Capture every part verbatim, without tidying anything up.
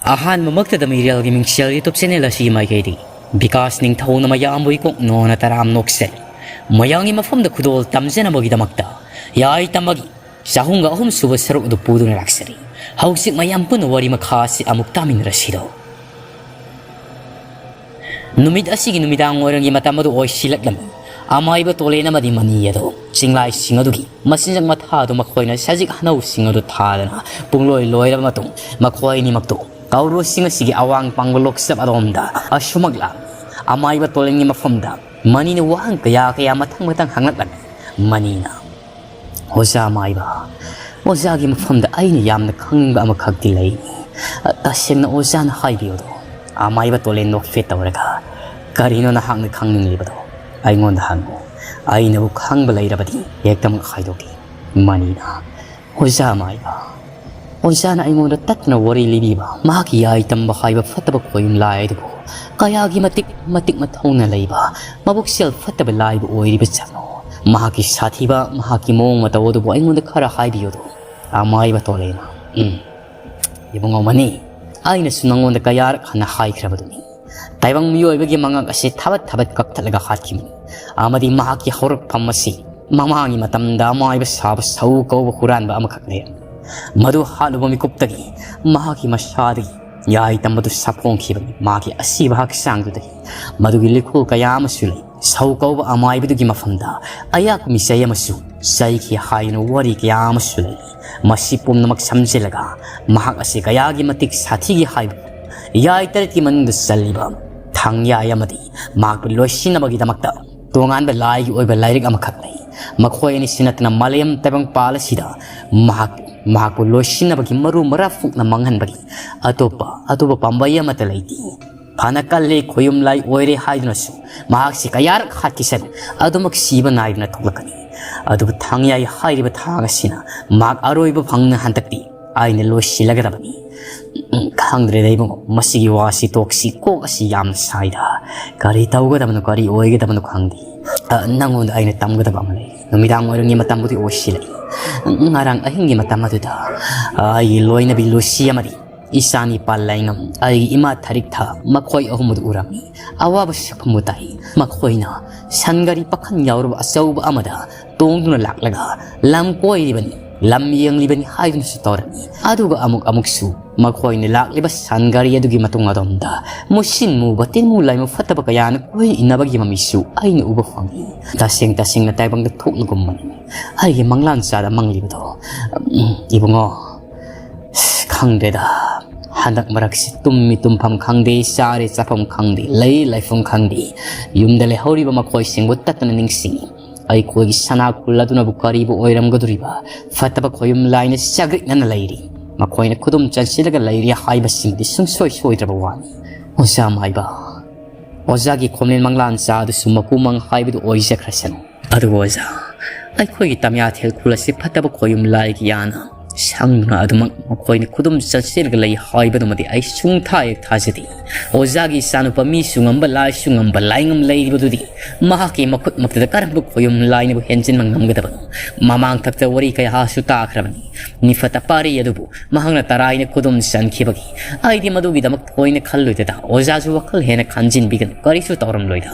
ꯑꯍꯥꯟꯕꯃꯛꯇꯗ ꯃꯤꯔꯦꯜꯒꯤ ꯃꯤꯡꯁꯦꯜ YouTube channel ꯑꯁꯤꯒꯤ ꯃꯥꯏꯀꯩꯗꯒꯤ ꯕꯤꯀꯥꯁ ꯅꯤꯡꯊꯧꯅ ꯃꯌꯥꯝꯕꯨ ꯏꯀꯣꯛ ꯅꯣꯟꯅ ꯇꯔꯥꯝ ꯅꯣꯛꯆꯔꯤ꯫ ꯃꯌꯥꯝꯒꯤ ꯃꯐꯝꯗ ꯈꯨꯗꯣꯜ ꯇꯝꯖꯅꯕꯒꯤꯗꯃꯛꯇ ꯌꯥꯏ ꯇꯝꯕꯒꯤ ꯆꯍꯨꯝꯒ ꯑꯍꯨꯝ ꯁꯨꯕ ꯁꯔꯨꯛ ꯑꯗꯨ ꯄꯨꯗꯨꯅ ꯂꯥꯛꯆꯔꯤ꯫ ꯍꯧꯖꯤꯛ ꯃꯌꯥꯝ ꯄꯨꯟꯅ ꯋꯥꯔꯤ ꯃꯈꯥ ꯑꯁꯤ ꯑꯃꯨꯛ ꯇꯥꯃꯤꯟꯅꯔꯁꯤꯗꯣ꯫ ꯅꯨꯃꯤꯠ ꯑꯁꯤꯒꯤ ꯅꯨꯃꯤꯗꯥꯡ ꯋꯥꯏꯔꯝꯒꯤ ꯃꯇꯝ ꯑꯗꯨ ꯑꯣꯏꯁꯤꯜꯂꯛꯂꯝꯃꯤ꯫ ꯑꯃꯥꯏꯕ ꯇꯣꯂꯦꯟ ꯑꯃꯗꯤ ꯃꯅꯤ ꯑꯗꯣ ꯆꯤꯡꯂꯥꯏꯁꯤꯡ ꯑꯗꯨꯒꯤ ꯃꯆꯤꯟꯖꯥꯛ ꯃꯊꯥ ꯑꯗꯨ ꯃꯈꯣꯏꯅ ꯁꯖꯤꯛ ꯍꯅꯧꯁꯤꯡ ꯑꯗꯨ ꯊꯥꯗꯅ ꯄꯨꯡꯂꯣꯏ ꯂꯣꯏꯔꯕ ꯃꯇꯨꯡ, ꯃꯈꯣꯏ ꯑꯅꯤꯃꯛꯇꯨ ꯀꯧꯔꯨꯁꯤꯡ ꯑꯁꯤꯒꯤ ꯑꯋꯥꯡ ꯄꯥꯡꯕ ꯂꯣꯛꯆꯞ ꯑꯗꯣꯝꯗ ꯑꯁꯨꯃꯛ ꯂꯥꯛꯂꯤ꯫ ꯑꯃꯥꯏꯕ ꯇꯣꯂꯦꯟꯒꯤ ꯃꯐꯝꯗ ꯃꯅꯤꯅ ꯋꯥꯍꯪ ꯀꯌꯥ ꯀꯌꯥ ꯃꯊꯪ ꯃꯊꯪ ꯍꯪꯂꯛꯂꯝꯃꯤ꯫ ꯃꯅꯤꯅ, "ꯑꯣꯖꯥ ꯑꯃꯥꯏꯕ, ꯑꯣꯖꯥꯒꯤ ꯃꯐꯝꯗ ꯑꯩꯅ ꯌꯥꯝꯅ ꯈꯪꯅꯤꯡꯕ ꯑꯃꯈꯛꯇꯤ ꯂꯩ꯫ ꯇꯁꯦꯡꯅ ꯑꯣꯖꯥꯅ ꯍꯥꯏꯕꯤꯌꯨꯗꯣ꯫" ꯑꯃꯥꯏꯕ ꯇꯣꯂꯦꯟ ꯅꯣꯛꯐꯦꯠ ꯇꯧꯔꯒ, "ꯀꯔꯤꯅꯣ ꯅꯍꯥꯛꯅ ꯈꯪꯅꯤꯡꯂꯤꯕꯗꯣ? ꯑꯩꯉꯣꯟꯗ ꯍꯪꯉꯨ꯫ ꯑꯩꯅꯕꯨ ꯈꯪꯕ ꯂꯩꯔꯕꯗꯤ ꯍꯦꯛꯇꯃꯛ ꯍꯥꯏꯗꯣꯛꯀꯦ꯫" ꯃꯅꯤꯅ, "ꯑꯣꯖꯥ ꯑꯃꯥꯏꯕ, ꯑꯣꯖꯥꯅ ꯑꯩꯉꯣꯟꯗ ꯇꯠꯇꯅ ꯋꯥꯔꯤ ꯂꯤꯕꯤꯕ ꯃꯍꯥꯛꯀꯤ ꯌꯥꯏ ꯇꯝꯕ ꯍꯥꯏꯕ ꯐꯠꯇꯕ ꯈꯣꯏꯌꯨꯝ ꯂꯥꯏ ꯑꯗꯨꯕꯨ ꯀꯌꯥꯒꯤ ꯃꯇꯤꯛ ꯃꯇꯤꯛ ꯃꯊꯧꯅ ꯂꯩꯕ, ꯃꯕꯨꯛꯆꯦꯜ ꯐꯠꯇꯕ ꯂꯥꯏꯕꯨ ꯑꯣꯏꯔꯤꯕ ꯖꯥꯠꯅꯣ? ꯃꯍꯥꯛꯀꯤ ꯁꯥꯊꯤꯕ, ꯃꯍꯥꯛꯀꯤ ꯃꯑꯣꯡ ꯃꯇꯧ ꯑꯗꯨꯕꯨ ꯑꯩꯉꯣꯟꯗ ꯈꯔ ꯍꯥꯏꯕꯤꯌꯨꯗꯣ꯫" ꯑꯃꯥꯏꯕ ꯇꯣꯂꯦꯟꯅ, "ꯎꯝ, ꯏꯕꯨꯡꯉꯣ ꯃꯅꯤ, ꯑꯩꯅꯁꯨ ꯅꯉꯣꯟꯗ ꯀꯌꯥꯔꯛ ꯍꯟꯅ ꯍꯥꯏꯈ꯭ꯔꯕꯗꯨꯅꯤ꯫ ꯇꯥꯏꯕꯪ ꯃꯤꯑꯣꯏꯕꯒꯤ ꯃꯉꯛ ꯑꯁꯤ ꯊꯥꯕꯠ ꯊꯥꯕꯠ ꯀꯛꯊꯠꯂꯒ ꯍꯥꯠꯈꯤꯕꯅꯤ꯫ ꯑꯃꯗꯤ ꯃꯍꯥꯛꯀꯤ ꯍꯧꯔꯛꯐꯝ ꯑꯁꯤ ꯃꯃꯥꯡꯒꯤ ꯃꯇꯝꯗ ꯑꯃꯥꯏꯕ ꯁꯥꯕ ꯁꯧ ꯀꯧꯕ ꯍꯨꯔꯥꯟꯕ ꯑꯃꯈꯛ ꯂꯩꯔꯝꯃꯤ꯫ ꯃꯗꯨ ꯍꯥꯠꯂꯨꯕ ꯃꯤꯀꯨꯞꯇꯒꯤ ꯃꯍꯥꯛꯀꯤ ꯃꯁꯥꯗꯒꯤ ꯌꯥꯏ ꯇꯝꯕꯗꯨ ꯁꯥꯐꯣꯡꯈꯤꯕꯅꯤ꯫ ꯃꯍꯥꯛꯀꯤ ꯑꯁꯤꯕ ꯍꯛꯆꯥꯡꯗꯨꯗꯒꯤ ꯃꯗꯨꯒꯤ ꯂꯤꯈꯨꯜ ꯀꯌꯥ ꯑꯃꯁꯨ ꯂꯩ꯫ ꯁꯧ ꯀꯧꯕ ꯑꯃꯥꯏꯕꯗꯨꯒꯤ ꯃꯐꯝꯗ ꯑꯩꯍꯥꯛꯄꯨ ꯃꯤꯆꯩ ꯑꯃꯁꯨ ꯆꯩꯈꯤ ꯍꯥꯏꯗꯨꯅ ꯋꯥꯔꯤ ꯀꯌꯥ ꯑꯃꯁꯨ ꯂꯩ꯫ ꯃꯁꯤ ꯄꯨꯝꯅꯃꯛ ꯁꯝꯖꯤꯜꯂꯒ ꯃꯍꯥꯛ ꯑꯁꯤ ꯀꯌꯥꯒꯤ ꯃꯇꯤꯛ ꯁꯥꯊꯤꯒꯦ ꯍꯥꯏꯕ ꯌꯥꯏ ꯇꯔꯦꯠꯀꯤ ꯃꯅꯨꯡꯗ ꯆꯜꯂꯤꯕ ꯊꯥꯡꯌꯥꯏ ꯑꯃꯗꯤ ꯃꯍꯥꯛꯄꯨ ꯂꯣꯏꯁꯤꯟꯅꯕꯒꯤꯗꯃꯛꯇ ꯇꯣꯉꯥꯟꯕ ꯂꯥꯏꯒꯤ ꯑꯣꯏꯕ ꯂꯥꯏꯔꯤꯛ ꯑꯃꯈꯛ ꯂꯩ꯫ ꯃꯈꯣꯏ ꯑꯅꯤꯁꯤ ꯅꯠꯇꯅ ꯃꯥꯂꯦꯝ ꯇꯥꯏꯕꯪꯄꯥꯜ ꯑꯁꯤꯗ ꯃꯍꯥꯛ, ꯃꯍꯥꯛꯄꯨ ꯂꯣꯏꯁꯤꯟꯅꯕꯒꯤ ꯃꯔꯨ ꯃꯔꯥ ꯐꯨꯛꯅ ꯃꯥꯡꯍꯟꯕꯒꯤ ꯑꯇꯣꯞꯄ, ꯑꯇꯣꯞꯄ ꯄꯥꯝꯕꯩ ꯑꯃꯠꯇ ꯂꯩꯇꯦ꯫ ꯐꯅ ꯀꯜꯂꯦ, ꯈꯣꯌꯨꯝ ꯂꯥꯏ ꯑꯣꯏꯔꯦ ꯍꯥꯏꯗꯨꯅꯁꯨ ꯃꯍꯥꯛꯁꯤ ꯀꯌꯥꯔꯛ ꯍꯥꯠꯈꯤꯁꯅꯨ, ꯑꯗꯨꯃꯛ ꯁꯤꯕ ꯅꯥꯏꯗꯅ ꯊꯣꯛꯂꯛꯀꯅꯤ꯫ ꯑꯗꯨꯕꯨ ꯊꯥꯡꯌꯥꯏ ꯍꯥꯏꯔꯤꯕ ꯊꯥꯡ ꯑꯁꯤꯅ ꯃꯍꯥꯛ ꯑꯔꯣꯏꯕ ꯐꯪꯅ ꯍꯟꯗꯛꯇꯤ ꯑꯩꯅ ꯂꯣꯏꯁꯤꯜꯂꯒꯗꯕꯅꯤ꯫" ꯎꯝ, ꯈꯪꯗ꯭ꯔꯦꯗ ꯏꯕꯨꯡꯉꯣ, ꯃꯁꯤꯒꯤ ꯋꯥꯁꯤ ꯇꯣꯛꯁꯤ, ꯀꯣꯛ ꯑꯁꯤ ꯌꯥꯝꯅ ꯁꯥꯏꯗ꯫ ꯀꯔꯤ ꯇꯧꯒꯗꯕꯅꯣ, ꯀꯔꯤ ꯑꯣꯏꯒꯗꯕꯅꯣ ꯈꯪꯗꯦ꯫ ꯑ, ꯅꯪꯉꯣꯟꯗ ꯑꯩꯅ ꯇꯝꯒꯗꯕ ꯑꯃ ꯂꯩ꯫ ꯅꯨꯃꯤꯗꯥꯡ ꯋꯥꯏꯔꯝꯒꯤ ꯃꯇꯝꯕꯨꯗꯤ ꯑꯣꯏꯁꯤꯜꯂꯛꯏ꯫ ꯉꯔꯥꯡ ꯑꯍꯤꯡꯒꯤ ꯃꯇꯝ ꯑꯗꯨꯗ ꯑꯩꯒꯤ ꯂꯣꯏꯅꯕꯤ ꯂꯨꯁꯤ ꯑꯃꯗꯤ ꯏꯆꯥ ꯅꯤꯄꯥ ꯂꯥꯏꯉꯝ, ꯑꯩꯒꯤ ꯏꯃꯥ ꯊꯔꯤꯛꯊ, ꯃꯈꯣꯏ ꯑꯍꯨꯝ ꯑꯗꯨ ꯎꯔꯝꯃꯤ꯫ ꯑꯋꯥꯕ ꯁꯛꯐꯝꯕꯨ ꯇꯥꯏ꯫ ꯃꯈꯣꯏꯅ ꯁꯟ ꯒꯥꯔꯤ ꯄꯥꯈꯟ ꯌꯥꯎꯔꯕ ꯑꯆꯧꯕ ꯑꯃꯗ ꯇꯣꯡꯗꯨꯅ ꯂꯥꯛꯂꯒ ꯂꯝ ꯀꯣꯏꯔꯤꯕꯅꯤ, ꯂꯝ ꯌꯦꯡꯂꯤꯕꯅꯤ ꯍꯥꯏꯗꯨꯅꯁꯨ ꯇꯧꯔꯝꯃꯤ꯫ ꯑꯗꯨꯒ ꯑꯃꯨꯛ ꯑꯃꯨꯛꯁꯨ ꯃꯈꯣꯏꯅ ꯂꯥꯛꯂꯤꯕ ꯁꯟ ꯒꯥꯔꯤ ꯑꯗꯨꯒꯤ ꯃꯇꯨꯡ ꯑꯗꯣꯝꯗ ꯃꯨꯁꯤꯟ ꯃꯨꯕ, ꯇꯤꯟꯃꯨ ꯂꯥꯏꯃꯨ ꯐꯠꯇꯕ ꯀꯌꯥꯅ ꯀꯣꯏꯅ ꯏꯟꯅꯕꯒꯤ ꯃꯃꯤꯁꯨ ꯑꯩꯅ ꯎꯕ ꯐꯪꯏ꯫ ꯇꯁꯦꯡ ꯇꯁꯦꯡꯅ ꯇꯥꯏꯕꯪꯗ ꯊꯣꯛꯂꯒꯨꯝꯕꯅꯤ ꯑꯩꯒꯤ ꯃꯪꯂꯥꯟ ꯆꯥꯗ ꯃꯪꯂꯤꯕꯗꯣ꯫ ꯎꯝ, ꯏꯕꯨꯡꯉꯣ, ꯑꯁ, ꯈꯪꯗ꯭ꯔꯦꯗ꯫ ꯍꯟꯗꯛ ꯃꯔꯛꯁꯤ ꯇꯨꯝꯃꯤ ꯇꯨꯝꯐꯝ ꯈꯪꯗꯦ, ꯆꯥꯔꯦ ꯆꯥꯐꯝ ꯈꯪꯗꯦ, ꯂꯩ ꯂꯩꯐꯝ ꯈꯪꯗꯦ꯫ ꯌꯨꯝꯗ ꯂꯩꯍꯧꯔꯤꯕ ꯃꯈꯣꯏꯁꯤꯡꯕꯨ ꯇꯠꯇꯅ ꯅꯤꯡꯁꯤꯡꯏ꯫ ꯑꯩꯈꯣꯏꯒꯤ ꯁꯅꯥ ꯈꯨꯜ ꯑꯗꯨꯅꯕꯨ ꯀꯔꯤꯕꯨ ꯑꯣꯏꯔꯝꯒꯗꯧꯔꯤꯕ? ꯐꯠꯇꯕ ꯈꯣꯌꯨꯝ ꯂꯥꯏꯅ ꯆꯥꯒ꯭ꯔꯤꯛꯅꯅ ꯂꯩꯔꯤ꯫ ꯃꯈꯣꯏꯅ ꯈꯨꯗꯨꯝ ꯆꯟꯁꯤꯜꯂꯒ ꯂꯩꯔꯤ ꯍꯥꯏꯕꯁꯤꯃꯗꯤ ꯁꯨꯡꯁꯣꯏ ꯁꯣꯏꯗ꯭ꯔꯕ ꯋꯥꯅꯤ꯫ ꯑꯣꯖꯥ ꯃꯥꯏꯕ, ꯑꯣꯖꯥꯒꯤ ꯈꯣꯝꯂꯦꯟ ꯃꯪꯂꯥꯟ ꯆꯥ ꯑꯗꯨꯁꯨ ꯃꯀꯨ ꯃꯪ ꯍꯥꯏꯕꯗꯨ ꯑꯣꯏꯖꯈ꯭ꯔꯁꯅꯨ꯫ ꯑꯗꯨꯕꯨ ꯑꯣꯖꯥ, ꯑꯩꯈꯣꯏꯒꯤ ꯇꯝꯌꯥꯊꯦꯜ ꯈꯨꯜ ꯑꯁꯤ ꯐꯠꯇꯕ ꯈꯣꯌꯨꯝ ꯂꯥꯏꯒꯤ ꯌꯥꯅ ꯁꯪꯗꯨꯅ ꯑꯗꯨꯃꯛ ꯃꯈꯣꯏꯅ ꯈꯨꯗꯨꯝ ꯆꯟꯁꯤꯜꯂꯒ ꯂꯩ ꯍꯥꯏꯕꯗꯨꯃꯗꯤ ꯑꯩ ꯁꯨꯡꯊꯥ ꯍꯦꯛ ꯊꯥꯖꯗꯦ꯫ ꯑꯣꯖꯥꯒꯤ ꯏꯆꯥꯅꯨꯄꯥ ꯃꯤꯁꯨ ꯉꯝꯕ ꯂꯥꯏꯁꯨ ꯉꯝꯕ ꯂꯥꯏꯉꯝ ꯂꯩꯔꯤꯕꯗꯨꯗꯤ ꯃꯍꯥꯛꯀꯤ ꯃꯈꯨꯠꯃꯛꯇꯗ ꯀꯔꯝꯕ ꯈꯣꯌꯨꯝ ꯂꯥꯏꯅꯕꯨ ꯍꯦꯟꯖꯤꯟꯕ ꯉꯝꯒꯗꯕꯅꯣ? ꯃꯃꯥꯡꯊꯛꯇ ꯋꯥꯔꯤ ꯀꯌꯥꯁꯨ ꯇꯥꯈ꯭ꯔꯕꯅꯤ꯫ ꯃꯤꯐꯠꯇ ꯄꯥꯔꯤ ꯑꯗꯨꯕꯨ ꯃꯍꯥꯛꯅ ꯇꯔꯥꯏꯅ ꯈꯨꯗꯨꯝ ꯆꯟꯈꯤꯕꯒꯤ ꯑꯩꯗꯤ ꯃꯗꯨꯒꯤꯗꯃꯛ ꯊꯣꯏꯅ ꯈꯜꯂꯨꯗꯦꯗ꯫ ꯑꯣꯖꯥꯁꯨ ꯋꯥꯈꯜ ꯍꯦꯟꯅ ꯈꯟꯖꯤꯟꯕꯤꯒꯅꯨ, ꯀꯔꯤꯁꯨ ꯇꯧꯔꯝꯂꯣꯏꯗ꯫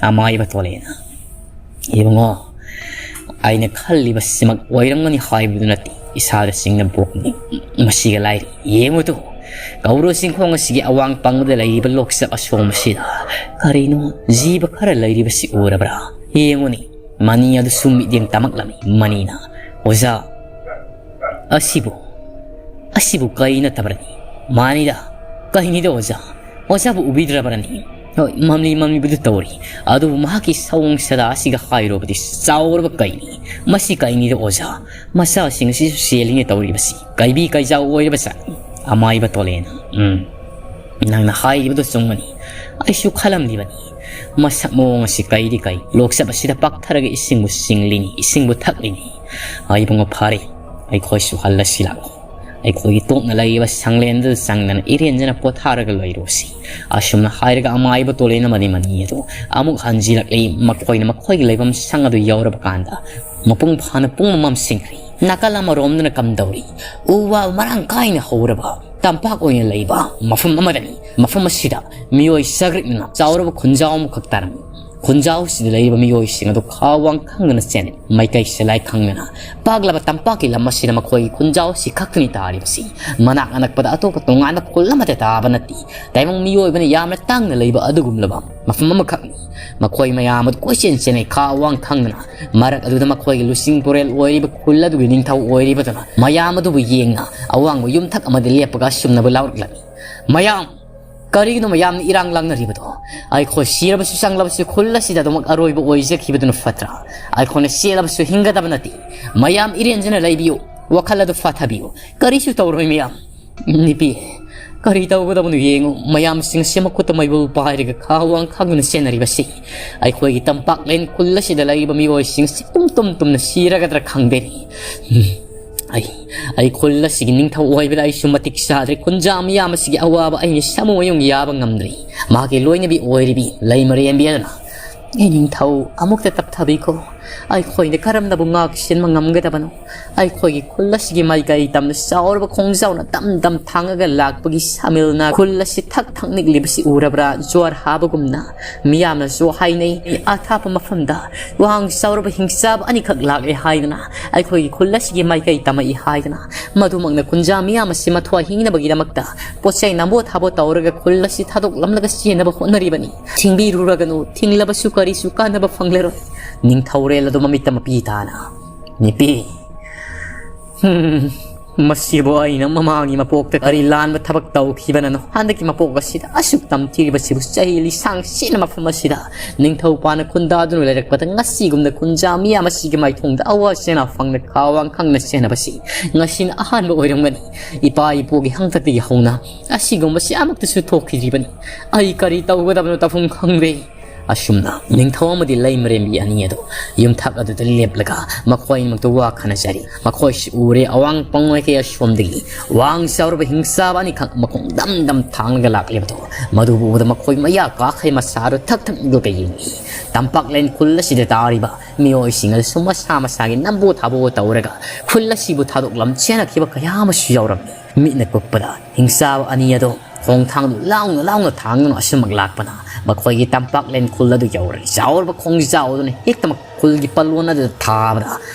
ꯑꯃꯥꯏꯕ ꯇꯣꯂꯦꯅ, ꯏꯕꯨꯡꯉꯣ, ꯑꯩꯅ ꯈꯜꯂꯤꯕꯁꯤꯃꯛ ꯑꯣꯏꯔꯝꯒꯅꯤ ꯍꯥꯏꯕꯗꯨ ꯅꯠꯇꯦ, ꯏꯁꯥꯗ ꯆꯤꯡꯅꯕ ꯄꯣꯛꯄꯅꯤ꯫ ꯃꯁꯤꯒ ꯂꯥꯏꯔꯤ, ꯌꯦꯡꯉꯨ ꯇꯨ, ꯀꯧꯕ꯭ꯔꯨ ꯆꯤꯡꯈꯣꯡ ꯑꯁꯤꯒꯤ ꯑꯋꯥꯡ ꯄꯪꯕꯗ ꯂꯩꯔꯤꯕ ꯂꯣꯛꯆꯞ ꯑꯁꯣꯡꯕꯁꯤꯗ ꯀꯔꯤꯅꯣ ꯖꯤꯕ ꯈꯔ ꯂꯩꯔꯤꯕꯁꯤ ꯎꯔꯕ꯭ꯔꯥ? ꯌꯦꯡꯉꯨꯅꯤ, ꯃꯅꯤ ꯑꯗꯨꯁꯨ ꯃꯤꯠꯌꯦꯡ ꯇꯝꯃꯛꯂꯝꯃꯤ꯫ ꯃꯅꯤꯅ, ꯑꯣꯖꯥ, ꯑꯁꯤꯕꯨ, ꯑꯁꯤꯕꯨ ꯀꯩ ꯅꯠꯇꯕ꯭ꯔꯅꯤ? ꯃꯥꯅꯤꯗ, ꯀꯩꯅꯤꯗ ꯑꯣꯖꯥ? ꯑꯣꯖꯥꯕꯨ ꯎꯕꯤꯗ꯭ꯔꯕ꯭ꯔꯅꯤ? ꯍꯣꯏ, ꯃꯝꯂꯤ ꯃꯝꯂꯤꯕꯗꯨ ꯇꯧꯔꯤ, ꯑꯗꯨꯕꯨ ꯃꯍꯥꯛꯀꯤ ꯁꯑꯣꯡ ꯁꯥꯗꯥ ꯑꯁꯤꯒ ꯍꯥꯏꯔꯨꯕꯗꯤ ꯆꯥꯎꯔꯕ ꯀꯩꯅꯤ꯫ ꯃꯁꯤ ꯀꯩꯅꯤꯗ ꯑꯣꯖꯥ? ꯃꯆꯥꯁꯤꯡ ꯑꯁꯤꯁꯨ ꯆꯦꯜꯂꯤꯅꯦ ꯇꯧꯔꯤꯕꯁꯤ, ꯀꯩꯕꯤ ꯀꯩꯖꯥꯎ ꯑꯣꯏꯔꯕ ꯖꯥꯠꯅꯤ꯫ ꯑꯃꯥꯏꯕ ꯇꯣꯂꯦꯅ, ꯎꯝ, ꯅꯪꯅ ꯍꯥꯏꯔꯤꯕꯗꯨ ꯆꯨꯝꯒꯅꯤ꯫ ꯑꯩꯁꯨ ꯈꯜꯂꯝꯂꯤꯕꯅꯤ꯫ ꯃꯁꯛ ꯃꯑꯣꯡ ꯑꯁꯤ ꯀꯩꯗꯤ ꯀꯩ, ꯂꯣꯛꯆꯞ ꯑꯁꯤꯗ ꯄꯥꯛꯊꯔꯒ ꯏꯁꯤꯡꯕꯨ ꯆꯤꯡꯂꯤꯅꯤ, ꯏꯁꯤꯡꯕꯨ ꯊꯛꯂꯤꯅꯤ꯫ ꯑꯩ ꯏꯕꯨꯡꯉꯣ, ꯐꯔꯦ, ꯑꯩꯈꯣꯏꯁꯨ ꯍꯜꯂꯁꯤ ꯂꯥꯛꯑꯣ꯫ ꯑꯩꯈꯣꯏꯒꯤ ꯇꯣꯛꯅ ꯂꯩꯔꯤꯕ ꯁꯪꯂꯦꯟꯗꯨꯗ ꯆꯪꯗꯅ ꯏꯔꯦꯟꯖꯅ ꯄꯣꯊꯥꯔꯒ ꯂꯩꯔꯨꯁꯤ꯫ ꯑꯁꯨꯝꯅ ꯍꯥꯏꯔꯒ ꯑꯃꯥꯏꯕ ꯇꯣꯂꯦꯅ ꯃꯅꯤ ꯃꯅꯤ ꯑꯗꯨ ꯑꯃꯨꯛ ꯍꯟꯖꯤꯜꯂꯛꯂꯤ꯫ ꯃꯈꯣꯏꯅ ꯃꯈꯣꯏꯒꯤ ꯂꯩꯐꯝ ꯁꯪ ꯑꯗꯨ ꯌꯧꯔꯕ ꯀꯥꯟꯗ ꯃꯄꯨꯡ ꯐꯥꯅ ꯄꯨꯡ ꯃꯝꯁꯤꯟꯈ꯭ꯔꯦ꯫ ꯅꯥꯀꯜ ꯑꯃꯔꯣꯝꯗꯅ ꯀꯝꯗꯧꯔꯤ? ꯎ ꯋꯥ ꯃꯔꯥꯡ ꯀꯥꯏꯅ ꯍꯧꯔꯕ ꯇꯝꯄꯥꯛ ꯑꯣꯏꯅ ꯂꯩꯕ ꯃꯐꯝ ꯑꯃꯗꯅꯤ꯫ ꯃꯐꯝ ꯑꯁꯤꯗ ꯃꯤꯑꯣꯏ ꯆꯥꯒ꯭ꯔꯤꯛꯅ ꯆꯥꯎꯔꯕ ꯈꯨꯟꯖꯥꯎ ꯑꯃꯈꯛ ꯇꯥꯔꯝꯃꯤ꯫ ꯈꯨꯟꯖꯥꯎꯁꯤꯗ ꯂꯩꯔꯤꯕ ꯃꯤꯑꯣꯏꯁꯤꯡ ꯑꯗꯨ ꯈꯥ ꯋꯥꯡ ꯈꯪꯗꯅ ꯆꯦꯟꯅꯩ꯫ ꯃꯥꯏꯀꯩ ꯁꯦꯂꯥꯏ ꯈꯪꯗꯅ ꯄꯥꯛꯂꯕ ꯇꯝꯄꯥꯛꯀꯤ ꯂꯝ ꯑꯁꯤꯗ ꯃꯈꯣꯏꯒꯤ ꯈꯨꯟꯖꯥꯎ ꯑꯁꯤ ꯈꯛꯇꯅꯤ ꯇꯥꯔꯤꯕꯁꯤ꯫ ꯃꯅꯥꯛ ꯑꯅꯛꯄꯗ ꯑꯇꯣꯞꯄ ꯇꯣꯉꯥꯟꯕ ꯈꯨꯜ ꯑꯃꯠꯇ ꯇꯥꯕ ꯅꯠꯇꯦ꯫ ꯇꯥꯏꯕꯪ ꯃꯤꯑꯣꯏꯕꯅ ꯌꯥꯝꯅ ꯇꯥꯡꯅ ꯂꯩꯕ ꯑꯗꯨꯒꯨꯝꯂꯕ ꯃꯐꯝ ꯑꯃꯈꯛꯅꯤ꯫ ꯃꯈꯣꯏ ꯃꯌꯥꯝ ꯑꯗꯨ ꯀꯣꯏꯆꯦꯟ ꯆꯦꯟꯅꯩ, ꯈꯥ ꯋꯥꯡ ꯈꯪꯗꯅ꯫ ꯃꯔꯛ ꯑꯗꯨꯗ ꯃꯈꯣꯏꯒꯤ ꯂꯨꯆꯤꯡ ꯄꯨꯔꯦꯜ ꯑꯣꯏꯔꯤꯕ ꯈꯨꯜ ꯑꯗꯨꯒꯤ ꯅꯤꯡꯊꯧ ꯑꯣꯏꯔꯤꯕꯗꯨꯅ ꯃꯌꯥꯝ ꯑꯗꯨꯕꯨ ꯌꯦꯡꯅ ꯑꯋꯥꯡꯕ ꯌꯨꯝꯊꯛ ꯑꯃꯗ ꯂꯦꯞꯄꯒ ꯑꯁꯨꯝꯅꯕꯨ ꯂꯥꯎꯔꯛꯂꯝꯃꯤ: "ꯃꯌꯥꯝ, ꯀꯔꯤꯒꯤꯅꯣ ꯃꯌꯥꯝꯅ ꯏꯔꯥꯡ ꯂꯥꯡꯅꯔꯤꯕꯗꯣ? ꯑꯩꯈꯣꯏ ꯁꯤꯔꯕꯁꯨ ꯆꯪꯂꯕꯁꯨ ꯈꯨꯜ ꯑꯁꯤꯗ ꯑꯗꯨꯃꯛ ꯑꯔꯣꯏꯕ ꯑꯣꯏꯖꯈꯤꯕꯗꯨꯅ ꯐꯠꯇ꯭ꯔꯥ? ꯑꯩꯈꯣꯏꯅ ꯆꯦꯜꯂꯕꯁꯨ ꯍꯤꯡꯒꯗꯕ ꯅꯠꯇꯦ꯫ ꯃꯌꯥꯝ ꯏꯔꯦꯟꯖꯅ ꯂꯩꯕꯤꯌꯨ, ꯋꯥꯈꯜ ꯑꯗꯨ ꯐꯥꯊꯕꯤꯌꯨ꯫ ꯀꯔꯤꯁꯨ ꯇꯧꯔꯣꯏ ꯃꯌꯥꯝ꯫" ꯅꯨꯄꯤ, ꯀꯔꯤ ꯇꯧꯒꯗꯕꯅꯣ ꯌꯦꯡꯉꯨ꯫ ꯃꯌꯥꯝꯁꯤꯡ ꯑꯁꯤ ꯃꯈꯨꯠꯇ ꯃꯩꯕꯨꯜ ꯄꯥꯏꯔꯒ ꯈꯥ ꯋꯥꯡ ꯈꯪꯗꯨꯅ ꯆꯦꯟꯅꯔꯤꯕꯁꯤ꯫ ꯑꯩꯈꯣꯏꯒꯤ ꯇꯝꯄꯥꯛꯂꯦꯟ ꯈꯨꯜ ꯑꯁꯤꯗ ꯂꯩꯔꯤꯕ ꯃꯤꯑꯣꯏꯁꯤꯡ ꯑꯁꯤ ꯄꯨꯝꯇꯨꯝ ꯇꯨꯝꯅ ꯁꯤꯔꯒꯗ꯭ꯔꯥ ꯈꯪꯗꯦꯅꯦ꯫ ꯎꯝ, ꯑꯩ, ꯑꯩ ꯈꯨꯜ ꯑꯁꯤꯒꯤ ꯅꯤꯡꯊꯧ ꯑꯣꯏꯕꯗ ꯑꯩꯁꯨ ꯃꯇꯤꯛ ꯆꯥꯗ꯭ꯔꯦ꯫ ꯈꯨꯟꯖꯥ ꯃꯤꯌꯥꯝ ꯑꯁꯤꯒꯤ ꯑꯋꯥꯕ ꯑꯩꯅ ꯁꯃꯨ ꯃꯌꯨꯡ ꯌꯥꯕ ꯉꯝꯗ꯭ꯔꯦ꯫ ꯃꯍꯥꯛꯀꯤ ꯂꯣꯏꯅꯕꯤ ꯑꯣꯏꯔꯤꯕꯤ ꯂꯩꯃꯔꯦꯝꯕꯤ ꯑꯗꯨꯅ, "ꯑꯦ ꯅꯤꯡꯊꯧ, ꯑꯃꯨꯛꯇ ꯇꯞꯊꯕꯤꯈꯣ꯫ ꯑꯩꯈꯣꯏꯅ ꯀꯔꯝꯅꯕꯨ ꯉꯥꯛ ꯁꯦꯟꯕ ꯉꯝꯒꯗꯕꯅꯣ? ꯑꯩꯈꯣꯏꯒꯤ ꯈꯨꯜ ꯑꯁꯤꯒꯤ ꯃꯥꯏꯀꯩ ꯇꯝꯅ ꯆꯥꯎꯔꯕ ꯈꯣꯡꯖꯥꯎꯅ ꯇꯝ ꯇꯝ ꯊꯥꯡꯉꯒ ꯂꯥꯛꯄꯒꯤ ꯁꯥꯃꯤꯜꯅ ꯈꯨꯜ ꯑꯁꯤ ꯊꯛ ꯊꯛ ꯅꯤꯛꯂꯤꯕꯁꯤ ꯎꯔꯕ꯭ꯔꯥ? ꯖ꯭ꯋꯥꯔ ꯍꯥꯕꯒꯨꯝꯅ ꯃꯤꯌꯥꯝꯅꯁꯨ ꯍꯥꯏꯅꯩ, ꯑꯊꯥꯞꯄ ꯃꯐꯝꯗ ꯋꯥꯡ ꯆꯥꯎꯔꯕ ꯍꯤꯡꯆꯥꯕ ꯑꯅꯤꯈꯛ ꯂꯥꯛꯂꯦ ꯍꯥꯏꯗꯅ, ꯑꯩꯈꯣꯏꯒꯤ ꯈꯨꯜ ꯑꯁꯤꯒꯤ ꯃꯥꯏꯀꯩ ꯇꯝꯃꯛꯏ ꯍꯥꯏꯗꯅ꯫ ꯃꯗꯨꯃꯛꯅ ꯈꯨꯟꯖꯥ ꯃꯤꯌꯥꯝ ꯑꯁꯤ ꯃꯊ꯭ꯋꯥꯏ ꯍꯤꯡꯅꯕꯒꯤꯗꯃꯛꯇ ꯄꯣꯠ ꯆꯩ ꯅꯝꯕꯣ ꯊꯥꯕꯣ ꯇꯧꯔꯒ ꯈꯨꯜ ꯑꯁꯤ ꯊꯥꯗꯣꯛꯂꯝꯂꯒ ꯆꯦꯟꯅꯕ ꯍꯣꯠꯅꯔꯤꯕꯅꯤ꯫ ꯊꯤꯡꯕꯤꯔꯨꯔꯒꯅꯨ, ꯊꯤꯡꯂꯕꯁꯨ ꯀꯔꯤꯁꯨ ꯀꯥꯟꯅꯕ ꯐꯪꯂꯔꯣꯏ꯫" ꯅꯤꯡꯊꯧꯔꯦꯜ ꯑꯗꯨ ꯃꯃꯤꯠꯇ ꯃꯄꯤ ꯇꯥꯅ, "ꯅꯨꯄꯤ, ꯍꯝ, ꯃꯁꯤꯕꯨ ꯑꯩꯅ ꯃꯃꯥꯡꯒꯤ ꯃꯄꯣꯛꯇ ꯀꯔꯤ ꯂꯥꯟꯕ ꯊꯕꯛ ꯇꯧꯈꯤꯕꯅꯅꯣ? ꯍꯟꯗꯛꯀꯤ ꯃꯄꯣꯛ ꯑꯁꯤꯗ ꯑꯁꯨꯛ ꯇꯝꯊꯤꯔꯤꯕꯁꯤꯕꯨ ꯆꯍꯤ ꯂꯤꯁꯥꯡ ꯁꯤꯠꯅ ꯃꯐꯝ ꯑꯁꯤꯗ ꯅꯤꯡꯊꯧ ꯄꯥꯟꯅ ꯈꯨꯟꯗꯥꯗꯨꯅ ꯂꯩꯔꯛꯄꯗ ꯉꯁꯤꯒꯨꯝꯅ ꯈꯨꯟꯖꯥ ꯃꯤꯌꯥꯝ ꯑꯁꯤꯒꯤ ꯃꯥꯏꯊꯣꯡꯗ ꯑꯋꯥ ꯆꯦꯅꯥ ꯐꯪꯅ ꯈꯥ ꯋꯥꯡ ꯈꯪꯅ ꯆꯦꯟꯅꯕꯁꯤ ꯉꯁꯤꯅ ꯑꯍꯥꯟꯕ ꯑꯣꯏꯔꯝꯒꯅꯤ꯫ ꯏꯄꯥ ꯏꯄꯨꯒꯤ ꯍꯥꯛꯇꯛꯇꯒꯤ ꯍꯧꯅ ꯑꯁꯤꯒꯨꯝꯕꯁꯤ ꯑꯃꯨꯛꯇꯁꯨ ꯊꯣꯛꯈꯤꯗ꯭ꯔꯤꯕꯅꯤ꯫ ꯑꯩ ꯀꯔꯤ ꯇꯧꯒꯗꯕꯅꯣ ꯇꯧꯐꯝ ꯈꯪꯗꯦ꯫" ꯑꯁꯨꯝꯅ ꯅꯤꯡꯊꯧ ꯑꯃꯗꯤ ꯂꯩꯃꯔꯦꯝꯕꯤ ꯑꯅꯤ ꯑꯗꯨ ꯌꯨꯝꯊꯛ ꯑꯗꯨꯗ ꯂꯦꯞꯂꯒ ꯃꯈꯣꯏ ꯑꯅꯤꯃꯛꯇ ꯋꯥ ꯈꯟꯅꯖꯔꯤ꯫ ꯃꯈꯣꯏꯁꯨ ꯎꯔꯦ, ꯑꯋꯥꯡ ꯄꯪꯂꯣꯏ ꯀꯌꯥ ꯁꯣꯝꯗꯒꯤ ꯋꯥꯡ ꯆꯥꯎꯔꯕ ꯍꯤꯡꯆꯥꯕ ꯑꯅꯤꯈꯛ ꯃꯈꯣꯡ ꯗꯝ ꯗꯝ ꯊꯥꯡꯂꯒ ꯂꯥꯛꯂꯤꯕꯗꯨ꯫ ꯃꯗꯨꯕꯨ ꯎꯕꯗ ꯃꯈꯣꯏ ꯃꯌꯥ ꯀꯥꯈꯩ ꯃꯁꯥꯗꯨ ꯊꯛ ꯊꯛ ꯅꯤꯛꯂꯒ ꯌꯦꯡꯂꯤ꯫ ꯇꯝꯄꯥꯛꯂꯦꯟ ꯈꯨꯜ ꯑꯁꯤꯗ ꯇꯥꯔꯤꯕ ꯃꯤꯑꯣꯏꯁꯤꯡ ꯑꯗꯨꯁꯨ ꯃꯁꯥ ꯃꯁꯥꯒꯤ ꯅꯝꯕꯨ ꯊꯥꯕꯨ ꯇꯧꯔꯒ ꯈꯨꯜ ꯑꯁꯤꯕꯨ ꯊꯥꯗꯣꯛꯂꯝ ꯆꯦꯟꯅꯈꯤꯕ ꯀꯌꯥ ꯑꯃꯁꯨ ꯌꯥꯎꯔꯝꯃꯤ꯫ ꯃꯤꯠꯅ ꯀꯨꯞꯄꯗ ꯍꯤꯡꯆꯥꯕ ꯑꯅꯤ ꯑꯗꯣ ꯈꯣꯡꯊꯥꯡꯗꯨ ꯂꯥꯎꯅ ꯂꯥꯎꯅ ꯊꯥꯡꯗꯨꯅ ꯑꯁꯨꯃꯛ ꯂꯥꯛꯄꯅ ꯃꯈꯣꯏꯒꯤ ꯇꯝꯄꯥꯛꯂꯦꯟ ꯈꯨꯜ ꯑꯗꯨ ꯌꯧꯔꯦ꯫ ꯆꯥꯎꯔꯕ ꯈꯣꯡꯖꯥꯎ ꯑꯗꯨꯅ ꯍꯦꯛꯇꯃꯛ ꯈꯨꯜꯒꯤ ꯄꯥꯂꯣꯟ ꯑꯗꯨꯗ ꯊꯥꯕꯗ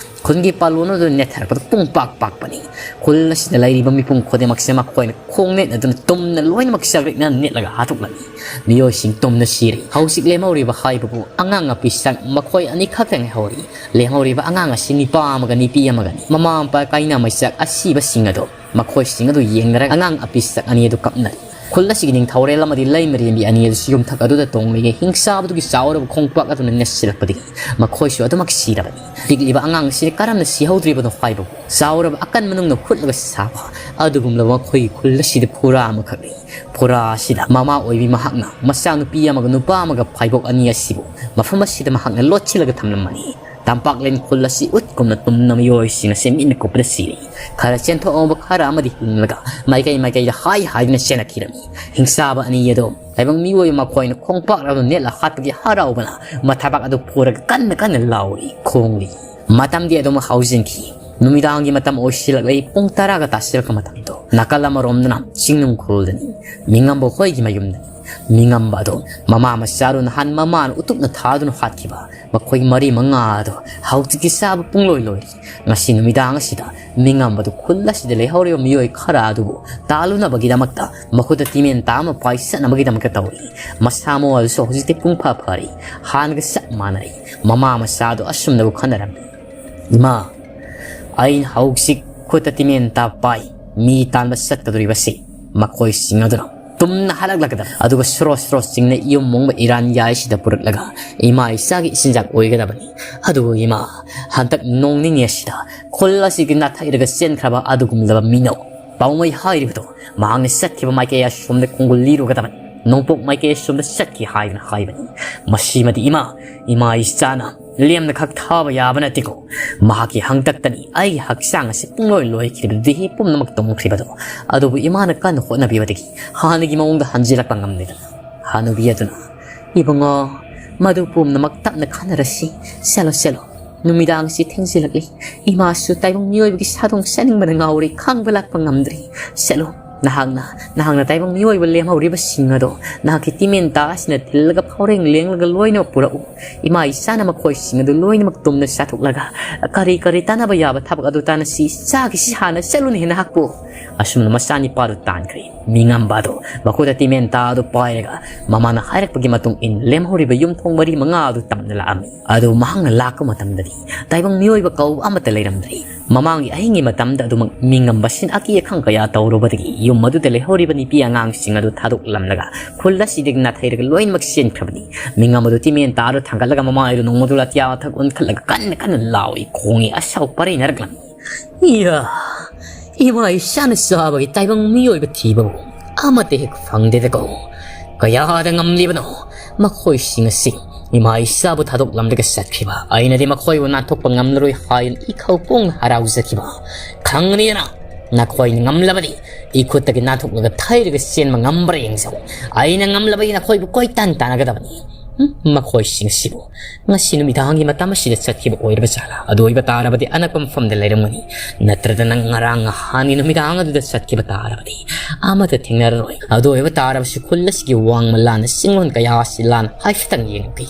ꯈꯨꯜꯒꯤ ꯄꯥꯂꯣꯟ ꯑꯗꯨ ꯅꯦꯠꯊꯔꯛꯄꯗ ꯄꯨꯡ ꯄꯥꯛ ꯄꯥꯛꯄꯅꯤ꯫ ꯈꯨꯜ ꯑꯁꯤꯗ ꯂꯩꯔꯤꯕ ꯃꯤꯄꯨꯝ ꯈꯨꯗꯤꯡꯃꯛꯁꯦ ꯃꯈꯣꯏꯅ ꯈꯣꯡ ꯅꯦꯠꯅꯗꯨꯅ ꯇꯨꯝꯅ ꯂꯣꯏꯅꯃꯛ ꯆꯥꯛꯔꯤꯛꯅ ꯅꯦꯠꯂꯒ ꯍꯥꯠꯇꯣꯛꯂꯝꯃꯤ꯫ ꯃꯤꯑꯣꯏꯁꯤꯡ ꯇꯨꯝꯅ ꯁꯤꯔꯤ꯫ ꯍꯧꯖꯤꯛ ꯂꯦꯝꯍꯧꯔꯤꯕ ꯍꯥꯏꯕꯕꯨ ꯑꯉꯥꯡ ꯑꯄꯤꯁꯛ ꯃꯈꯣꯏ ꯑꯅꯤꯈꯛꯇ ꯉꯥꯏꯍꯧꯔꯤ꯫ ꯂꯦꯝꯍꯧꯔꯤꯕ ꯑꯉꯥꯡ ꯑꯁꯤ ꯅꯤꯄꯥ ꯑꯃꯒ ꯅꯨꯄꯤ ꯑꯃꯒꯅꯤ꯫ ꯃꯃꯥ ꯃꯄꯥ ꯀꯥꯏꯅ ꯃꯩꯆꯥꯛ ꯑꯁꯤꯕꯁꯤꯡ ꯑꯗꯣ ꯃꯈꯣꯏꯁꯤꯡ ꯑꯗꯨ ꯌꯦꯡꯅꯔꯒ ꯑꯉꯥꯡ ꯑꯄꯤꯁꯛ ꯑꯅꯤ ꯑꯗꯨ ꯀꯞꯅꯔꯤ꯫ ꯈꯨꯜ ꯑꯁꯤꯒꯤ ꯅꯤꯡꯊꯧꯔꯦꯜ ꯑꯃꯗꯤ ꯂꯩꯃꯔꯦꯝꯕꯤ ꯑꯅꯤ ꯑꯗꯨꯁꯨ ꯌꯨꯝꯊꯛ ꯑꯗꯨꯗ ꯇꯣꯡꯂꯤꯉꯩ ꯍꯤꯡꯆꯥꯕꯗꯨꯒꯤ ꯆꯥꯎꯔꯕ ꯈꯣꯡꯄꯥꯛ ꯑꯗꯨꯅ ꯅꯦꯠꯁꯤꯜꯂꯛꯄꯗꯒꯤ ꯃꯈꯣꯏꯁꯨ ꯑꯗꯨꯃꯛ ꯁꯤꯔꯕꯅꯤ꯫ ꯄꯤꯛꯂꯤꯕ ꯑꯉꯥꯡ ꯑꯁꯤꯅ ꯀꯔꯝꯅ ꯁꯤꯍꯧꯗ꯭ꯔꯤꯕꯅꯣ ꯍꯥꯏꯕꯕꯨ ꯆꯥꯎꯔꯕ ꯑꯀꯟ ꯃꯅꯨꯡꯅ ꯍꯨꯠꯂꯒ ꯁꯥꯕ ꯑꯗꯨꯒꯨꯝꯂꯕ ꯃꯈꯣꯏꯒꯤ ꯈꯨꯜ ꯑꯁꯤꯗ ꯐꯨꯔꯥ ꯑꯃꯈꯛ ꯂꯩ꯫ ꯐꯨꯔꯥ ꯑꯁꯤꯗ ꯃꯃꯥ ꯑꯣꯏꯕꯤ ꯃꯍꯥꯛꯅ ꯃꯆꯥꯅꯨꯄꯤ ꯑꯃꯒ ꯅꯨꯄꯥ ꯑꯃꯒ ꯐꯥꯏꯕꯣꯛ ꯑꯅꯤ ꯑꯁꯤꯕꯨ ꯃꯐꯝ ꯑꯁꯤꯗ ꯃꯍꯥꯛꯅ ꯂꯣꯠꯁꯤꯜꯂꯒ ꯊꯝꯂꯝꯕꯅꯤ꯫ ꯇꯝꯄꯥꯛꯂꯦꯟ ꯈꯨꯜ ꯑꯁꯤ ꯎꯠꯀꯨꯝꯅ ꯇꯨꯝꯅ ꯃꯤꯑꯣꯏꯁꯤꯡ ꯑꯁꯤ ꯃꯤꯠꯅ ꯀꯨꯞꯄꯗ ꯁꯤꯔꯤ꯫ ꯈꯔ ꯆꯦꯟꯊꯣꯛꯍꯧꯕ ꯈꯔ ꯑꯃꯗꯤ ꯍꯤꯡꯂꯒ ꯃꯥꯏꯀꯩ ꯃꯥꯏꯀꯩꯗ ꯍꯥꯏ ꯍꯥꯏꯗꯨꯅ ꯆꯦꯟꯅꯈꯤꯔꯝꯃꯤ꯫ ꯍꯤꯡꯆꯥꯕ ꯑꯅꯤ ꯑꯗꯣ ꯂꯥꯏꯕꯛ ꯃꯤꯑꯣꯏ ꯃꯈꯣꯏꯅ ꯈꯣꯡꯄꯥꯛ ꯑꯗꯨ ꯅꯦꯠꯂ ꯍꯥꯠꯄꯒꯤ ꯍꯔꯥꯎꯕꯅ ꯃꯊꯕꯥꯛ ꯑꯗꯨ ꯐꯨꯔꯒ ꯀꯟꯅ ꯀꯟꯅ ꯂꯥꯎꯔꯤ, ꯈꯣꯡꯂꯤ꯫ ꯃꯇꯝꯗꯤ ꯑꯗꯨꯝ ꯍꯧꯖꯤꯟꯈꯤ꯫ ꯅꯨꯃꯤꯗꯥꯡꯒꯤ ꯃꯇꯝ ꯑꯣꯏꯁꯤꯜꯂꯛꯂꯦ꯫ ꯄꯨꯡ ꯇꯔꯥꯒ ꯇꯥꯁꯤꯜꯂꯛꯄ ꯃꯇꯝꯗꯣ꯫ ꯅꯥꯀꯜ ꯑꯃꯔꯣꯝꯗꯅ ꯆꯤꯡꯅꯨꯡ ꯈꯨꯜꯗꯅꯤ꯫ ꯃꯤꯉꯝꯕ ꯍꯣꯏꯒꯤ ꯃꯌꯨꯝꯗꯅꯤ꯫ ꯃꯤꯉꯝꯕ ꯑꯗꯣ ꯃꯃꯥ ꯃꯆꯥꯗꯨ ꯅꯍꯥꯟ ꯃꯃꯥꯅ ꯎꯇꯨꯞꯅ ꯊꯥꯗꯨꯅ ꯍꯥꯠꯈꯤꯕ ꯃꯈꯣꯏ ꯃꯔꯤ ꯃꯉꯥ ꯑꯗꯣ ꯍꯧꯖꯤꯛꯇꯤ ꯆꯥꯕ ꯄꯨꯡꯂꯣꯏ ꯂꯣꯏꯔꯤ꯫ ꯉꯁꯤ ꯅꯨꯃꯤꯗꯥꯡ ꯑꯁꯤꯗ ꯃꯤꯉꯝꯕꯗꯨ ꯈꯨꯜ ꯑꯁꯤꯗ ꯂꯩꯍꯧꯔꯤꯕ ꯃꯤꯑꯣꯏ ꯈꯔ ꯑꯗꯨꯕꯨ ꯇꯥꯜꯂꯨꯅꯕꯒꯤꯗꯃꯛꯇ ꯃꯈꯨꯠꯇ ꯇꯤꯃꯦꯟ ꯇꯥ ꯑꯃ ꯄꯥꯏꯁꯠꯅꯕꯒꯤꯗꯃꯛꯇ ꯇꯧꯔꯤ꯫ ꯃꯁꯥ ꯃꯎ ꯑꯗꯨꯁꯨ ꯍꯧꯖꯤꯛꯇꯤ ꯄꯨꯡꯐ ꯐꯔꯤ꯫ ꯍꯥꯟꯅꯒ ꯆꯞ ꯃꯥꯟꯅꯔꯤ꯫ ꯃꯃꯥ ꯃꯆꯥꯗꯨ ꯑꯁꯨꯝꯅꯕꯨ ꯈꯟꯅꯔꯝꯃꯤ꯫ "ꯏꯃꯥ, ꯑꯩꯅ ꯍꯧꯖꯤꯛ ꯈꯨꯠꯇ ꯇꯤꯃꯦꯟ ꯇꯥ ꯄꯥꯏ꯫ ꯃꯤ ꯇꯥꯟꯕ ꯆꯠꯀꯗꯧꯔꯤꯕꯁꯤ ꯃꯈꯣꯏꯁꯤꯡ ꯑꯗꯨꯅ ꯇꯨꯝꯅ ꯍꯜꯂꯛꯂꯒꯗꯕ, ꯑꯗꯨꯒ ꯁ꯭ꯔꯣ ꯁ꯭ꯔꯣ ꯆꯤꯡꯅ ꯌꯨꯝ ꯃꯨꯡꯕ ꯏꯔꯥꯟ ꯌꯥꯏꯁꯤꯗ ꯄꯨꯔꯛꯂꯒ ꯏꯃꯥ ꯏꯆꯥꯒꯤ ꯏꯆꯤꯟꯖꯥꯛ ꯑꯣꯏꯒꯗꯕꯅꯤ꯫ ꯑꯗꯨꯕꯨ ꯏꯃꯥ, ꯍꯟꯗꯛ ꯅꯣꯡ ꯅꯤꯅꯤ ꯑꯁꯤꯗ ꯈꯨꯜ ꯑꯁꯤꯒꯤ ꯅꯥꯊꯩꯔꯒ ꯆꯦꯟꯈ꯭ꯔꯕ ꯑꯗꯨꯒꯨꯝꯂꯕ ꯃꯤꯅꯧ ꯄꯥꯎꯃꯩ ꯍꯥꯏꯔꯤꯕꯗꯣ ꯃꯍꯥꯛꯅ ꯆꯠꯈꯤꯕ ꯃꯥꯏꯀꯩ ꯑꯁꯣꯝꯗ ꯈꯣꯡꯒꯨꯜ ꯂꯤꯔꯨꯒꯗꯕꯅꯤ꯫ ꯅꯣꯡꯄꯣꯛ ꯃꯥꯏꯀꯩ ꯑꯁꯣꯝꯗ ꯆꯠꯈꯤ ꯍꯥꯏꯗꯨꯅ ꯍꯥꯏꯕꯅꯤ꯫ ꯃꯁꯤꯃꯗꯤ ꯏꯃꯥ, ꯏꯃꯥ ꯏꯆꯥꯅ ꯂꯦꯝꯅ ꯈꯛ ꯊꯥꯕ ꯌꯥꯕ ꯅꯠꯇꯦꯀꯣ꯫ ꯃꯍꯥꯛꯀꯤ ꯍꯪꯇꯛꯇꯅꯤ ꯑꯩꯒꯤ ꯍꯛꯆꯥꯡ ꯑꯁꯤ ꯄꯨꯡꯂꯣꯏ ꯂꯣꯏꯈ꯭ꯔꯤꯕ, ꯗꯦꯍꯤ ꯄꯨꯝꯅꯃꯛ ꯇꯨꯝꯈ꯭ꯔꯤꯕꯗꯣ꯫ ꯑꯗꯨꯕꯨ ꯏꯃꯥꯅ ꯀꯟꯅ ꯍꯣꯠꯅꯕꯤꯕꯗꯒꯤ ꯍꯥꯟꯅꯒꯤ ꯃꯑꯣꯡꯗ ꯍꯟꯖꯤꯜꯂꯛꯄ ꯉꯝꯂꯦꯗꯅ꯫ ꯍꯅꯨꯕꯤ ꯑꯗꯨꯅ, "ꯏꯕꯨꯡꯉꯣ, ꯃꯗꯨ ꯄꯨꯝꯅꯃꯛ ꯇꯞꯅ ꯈꯟꯅꯔꯁꯤ꯫ ꯆꯠꯂꯣ, ꯆꯠꯂꯣ꯫ ꯅꯨꯃꯤꯗꯥꯡꯁꯤ ꯊꯦꯡꯖꯤꯜꯂꯛꯂꯤ꯫ ꯏꯃꯥꯁꯨ ꯇꯥꯏꯕꯪ ꯃꯤꯑꯣꯏꯕꯒꯤ ꯁꯥꯗꯣꯡ ꯆꯥꯅꯤꯡꯕꯅ ꯉꯥꯎꯔꯤ, ꯈꯥꯡꯕ ꯂꯥꯛꯄ ꯉꯝꯗ꯭ꯔꯤ꯫ ꯆꯠꯂꯨ, ꯅꯍꯥꯛꯅ, ꯅꯍꯥꯛꯅ ꯇꯥꯏꯕꯪ ꯃꯤꯑꯣꯏꯕ ꯂꯦꯝꯍꯧꯔꯤꯕꯁꯤꯡ ꯑꯗꯣ ꯅꯍꯥꯛꯀꯤ ꯇꯤꯃꯦꯟꯇꯥ ꯑꯁꯤꯅ ꯊꯤꯜꯂꯒ ꯐꯥꯎꯔꯦꯡ ꯂꯦꯡꯂꯒ ꯂꯣꯏꯅꯃꯛ ꯄꯨꯔꯛꯎ꯫ ꯏꯃꯥ ꯏꯆꯥꯅ ꯃꯈꯣꯏꯁꯤꯡ ꯑꯗꯨ ꯂꯣꯏꯅꯃꯛ ꯇꯨꯝꯅ ꯆꯥꯊꯣꯛꯂꯒ ꯀꯔꯤ ꯀꯔꯤ ꯇꯥꯟꯅꯕ ꯌꯥꯕ ꯊꯕꯛ ꯑꯗꯨ ꯇꯥꯟꯅꯁꯤ꯫ ꯆꯥꯈꯤꯁꯤ ꯍꯥꯟꯅ, ꯆꯠꯂꯨꯅꯦ ꯅꯍꯥꯛꯄꯨ꯫ ꯑꯁꯨꯝꯅ ꯃꯆꯥꯅꯤꯄꯥꯗꯨ ꯇꯥꯟꯈ꯭ꯔꯦ꯫ ꯃꯤꯉꯝꯕ ꯑꯗꯨ ꯃꯈꯨꯠꯇ ꯇꯤꯃꯦꯟꯇꯥ ꯑꯗꯨ ꯄꯥꯏꯔꯒ ꯃꯃꯥꯅ ꯍꯥꯏꯔꯛꯄꯒꯤ ꯃꯇꯨꯡ ꯏꯟ ꯂꯦꯝꯍꯧꯔꯤꯕ ꯌꯨꯝꯊꯣꯡ ꯃꯔꯤ ꯃꯉꯥ ꯑꯗꯨ ꯇꯝꯅ ꯂꯥꯛꯑꯝꯃꯤ꯫ ꯑꯗꯨ ꯃꯍꯥꯛꯅ ꯂꯥꯛꯄ ꯃꯇꯝꯗꯗꯤ ꯇꯥꯏꯕꯪ ꯃꯤꯑꯣꯏꯕ ꯀꯧꯕ ꯑꯃꯠꯇ ꯂꯩꯔꯝꯗ꯭ꯔꯤ꯫ ꯃꯃꯥꯡꯒꯤ ꯑꯍꯤꯡꯒꯤ ꯃꯇꯝꯗ ꯑꯗꯨꯃꯛ ꯃꯤꯉꯝꯕꯁꯤꯡ ꯑꯀꯤ ꯑꯈꯪ ꯀꯌꯥ ꯇꯧꯔꯨꯕꯗꯒꯤ ꯌꯨꯝ ꯑꯗꯨꯗ ꯂꯩꯍꯧꯔꯤꯕ ꯅꯨꯄꯤ ꯑꯉꯥꯡꯁꯤꯡ ꯑꯗꯨ ꯊꯥꯗꯣꯛꯂꯝꯂꯒ ꯈꯨꯜ ꯑꯁꯤꯗꯒꯤ ꯅꯥꯊꯩꯔꯒ ꯂꯣꯏꯅꯃꯛ ꯆꯦꯟꯈ꯭ꯔꯕꯅꯤ꯫ ꯃꯤꯉꯝꯕꯗꯨ ꯇꯤꯃꯦꯟꯇꯥꯗꯨ ꯊꯥꯡꯒꯠꯂꯒ ꯃꯃꯥꯏꯗꯨ ꯅꯣꯡꯃꯗꯨ ꯑꯇꯤꯌꯥ ꯃꯊꯛ ꯑꯣꯟꯈꯠꯂꯒ ꯀꯟꯅ ꯀꯟꯅ ꯂꯥꯎꯏ ꯈꯣꯡꯏ, ꯑꯁꯥꯎ ꯄꯔꯩꯅꯔꯛꯂꯝꯃꯤ꯫ ꯏꯌꯥ! ꯏꯃꯥ ꯏꯆꯥꯅ ꯆꯥꯕꯒꯤ ꯇꯥꯏꯕꯪ ꯃꯤꯑꯣꯏꯕ ꯊꯤꯕꯕꯨ ꯑꯃꯠꯇ ꯍꯦꯛ ꯐꯪꯗꯦꯗꯀꯣ꯫ ꯀꯌꯥꯗ ꯉꯝꯂꯤꯕꯅꯣ ꯃꯈꯣꯏꯁꯤꯡ ꯑꯁꯤ? ꯏꯃꯥ ꯏꯆꯥꯕꯨ ꯊꯥꯗꯣꯛꯂꯝꯂꯒ ꯆꯠꯈꯤꯕ ꯑꯩꯅꯗꯤ ꯃꯈꯣꯏꯕꯨ ꯅꯥꯟꯊꯣꯛꯄ ꯉꯝꯂꯔꯣꯏ ꯍꯥꯏꯅ ꯏꯈꯧ ꯄꯣꯡꯅ ꯍꯔꯥꯎꯖꯈꯤꯕ꯫ ꯈꯪꯒꯅꯤꯗꯅ, ꯅꯈꯣꯏꯅ ꯉꯝꯂꯕꯗꯤ ꯏꯈꯨꯠꯇꯒꯤ ꯅꯥꯟꯊꯣꯛꯂꯒ ꯊꯩꯔꯒ ꯆꯦꯟꯕ ꯉꯝꯕ꯭ꯔꯥ ꯌꯦꯡꯖꯧ꯫ ꯑꯩꯅ ꯉꯝꯂꯕꯗꯤ ꯅꯈꯣꯏꯕꯨ ꯀꯣꯏꯇꯥꯟ ꯇꯥꯟꯅꯒꯗꯕꯅꯤ꯫ ꯍꯨꯝ, ꯃꯈꯣꯏꯁꯤꯡ ꯑꯁꯤꯕꯨ ꯉꯁꯤ ꯅꯨꯃꯤꯗꯥꯡꯒꯤ ꯃꯇꯝ ꯑꯁꯤꯗ ꯆꯠꯈꯤꯕ ꯑꯣꯏꯔꯕ ꯖꯥꯠꯂꯥ? ꯑꯗꯨ ꯑꯣꯏꯕ ꯇꯥꯔꯕꯗꯤ ꯑꯅꯛꯄ ꯃꯐꯝꯗ ꯂꯩꯔꯝꯒꯅꯤ꯫ ꯅꯠꯇ꯭ꯔꯗꯅ ꯉꯔꯥꯡ ꯅꯍꯥꯟꯒꯤ ꯅꯨꯃꯤꯗꯥꯡ ꯑꯗꯨꯗ ꯆꯠꯈꯤꯕ ꯇꯥꯔꯕꯗꯤ ꯑꯃꯠꯇ ꯊꯦꯡꯅꯔꯔꯣꯏ꯫ ꯑꯗꯨ ꯑꯣꯏꯕ ꯇꯥꯔꯕꯁꯨ ꯈꯨꯜ ꯑꯁꯤꯒꯤ ꯋꯥꯡꯃ ꯂꯥꯟꯅ ꯆꯤꯡꯂꯣꯟ ꯀꯌꯥ ꯑꯁꯤ ꯂꯥꯟꯅ ꯍꯥꯏꯐꯦꯠꯇꯪ ꯌꯦꯡꯉꯨꯈꯤ꯫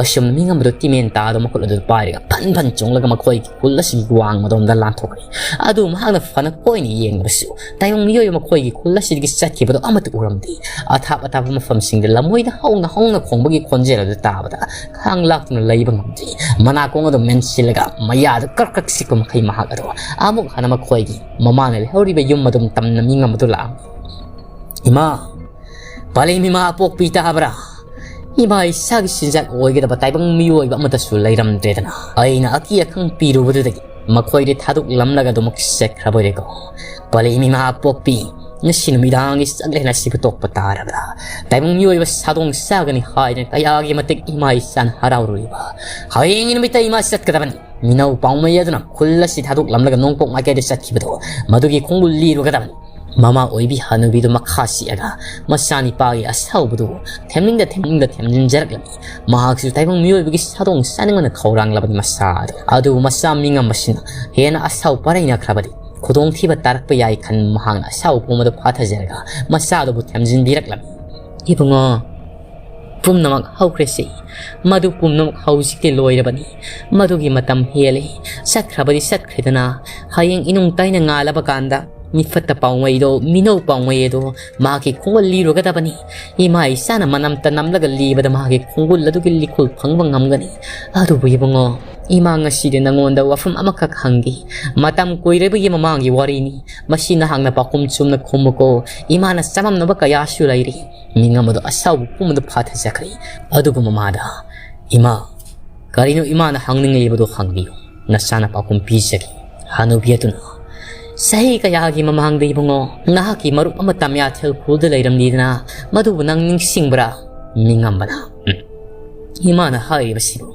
ꯑꯁꯨꯝꯅ ꯃꯤꯉꯝꯕꯗꯨ ꯇꯤꯃꯦꯟ ꯇꯥꯗ ꯃꯈꯨꯠ ꯑꯗꯨ ꯄꯥꯏꯔꯒ ꯐꯟ ꯐꯟ ꯆꯣꯡꯂꯒ ꯃꯈꯣꯏꯒꯤ ꯈꯨꯜ ꯑꯁꯤꯒꯤ ꯋꯥꯡꯃꯗꯣꯝꯗ ꯂꯥꯟꯊꯣꯛꯈ꯭ꯔꯦ꯫ ꯑꯗꯨ ꯃꯍꯥꯛꯅ ꯐꯅ ꯀꯣꯏꯅ ꯌꯦꯡꯂꯕꯁꯨ ꯇꯥꯏꯕꯪ ꯃꯤꯑꯣꯏꯕ ꯃꯈꯣꯏꯒꯤ ꯈꯨꯜ ꯑꯁꯤꯗꯒꯤ ꯆꯠꯈꯤꯕꯗꯨ ꯑꯃꯠꯇ ꯎꯔꯝꯗꯦ꯫ ꯑꯊꯥꯞ ꯑꯊꯥꯞꯄ ꯃꯐꯝꯁꯤꯡꯗ ꯂꯃꯣꯏꯗ ꯍꯧꯅ ꯍꯧꯅ ꯈꯣꯡꯕꯒꯤ ꯈꯣꯟꯖꯦꯜ ꯑꯗꯨ ꯇꯥꯕꯗ ꯈꯥꯡ ꯂꯥꯛꯇꯨꯅ ꯂꯩꯕ ꯉꯝꯗꯦ꯫ ꯃꯅꯥꯀꯣꯡ ꯑꯗꯨ ꯃꯦꯟꯁꯤꯜꯂꯒ ꯃꯌꯥꯗꯨ ꯀ꯭ꯔꯛ ꯀ꯭ꯔꯛ ꯆꯤꯛꯄ ꯃꯈꯩ ꯃꯍꯥꯛ ꯑꯗꯨ ꯑꯃꯨꯛ ꯍꯟꯅ ꯃꯈꯣꯏꯒꯤ ꯃꯃꯥꯅ ꯂꯩꯍꯧꯔꯤꯕ ꯌꯨꯝ ꯑꯗꯨꯝ ꯇꯝꯅ ꯃꯤꯉꯝꯕꯗꯨ ꯂꯥꯛꯑꯝꯃꯤ꯫ "ꯏꯃꯥ, ꯄꯂꯦꯝ ꯏꯃꯥ ꯑꯄꯣꯛꯄꯤ ꯇꯥꯕ꯭ꯔꯥ? ꯏꯃꯥ ꯏꯆꯥꯒꯤ ꯆꯤꯟꯖꯥꯛ ꯑꯣꯏꯒꯗꯕ ꯇꯥꯏꯕꯪ ꯃꯤꯑꯣꯏꯕ ꯑꯃꯠꯇꯁꯨ ꯂꯩꯔꯝꯗ꯭ꯔꯦꯗꯅ꯫ ꯑꯩꯅ ꯑꯀꯤ ꯑꯈꯪ ꯄꯤꯔꯨꯕꯗꯨꯗꯒꯤ ꯃꯈꯣꯏꯗꯤ ꯊꯥꯗꯣꯛꯂꯝꯂꯒ ꯑꯗꯨꯃꯛ ꯆꯠꯈ꯭ꯔꯕꯣꯏꯔꯦꯀꯣ꯫ ꯄꯂꯦꯝ ꯏꯃꯥ ꯄꯣꯛꯄꯤ, ꯉꯁꯤ ꯅꯨꯃꯤꯗꯥꯡꯒꯤ ꯆꯥꯛꯂꯦꯟ ꯑꯁꯤꯕꯨ ꯇꯣꯛꯄ ꯇꯥꯔꯕ꯭ꯔꯥ? ꯇꯥꯏꯕꯪ ꯃꯤꯑꯣꯏꯕ ꯁꯥꯗꯣꯡ ꯆꯥꯒꯅꯤ ꯍꯥꯏꯗꯅ ꯀꯌꯥꯒꯤ ꯃꯇꯤꯛ ꯏꯃꯥ ꯏꯆꯥꯅ ꯍꯔꯥꯎꯔꯨꯔꯤꯕ꯫ ꯍꯌꯦꯡꯒꯤ ꯅꯨꯃꯤꯠꯇ ꯏꯃꯥ ꯆꯠꯀꯗꯕꯅꯤ꯫ ꯃꯤꯅꯧ ꯄꯥꯎꯃꯩ ꯑꯗꯨꯅ ꯈꯨꯜ ꯑꯁꯤ ꯊꯥꯗꯣꯛꯂꯝꯂꯒ ꯅꯣꯡꯄꯣꯛ ꯃꯥꯏꯀꯩꯗ ꯆꯠꯈꯤꯕꯗꯣ ꯃꯗꯨꯒꯤ ꯈꯣꯡꯒꯨꯜ ꯂꯤꯔꯨꯒꯗꯕꯅꯤ꯫ ꯃꯃꯥ ꯑꯣꯏꯕꯤ ꯍꯅꯨꯕꯤꯗꯨ ꯃꯈꯥ ꯆꯤꯛꯑꯒ ꯃꯆꯥꯅꯤꯄꯥꯒꯤ ꯑꯁꯥꯎꯕꯗꯨ ꯊꯦꯝꯅꯤꯡꯗ ꯊꯦꯝꯅꯤꯡꯗ ꯊꯦꯝꯖꯤꯟꯖꯔꯛꯂꯝꯃꯤ꯫ ꯃꯍꯥꯛꯁꯨ ꯇꯥꯏꯕꯪ ꯃꯤꯑꯣꯏꯕꯒꯤ ꯁꯥꯗꯣꯡ ꯆꯥꯅꯤꯡꯕꯅ ꯈꯧꯔꯥꯡꯂꯕꯅꯤ ꯃꯁꯥ ꯑꯗꯨ꯫ ꯑꯗꯨꯕꯨ ꯃꯆꯥ ꯃꯤꯉꯝꯕꯁꯤꯅ ꯍꯦꯟꯅ ꯑꯁꯥꯎ ꯄꯥꯔꯩꯅꯈ꯭ꯔꯕꯗꯤ ꯈꯨꯗꯣꯡꯊꯤꯕ ꯇꯥꯔꯛꯄ ꯌꯥꯏ ꯈꯟ ꯃꯍꯥꯛꯅ ꯑꯁꯥꯎꯕ ꯄꯨꯝꯕꯗꯨ ꯐꯥꯊꯖꯔꯒ ꯃꯆꯥꯗꯨꯕꯨ ꯊꯦꯝꯖꯤꯟꯕꯤꯔꯛꯂꯝꯃꯤ꯫ "ꯏꯕꯨꯡꯉꯣ, ꯄꯨꯝꯅꯃꯛ ꯍꯧꯈ꯭ꯔꯦꯁꯤ꯫ ꯃꯗꯨ ꯄꯨꯝꯅꯃꯛ ꯍꯧꯖꯤꯛꯇꯤ ꯂꯣꯏꯔꯕꯅꯤ꯫ ꯃꯗꯨꯒꯤ ꯃꯇꯝ ꯍꯦꯜꯂꯦ꯫ ꯆꯠꯈ꯭ꯔꯕꯗꯤ ꯆꯠꯈ꯭ꯔꯦꯗꯅ꯫ ꯍꯌꯦꯡ ꯏꯅꯨꯡ ꯇꯥꯏꯅ ꯉꯥꯜꯂꯕ ꯀꯥꯟꯗ ꯃꯤꯐꯠꯇ ꯄꯥꯎꯃꯩꯗꯣ, ꯃꯤꯅꯧ ꯄꯥꯎꯃꯩ ꯑꯗꯣ ꯃꯍꯥꯛꯀꯤ ꯈꯣꯡꯒꯨꯜ ꯂꯤꯔꯨꯒꯗꯕꯅꯤ꯫ ꯏꯃꯥ ꯏꯆꯥꯅ ꯃꯅꯝꯇ ꯅꯝꯂꯒ ꯂꯤꯕꯗ ꯃꯍꯥꯛꯀꯤ ꯈꯣꯡꯒꯨꯜ ꯑꯗꯨꯒꯤ ꯂꯤꯈꯨꯜ ꯐꯪꯕ ꯉꯝꯒꯅꯤ꯫ ꯑꯗꯨꯕꯨ ꯏꯕꯨꯡꯉꯣ, ꯏꯃꯥ ꯉꯁꯤꯗꯤ ꯅꯉꯣꯟꯗ ꯋꯥꯐꯝ ꯑꯃꯈꯛ ꯍꯪꯒꯦ꯫ ꯃꯇꯝ ꯀꯨꯏꯔꯕꯒꯤ ꯃꯃꯥꯡꯒꯤ ꯋꯥꯔꯤꯅꯤ꯫ ꯃꯁꯤ ꯅꯍꯥꯛꯅ ꯄꯥꯎꯈꯨꯝ ꯆꯨꯝꯅ ꯈꯨꯝꯃꯨꯀꯣ꯫ ꯏꯃꯥꯅ ꯆꯃꯝꯅꯕ ꯀꯌꯥꯁꯨ ꯂꯩꯔꯤ꯫" ꯃꯤꯉꯝ ꯑꯗꯨ ꯑꯁꯥꯎꯕ ꯄꯨꯝꯕꯗ ꯐꯥꯊꯖꯈ꯭ꯔꯦ꯫ ꯑꯗꯨꯒ ꯃꯃꯥꯗ, "ꯏꯃꯥ, ꯀꯔꯤꯅꯣ ꯏꯃꯥꯅ ꯍꯪꯅꯤꯡꯂꯤꯕꯗꯨ ꯍꯪꯕꯤꯌꯨ꯫ ꯅꯆꯥꯅ ꯄꯥꯎꯈꯨꯝ ꯄꯤꯖꯒꯦ꯫" ꯍꯅꯨꯕꯤ ꯑꯗꯨꯅ, "ꯆꯍꯤ ꯀꯌꯥꯒꯤ ꯃꯃꯥꯡꯗ ꯏꯕꯨꯡꯉꯣ, ꯅꯍꯥꯛꯀꯤ ꯃꯔꯨꯞ ꯑꯃ ꯇꯥꯃꯤꯌꯥꯊꯦꯜ ꯈꯨꯜꯗ ꯂꯩꯔꯝꯂꯤꯗꯅ, ꯃꯗꯨꯕꯨ ꯅꯪ ꯅꯤꯡꯁꯤꯡꯕ꯭ꯔꯥ?" ꯃꯤꯉꯝꯕꯅ, "ꯎꯝ, ꯏꯃꯥꯅ ꯍꯥꯏꯔꯤꯕꯁꯤꯕꯨ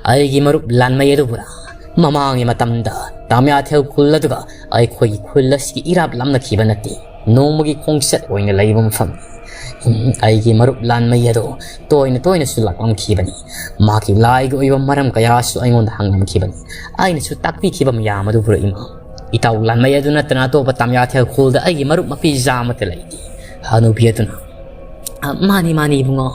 ꯑꯩꯒꯤ ꯃꯔꯨꯞ ꯂꯥꯟꯃꯩ ꯑꯗꯨꯕꯨꯔꯥ? ꯃꯃꯥꯡꯒꯤ ꯃꯇꯝꯗ ꯇꯥꯃꯤꯌꯥꯊꯦꯜ ꯈꯨꯜ ꯑꯗꯨꯒ ꯑꯩꯈꯣꯏꯒꯤ ꯈꯨꯜ ꯑꯁꯤꯒꯤ ꯏꯔꯥꯞ ꯂꯥꯞꯅꯈꯤꯕ ꯅꯠꯇꯦ꯫ ꯅꯣꯡꯃꯒꯤ ꯈꯣꯡꯆꯠ ꯑꯣꯏꯅ ꯂꯩꯕ ꯃꯐꯝꯅꯤ꯫ ꯎꯝ, ꯑꯩꯒꯤ ꯃꯔꯨꯞ ꯂꯥꯟꯃꯩ ꯑꯗꯣ ꯇꯣꯏꯅ ꯇꯣꯏꯅꯁꯨ ꯂꯥꯛꯂꯝꯈꯤꯕꯅꯤ꯫ ꯃꯍꯥꯛꯀꯤ ꯂꯥꯏꯒꯤ ꯑꯣꯏꯕ ꯃꯔꯝ ꯀꯌꯥꯁꯨ ꯑꯩꯉꯣꯟꯗ ꯍꯪꯂꯝꯈꯤꯕꯅꯤ꯫ ꯑꯩꯅꯁꯨ ꯇꯥꯛꯄꯤꯈꯤꯕ ꯃꯌꯥꯝ ꯑꯗꯨꯕꯨ ꯏꯃꯥ, ꯏꯇꯥꯎ ꯂꯥꯟꯃꯩ ꯑꯗꯨ ꯅꯠꯇꯅ ꯑꯇꯣꯞꯄ ꯇꯥꯃꯤꯌꯥꯊꯦꯜ ꯈꯨꯜꯗ ꯑꯩꯒꯤ ꯃꯔꯨꯞ ꯃꯄꯤ ꯖꯥ ꯑꯃꯠꯇ ꯂꯩꯇꯦ꯫" ꯍꯅꯨꯕꯤ ꯑꯗꯨꯅ, "ꯑ, ꯃꯥꯅꯤ, ꯃꯥꯅꯤ ꯏꯕꯨꯡꯉꯣ,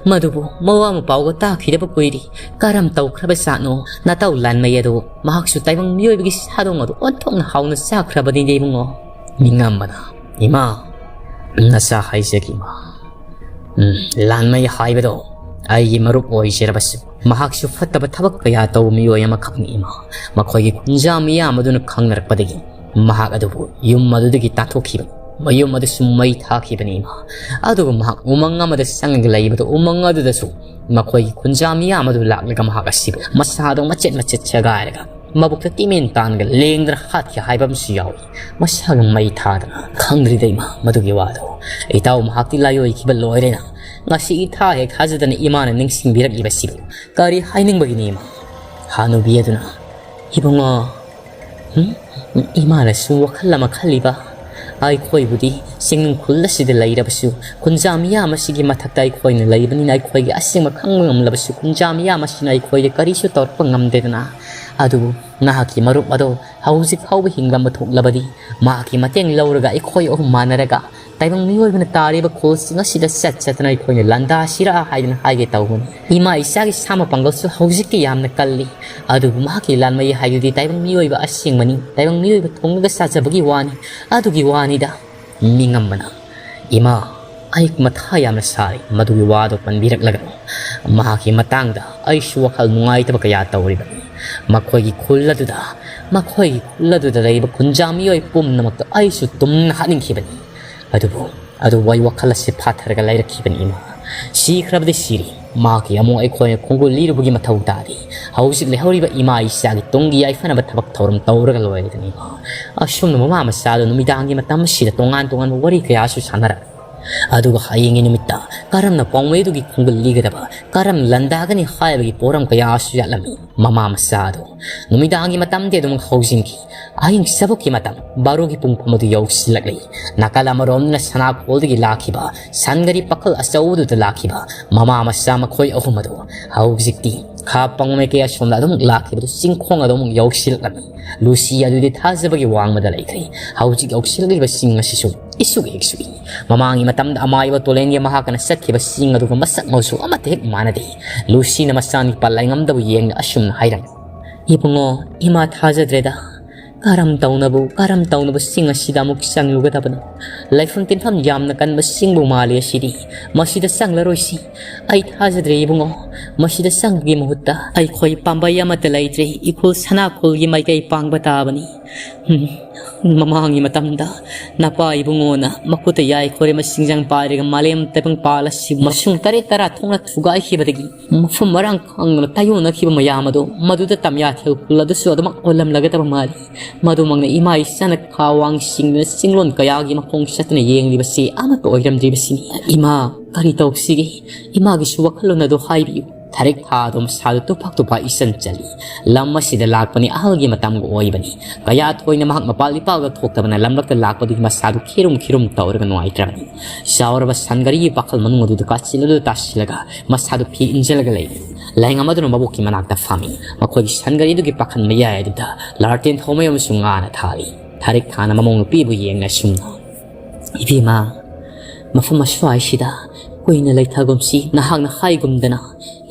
ꯃꯗꯨꯕꯨ ꯃꯋꯥ ꯃꯄꯥꯎꯒ ꯇꯥꯈꯤꯗꯕ ꯀꯨꯏꯔꯦ꯫ ꯀꯔꯝ ꯇꯧꯈ꯭ꯔꯕ ꯖꯥꯠꯅꯣ? ꯅꯇꯥꯎ ꯂꯥꯟꯃꯩ ꯑꯗꯣ ꯃꯍꯥꯛꯁꯨ ꯇꯥꯏꯕꯪ ꯃꯤꯑꯣꯏꯕꯒꯤ ꯁꯥꯗꯣꯡ ꯑꯗꯨ ꯑꯣꯟꯊꯣꯛꯅ ꯍꯥꯎꯅ ꯆꯥꯈ꯭ꯔꯕꯅꯤꯅꯦ ꯏꯕꯨꯡꯉꯣ꯫" ꯃꯤꯉꯝꯕꯅ, "ꯏꯃꯥ, ꯅꯆꯥ ꯍꯥꯏꯖꯒꯦ ꯏꯃꯥ꯫ ꯎꯝ, ꯂꯥꯟꯃꯩ ꯍꯥꯏꯕꯗꯣ ꯑꯩꯒꯤ ꯃꯔꯨꯞ ꯑꯣꯏꯖꯔꯕꯁꯨ ꯃꯍꯥꯛꯁꯨ ꯐꯠꯇꯕ ꯊꯕꯛ ꯀꯌꯥ ꯇꯧꯕ ꯃꯤꯑꯣꯏ ꯑꯃꯈꯛꯅꯤ ꯏꯃꯥ꯫ ꯃꯈꯣꯏꯒꯤ ꯈꯨꯟꯖꯥ ꯃꯤꯌꯥꯝ ꯑꯗꯨꯅ ꯈꯪꯅꯔꯛꯄꯗꯒꯤ ꯃꯍꯥꯛ ꯑꯗꯨꯕꯨ ꯌꯨꯝ ꯑꯗꯨꯗꯒꯤ ꯇꯥꯟꯊꯣꯛꯈꯤꯕꯅꯤ꯫ ꯃꯌꯨꯝ ꯑꯗꯨꯁꯨ ꯃꯩ ꯊꯥꯈꯤꯕꯅꯤ ꯏꯃꯥ꯫ ꯑꯗꯨꯒ ꯃꯍꯥꯛ ꯎꯃꯪ ꯑꯃꯗ ꯆꯪꯂꯒ ꯂꯩꯕꯗ ꯎꯃꯪ ꯑꯗꯨꯗꯁꯨ ꯃꯈꯣꯏꯒꯤ ꯈꯨꯟꯖꯥ ꯃꯤꯌꯥꯝ ꯑꯗꯨ ꯂꯥꯛꯂꯒ ꯃꯍꯥꯛ ꯑꯁꯤꯕꯨ ꯃꯁꯥꯗꯣ ꯃꯆꯦꯠ ꯃꯆꯦꯠ ꯁꯦꯒꯥꯏꯔꯒ ꯃꯕꯨꯛꯇ ꯇꯤꯃꯦꯟ ꯇꯥꯟꯒ ꯂꯦꯡꯗꯅ ꯍꯥꯠꯈꯤ ꯍꯥꯏꯕ ꯑꯃꯁꯨ ꯌꯥꯎꯏ꯫ ꯃꯁꯥꯒ ꯃꯩ ꯊꯥꯗꯅ꯫ ꯈꯪꯗ꯭ꯔꯤꯗ ꯏꯃꯥ ꯃꯗꯨꯒꯤ ꯋꯥꯗꯣ꯫ ꯏꯇꯥꯎ ꯃꯍꯥꯛꯇꯤ ꯂꯥꯏꯑꯣꯏꯈꯤꯕ ꯂꯣꯏꯔꯦꯅ ꯉꯁꯤꯒꯤ ꯊꯥ ꯍꯦꯛ ꯊꯥꯖꯗꯅ ꯏꯃꯥꯅ ꯅꯤꯡꯁꯤꯡꯕꯤꯔꯛꯂꯤꯕꯁꯤꯕꯨ ꯀꯔꯤ ꯍꯥꯏꯅꯤꯡꯕꯒꯤꯅꯤ ꯏꯃꯥ?" ꯍꯥꯅꯨꯕꯤ ꯑꯗꯨꯅ, "ꯏꯕꯨꯡꯉꯣ, ꯎꯝ? ꯏꯃꯥꯅꯁꯨ ꯋꯥꯈꯜ ꯑꯃ ꯈꯜꯂꯤꯕ, ꯑꯩꯈꯣꯏꯕꯨꯗꯤ ꯆꯤꯡꯅꯨꯡ ꯈꯨꯜ ꯑꯁꯤꯗ ꯂꯩꯔꯕꯁꯨ, ꯈꯨꯟꯖꯥ ꯃꯤꯌꯥꯝ ꯑꯁꯤꯒꯤ ꯃꯊꯛꯇ ꯑꯩꯈꯣꯏꯅ ꯂꯩꯕꯅꯤꯅ, ꯑꯩꯈꯣꯏꯒꯤ ꯑꯁꯦꯡꯕ ꯈꯪꯕ ꯉꯝꯂꯕꯁꯨ, ꯈꯨꯟꯖꯥ ꯃꯤꯌꯥꯝ ꯑꯁꯤꯅ ꯑꯩꯈꯣꯏꯗ ꯀꯔꯤꯁꯨ ꯇꯧꯔꯛꯄ ꯉꯝꯗꯦꯗꯅ꯫ ꯑꯗꯨꯕꯨ ꯅꯍꯥꯛꯀꯤ ꯃꯔꯨꯞ ꯑꯗꯣ ꯍꯧꯖꯤꯛ ꯐꯥꯎꯕ ꯍꯤꯡꯂꯝꯕ ꯊꯣꯛꯂꯕꯗꯤ, ꯃꯍꯥꯛꯀꯤ ꯃꯇꯦꯡ ꯂꯧꯔꯒ ꯑꯩꯈꯣꯏ ꯑꯍꯨꯝ ꯃꯥꯟꯅꯔꯒ ꯇꯥꯏꯕꯪ ꯃꯤꯑꯣꯏꯕꯅ ꯇꯥꯔꯤꯕ ꯈꯨꯜꯁꯤꯡ ꯑꯁꯤꯗ ꯆꯠ ꯆꯠꯇꯅ ꯑꯩꯈꯣꯏꯅ ꯂꯥꯟꯗꯥꯁꯤꯔꯥ ꯍꯥꯏꯗꯅ ꯍꯥꯏꯒꯦ ꯇꯧꯕꯅꯤ꯫ ꯏꯃꯥ ꯏꯆꯥꯒꯤ ꯁꯥ ꯃꯄꯥꯡꯒꯜꯁꯨ ꯍꯧꯖꯤꯛꯇꯤ ꯌꯥꯝꯅ ꯀꯜꯂꯤ, ꯑꯗꯨꯕꯨ ꯃꯍꯥꯛꯀꯤ ꯂꯥꯟꯃꯩ ꯍꯥꯏꯗꯨꯗꯤ ꯇꯥꯏꯕꯪ ꯃꯤꯑꯣꯏꯕ ꯑꯁꯦꯡꯕꯅꯤ꯫ ꯇꯥꯏꯕꯪ ꯃꯤꯑꯣꯏꯕ ꯊꯣꯡꯂꯒ ꯆꯥꯖꯕꯒꯤ ꯋꯥꯅꯤ, ꯑꯗꯨꯒꯤ ꯋꯥꯅꯤꯗ꯫ ꯃꯤꯉꯝꯕꯅ, "ꯏꯃꯥ, ꯑꯩ ꯃꯊꯥ ꯌꯥꯝꯅ ꯁꯥꯔꯤ, ꯃꯗꯨꯒꯤ ꯋꯥꯗꯣ ꯄꯟꯕꯤꯔꯛꯂꯒꯅꯨ꯫ ꯃꯍꯥꯛꯀꯤ ꯃꯇꯥꯡꯗ ꯑꯩꯁꯨ ꯋꯥꯈꯜ ꯅꯨꯡꯉꯥꯏꯇꯕ ꯀꯌꯥ ꯇꯧꯔꯤꯕꯅꯤ꯫ ꯃꯈꯣꯏꯒꯤ ꯈꯨꯜ ꯑꯗꯨꯗ, ꯃꯈꯣꯏꯒꯤ ꯈꯨꯜ ꯑꯗꯨꯗ ꯂꯩꯕ ꯈꯨꯟꯖꯥ ꯃꯤꯑꯣꯏ ꯄꯨꯝꯅꯃꯛꯇ ꯑꯩꯁꯨ ꯇꯨꯝꯅ ꯍꯥꯠꯅꯤꯡꯈꯤꯕꯅꯤ꯫ ꯑꯗꯨꯕꯨ, ꯑꯗꯨꯕꯨ ꯑꯩ ꯋꯥꯈꯜ ꯑꯁꯤ ꯐꯥꯊꯔꯒ ꯂꯩꯔꯛꯈꯤꯕꯅꯤ, ꯏꯃꯥ꯫ ꯁꯤꯈ꯭ꯔꯕꯗꯤ ꯁꯤꯔꯤ, ꯃꯍꯥꯛꯀꯤ ꯑꯃꯨꯛ ꯑꯩꯈꯣꯏꯅ ꯈꯣꯡꯒꯨꯜ ꯂꯤꯔꯨꯕꯒꯤ ꯃꯊꯧ ꯇꯥꯗꯦ꯫ ꯍꯧꯖꯤꯛ ꯂꯩꯍꯧꯔꯤꯕ ꯏꯃꯥ ꯏꯆꯥꯒꯤ ꯇꯨꯡꯒꯤ ꯌꯥꯏꯐꯅꯕ ꯊꯕꯛ ꯊꯧꯔꯝ ꯇꯧꯔꯒ ꯂꯣꯏꯔꯦꯗꯅ, ꯏꯃꯥ"꯫ ꯑꯁꯨꯝꯅ ꯃꯃꯥ ꯃꯆꯥꯗꯨ ꯅꯨꯃꯤꯗꯥꯡꯒꯤ ꯃꯇꯝ ꯑꯁꯤꯗ ꯇꯣꯉꯥꯟ ꯇꯣꯉꯥꯟꯕ ꯋꯥꯔꯤ ꯀꯌꯥꯁꯨ ꯁꯥꯟꯅꯔꯛꯏ꯫ ꯑꯗꯨꯒ ꯍꯌꯦꯡꯒꯤ ꯅꯨꯃꯤꯠꯇ ꯀꯔꯝꯅ ꯄꯥꯎꯃꯩꯗꯨꯒꯤ ꯈꯣꯡꯒꯨꯜ ꯂꯤꯒꯗꯕ, ꯀꯔꯝ ꯂꯥꯟꯗꯥꯒꯅꯤ ꯍꯥꯏꯕꯒꯤ ꯄꯣꯔꯝ ꯀꯌꯥꯁꯨ ꯌꯥꯠꯂꯝꯃꯤ꯫ ꯃꯃꯥ ꯃꯆꯥꯗꯨ ꯅꯨꯃꯤꯗꯥꯡꯒꯤ ꯃꯇꯝꯗꯤ ꯑꯗꯨꯝ ꯍꯧꯖꯤꯟꯈꯤ꯫ ꯑꯍꯤꯡ ꯆꯕꯨꯛꯀꯤ ꯃꯇꯝ ꯕꯥꯔꯣꯒꯤ ꯄꯨꯡꯐꯝ ꯑꯗꯨ ꯌꯧꯁꯤꯜꯂꯛꯂꯤ꯫ ꯅꯥꯀꯜ ꯑꯃꯔꯣꯝꯗꯅ ꯁꯅꯥꯈꯣꯜꯗꯒꯤ ꯂꯥꯛꯈꯤꯕ ꯁꯟꯒꯥꯔꯤ ꯄꯥꯈꯜ ꯑꯆꯧꯕꯗꯨꯗ ꯂꯥꯛꯈꯤꯕ ꯃꯃꯥ ꯃꯆꯥ ꯃꯈꯣꯏ ꯑꯍꯨꯝ ꯑꯗꯨ ꯍꯧꯖꯤꯛꯇꯤ ꯈꯥ ꯄꯥꯎꯃꯩ ꯀꯌꯥ ꯁꯣꯝꯗ ꯑꯗꯨꯃꯛ ꯂꯥꯛꯈꯤꯕꯗꯨ ꯆꯤꯡꯈꯣꯡ ꯑꯗꯨꯃꯛ ꯌꯧꯁꯤꯜꯂꯛꯂꯝꯃꯤ꯫ ꯂꯨꯁꯤ ꯑꯗꯨꯗꯤ ꯊꯥꯖꯕꯒꯤ ꯋꯥꯡꯃꯗ ꯂꯩꯈ꯭ꯔꯦ꯫ ꯍꯧꯖꯤꯛ ꯌꯧꯁꯤꯜꯂꯛꯂꯤꯕ ꯆꯤꯡ ꯑꯁꯤꯁꯨ ꯏꯁꯨꯛ ꯍꯦꯛ ꯁꯨꯛꯏ꯫ ꯃꯃꯥꯡꯒꯤ ꯃꯇꯝꯗ ꯑꯃꯥꯏꯕ ꯇꯣꯂꯦꯟꯒꯤ ꯃꯍꯥꯛꯀꯅ ꯆꯠꯈꯤꯕ ꯆꯤꯡ ꯑꯗꯨꯒ ꯃꯁꯛ ꯃꯧꯁꯨ ꯑꯃꯠꯇ ꯍꯦꯛ ꯃꯥꯟꯅꯗꯦ꯫ ꯂꯨꯁꯤꯅ ꯃꯆꯥꯅꯤꯄꯥ ꯂꯥꯏꯉꯝꯗꯕ ꯌꯦꯡꯅ ꯑꯁꯨꯝꯅ ꯍꯥꯏꯔꯝꯃꯤ꯫ "ꯏꯕꯨꯡꯉꯣ, ꯏꯃꯥ ꯊꯥꯖꯗ꯭ꯔꯦꯗ꯫ ꯀꯔꯝ ꯇꯧꯅꯕꯨ, ꯀꯔꯝ ꯇꯧꯅꯕ ꯆꯤꯡ ꯑꯁꯤꯗ ꯑꯃꯨꯛ ꯆꯪꯂꯨꯒꯗꯕꯅꯣ? ꯂꯩꯐꯝ ꯇꯤꯟꯐꯝ ꯌꯥꯝꯅ ꯀꯟꯕ ꯆꯤꯡꯕꯨ ꯃꯥꯜꯂꯤ ꯑꯁꯤꯗꯤ꯫ ꯃꯁꯤꯗ ꯆꯪꯂꯔꯣꯏꯁꯤ꯫ ꯑꯩ ꯊꯥꯖꯗ꯭ꯔꯦ ꯏꯕꯨꯡꯉꯣ꯫ ꯃꯁꯤꯗ ꯆꯪꯕꯒꯤ ꯃꯍꯨꯠꯇ ꯑꯩꯈꯣꯏ ꯄꯥꯝꯕꯩ ꯑꯃꯠꯇ ꯂꯩꯇ꯭ꯔꯦ꯫ ꯏꯈꯨꯜ ꯁꯅꯥꯈꯨꯜꯒꯤ ꯃꯥꯏꯀꯩ ꯄꯥꯡꯕ ꯇꯥꯕꯅꯤ꯫ ꯎꯝ, ꯃꯃꯥꯡꯒꯤ ꯃꯇꯝꯗ ꯅꯄꯥ ꯏꯕꯨꯡꯉꯣꯅ ꯃꯈꯨꯠꯇ ꯌꯥꯏꯈꯣꯔꯦ ꯃꯁꯤꯡꯖꯪ ꯄꯥꯏꯔꯒ ꯃꯥꯂꯦꯝ ꯇꯥꯏꯕꯪꯄꯥꯜ ꯑꯁꯤ ꯃꯁꯨꯡ ꯇꯔꯦꯠ ꯇꯔꯥ ꯊꯣꯛꯅ ꯊꯨꯒꯥꯏꯈꯤꯕꯗꯒꯤ ꯃꯐꯝ ꯃꯔꯥꯡ ꯈꯪꯗꯅ ꯇꯥꯏꯑꯣꯟꯅꯈꯤꯕ ꯃꯌꯥꯝ ꯑꯗꯨ ꯃꯗꯨꯗ ꯇꯝꯌꯥꯊꯦꯜ ꯈꯨꯜ ꯑꯗꯨꯁꯨ ꯑꯗꯨꯃꯛ ꯑꯣꯜꯂꯝꯂꯒꯗꯕ ꯃꯥꯜꯂꯤ꯫ ꯃꯗꯨꯃꯛꯅ ꯏꯃꯥ ꯏꯆꯥꯅ ꯈꯥ ꯋꯥꯡ ꯆꯤꯡꯗꯨꯅ ꯆꯤꯡꯂꯣꯟ ꯀꯌꯥꯒꯤ ꯃꯈꯣꯡ ꯆꯠꯇꯨꯅ ꯌꯦꯡꯂꯤꯕꯁꯤ ꯑꯃꯠꯇ ꯑꯣꯏꯔꯝꯗ꯭ꯔꯤꯕꯁꯤꯅꯤ꯫ ꯏꯃꯥ, ꯀꯔꯤ ꯇꯧꯁꯤꯒꯦ? ꯏꯃꯥꯒꯤꯁꯨ ꯋꯥꯈꯜꯂꯣꯟ ꯑꯗꯨ ꯍꯥꯏꯕꯤꯌꯨ꯫ ꯊꯥꯔꯤꯛ ꯊꯥ ꯑꯗꯨ ꯃꯁꯥꯗꯨ ꯇꯨꯐꯛ ꯇꯨꯐꯛ ꯏꯁꯟ ꯆꯜꯂꯤ꯫ ꯂꯝ ꯑꯁꯤꯗ ꯂꯥꯛꯄꯅꯤ, ꯑꯍꯜꯒꯤ ꯃꯇꯝꯒ ꯑꯣꯏꯕꯅꯤ꯫ ꯀꯌꯥ ꯊꯣꯏꯅ ꯃꯍꯥꯛ ꯃꯄꯥꯜ ꯏꯄꯥꯜꯒ ꯊꯣꯛꯇꯕꯅ ꯂꯝꯂꯛꯇ ꯂꯥꯛꯄꯗꯨꯒꯤ ꯃꯁꯥꯗꯨ ꯈꯤꯔꯨꯝ ꯈꯤꯔꯨꯝ ꯇꯧꯔꯒ ꯅꯨꯡꯉꯥꯏꯇ꯭ꯔꯕꯅꯤ꯫ ꯆꯥꯎꯔꯕ ꯁꯟꯒꯥꯔꯤꯒꯤ ꯄꯥꯈꯜ ꯃꯅꯨꯡ ꯑꯗꯨꯗ ꯀꯥꯆꯤꯟ ꯑꯗꯨꯗ ꯇꯥꯁꯤꯜꯂꯒ ꯃꯁꯥꯗꯨ ꯐꯤ ꯏꯟꯁꯤꯜꯂꯒ ꯂꯩꯔꯤ꯫ ꯂꯥꯏꯉꯝ ꯑꯗꯨꯅ ꯃꯕꯣꯛꯀꯤ ꯃꯅꯥꯛꯇ ꯐꯝꯃꯤ꯫ ꯃꯈꯣꯏꯒꯤ ꯁꯟꯒꯥꯔꯤꯗꯨꯒꯤ ꯄꯥꯈꯜ ꯃꯌꯥꯏ ꯑꯗꯨꯗ ꯂꯥꯔꯇꯦꯟ ꯊꯧꯃꯩ ꯑꯃꯁꯨ ꯉꯥꯅ ꯊꯥꯜꯂꯤ꯫ ꯊꯥꯔꯤꯛ ꯊꯥꯅ ꯃꯃꯧ ꯅꯨꯄꯤꯕꯨ ꯌꯦꯡꯅ ꯑꯁꯨꯝꯅ, "ꯏꯕꯦꯝꯃ, ꯃꯐꯝ ꯑꯁ꯭ꯋꯥꯏꯁꯤꯗ ꯀꯨꯏꯅ ꯂꯩꯊꯒꯨꯝꯁꯤ꯫ ꯅꯍꯥꯛꯅ ꯍꯥꯏꯒꯨꯝꯗꯅ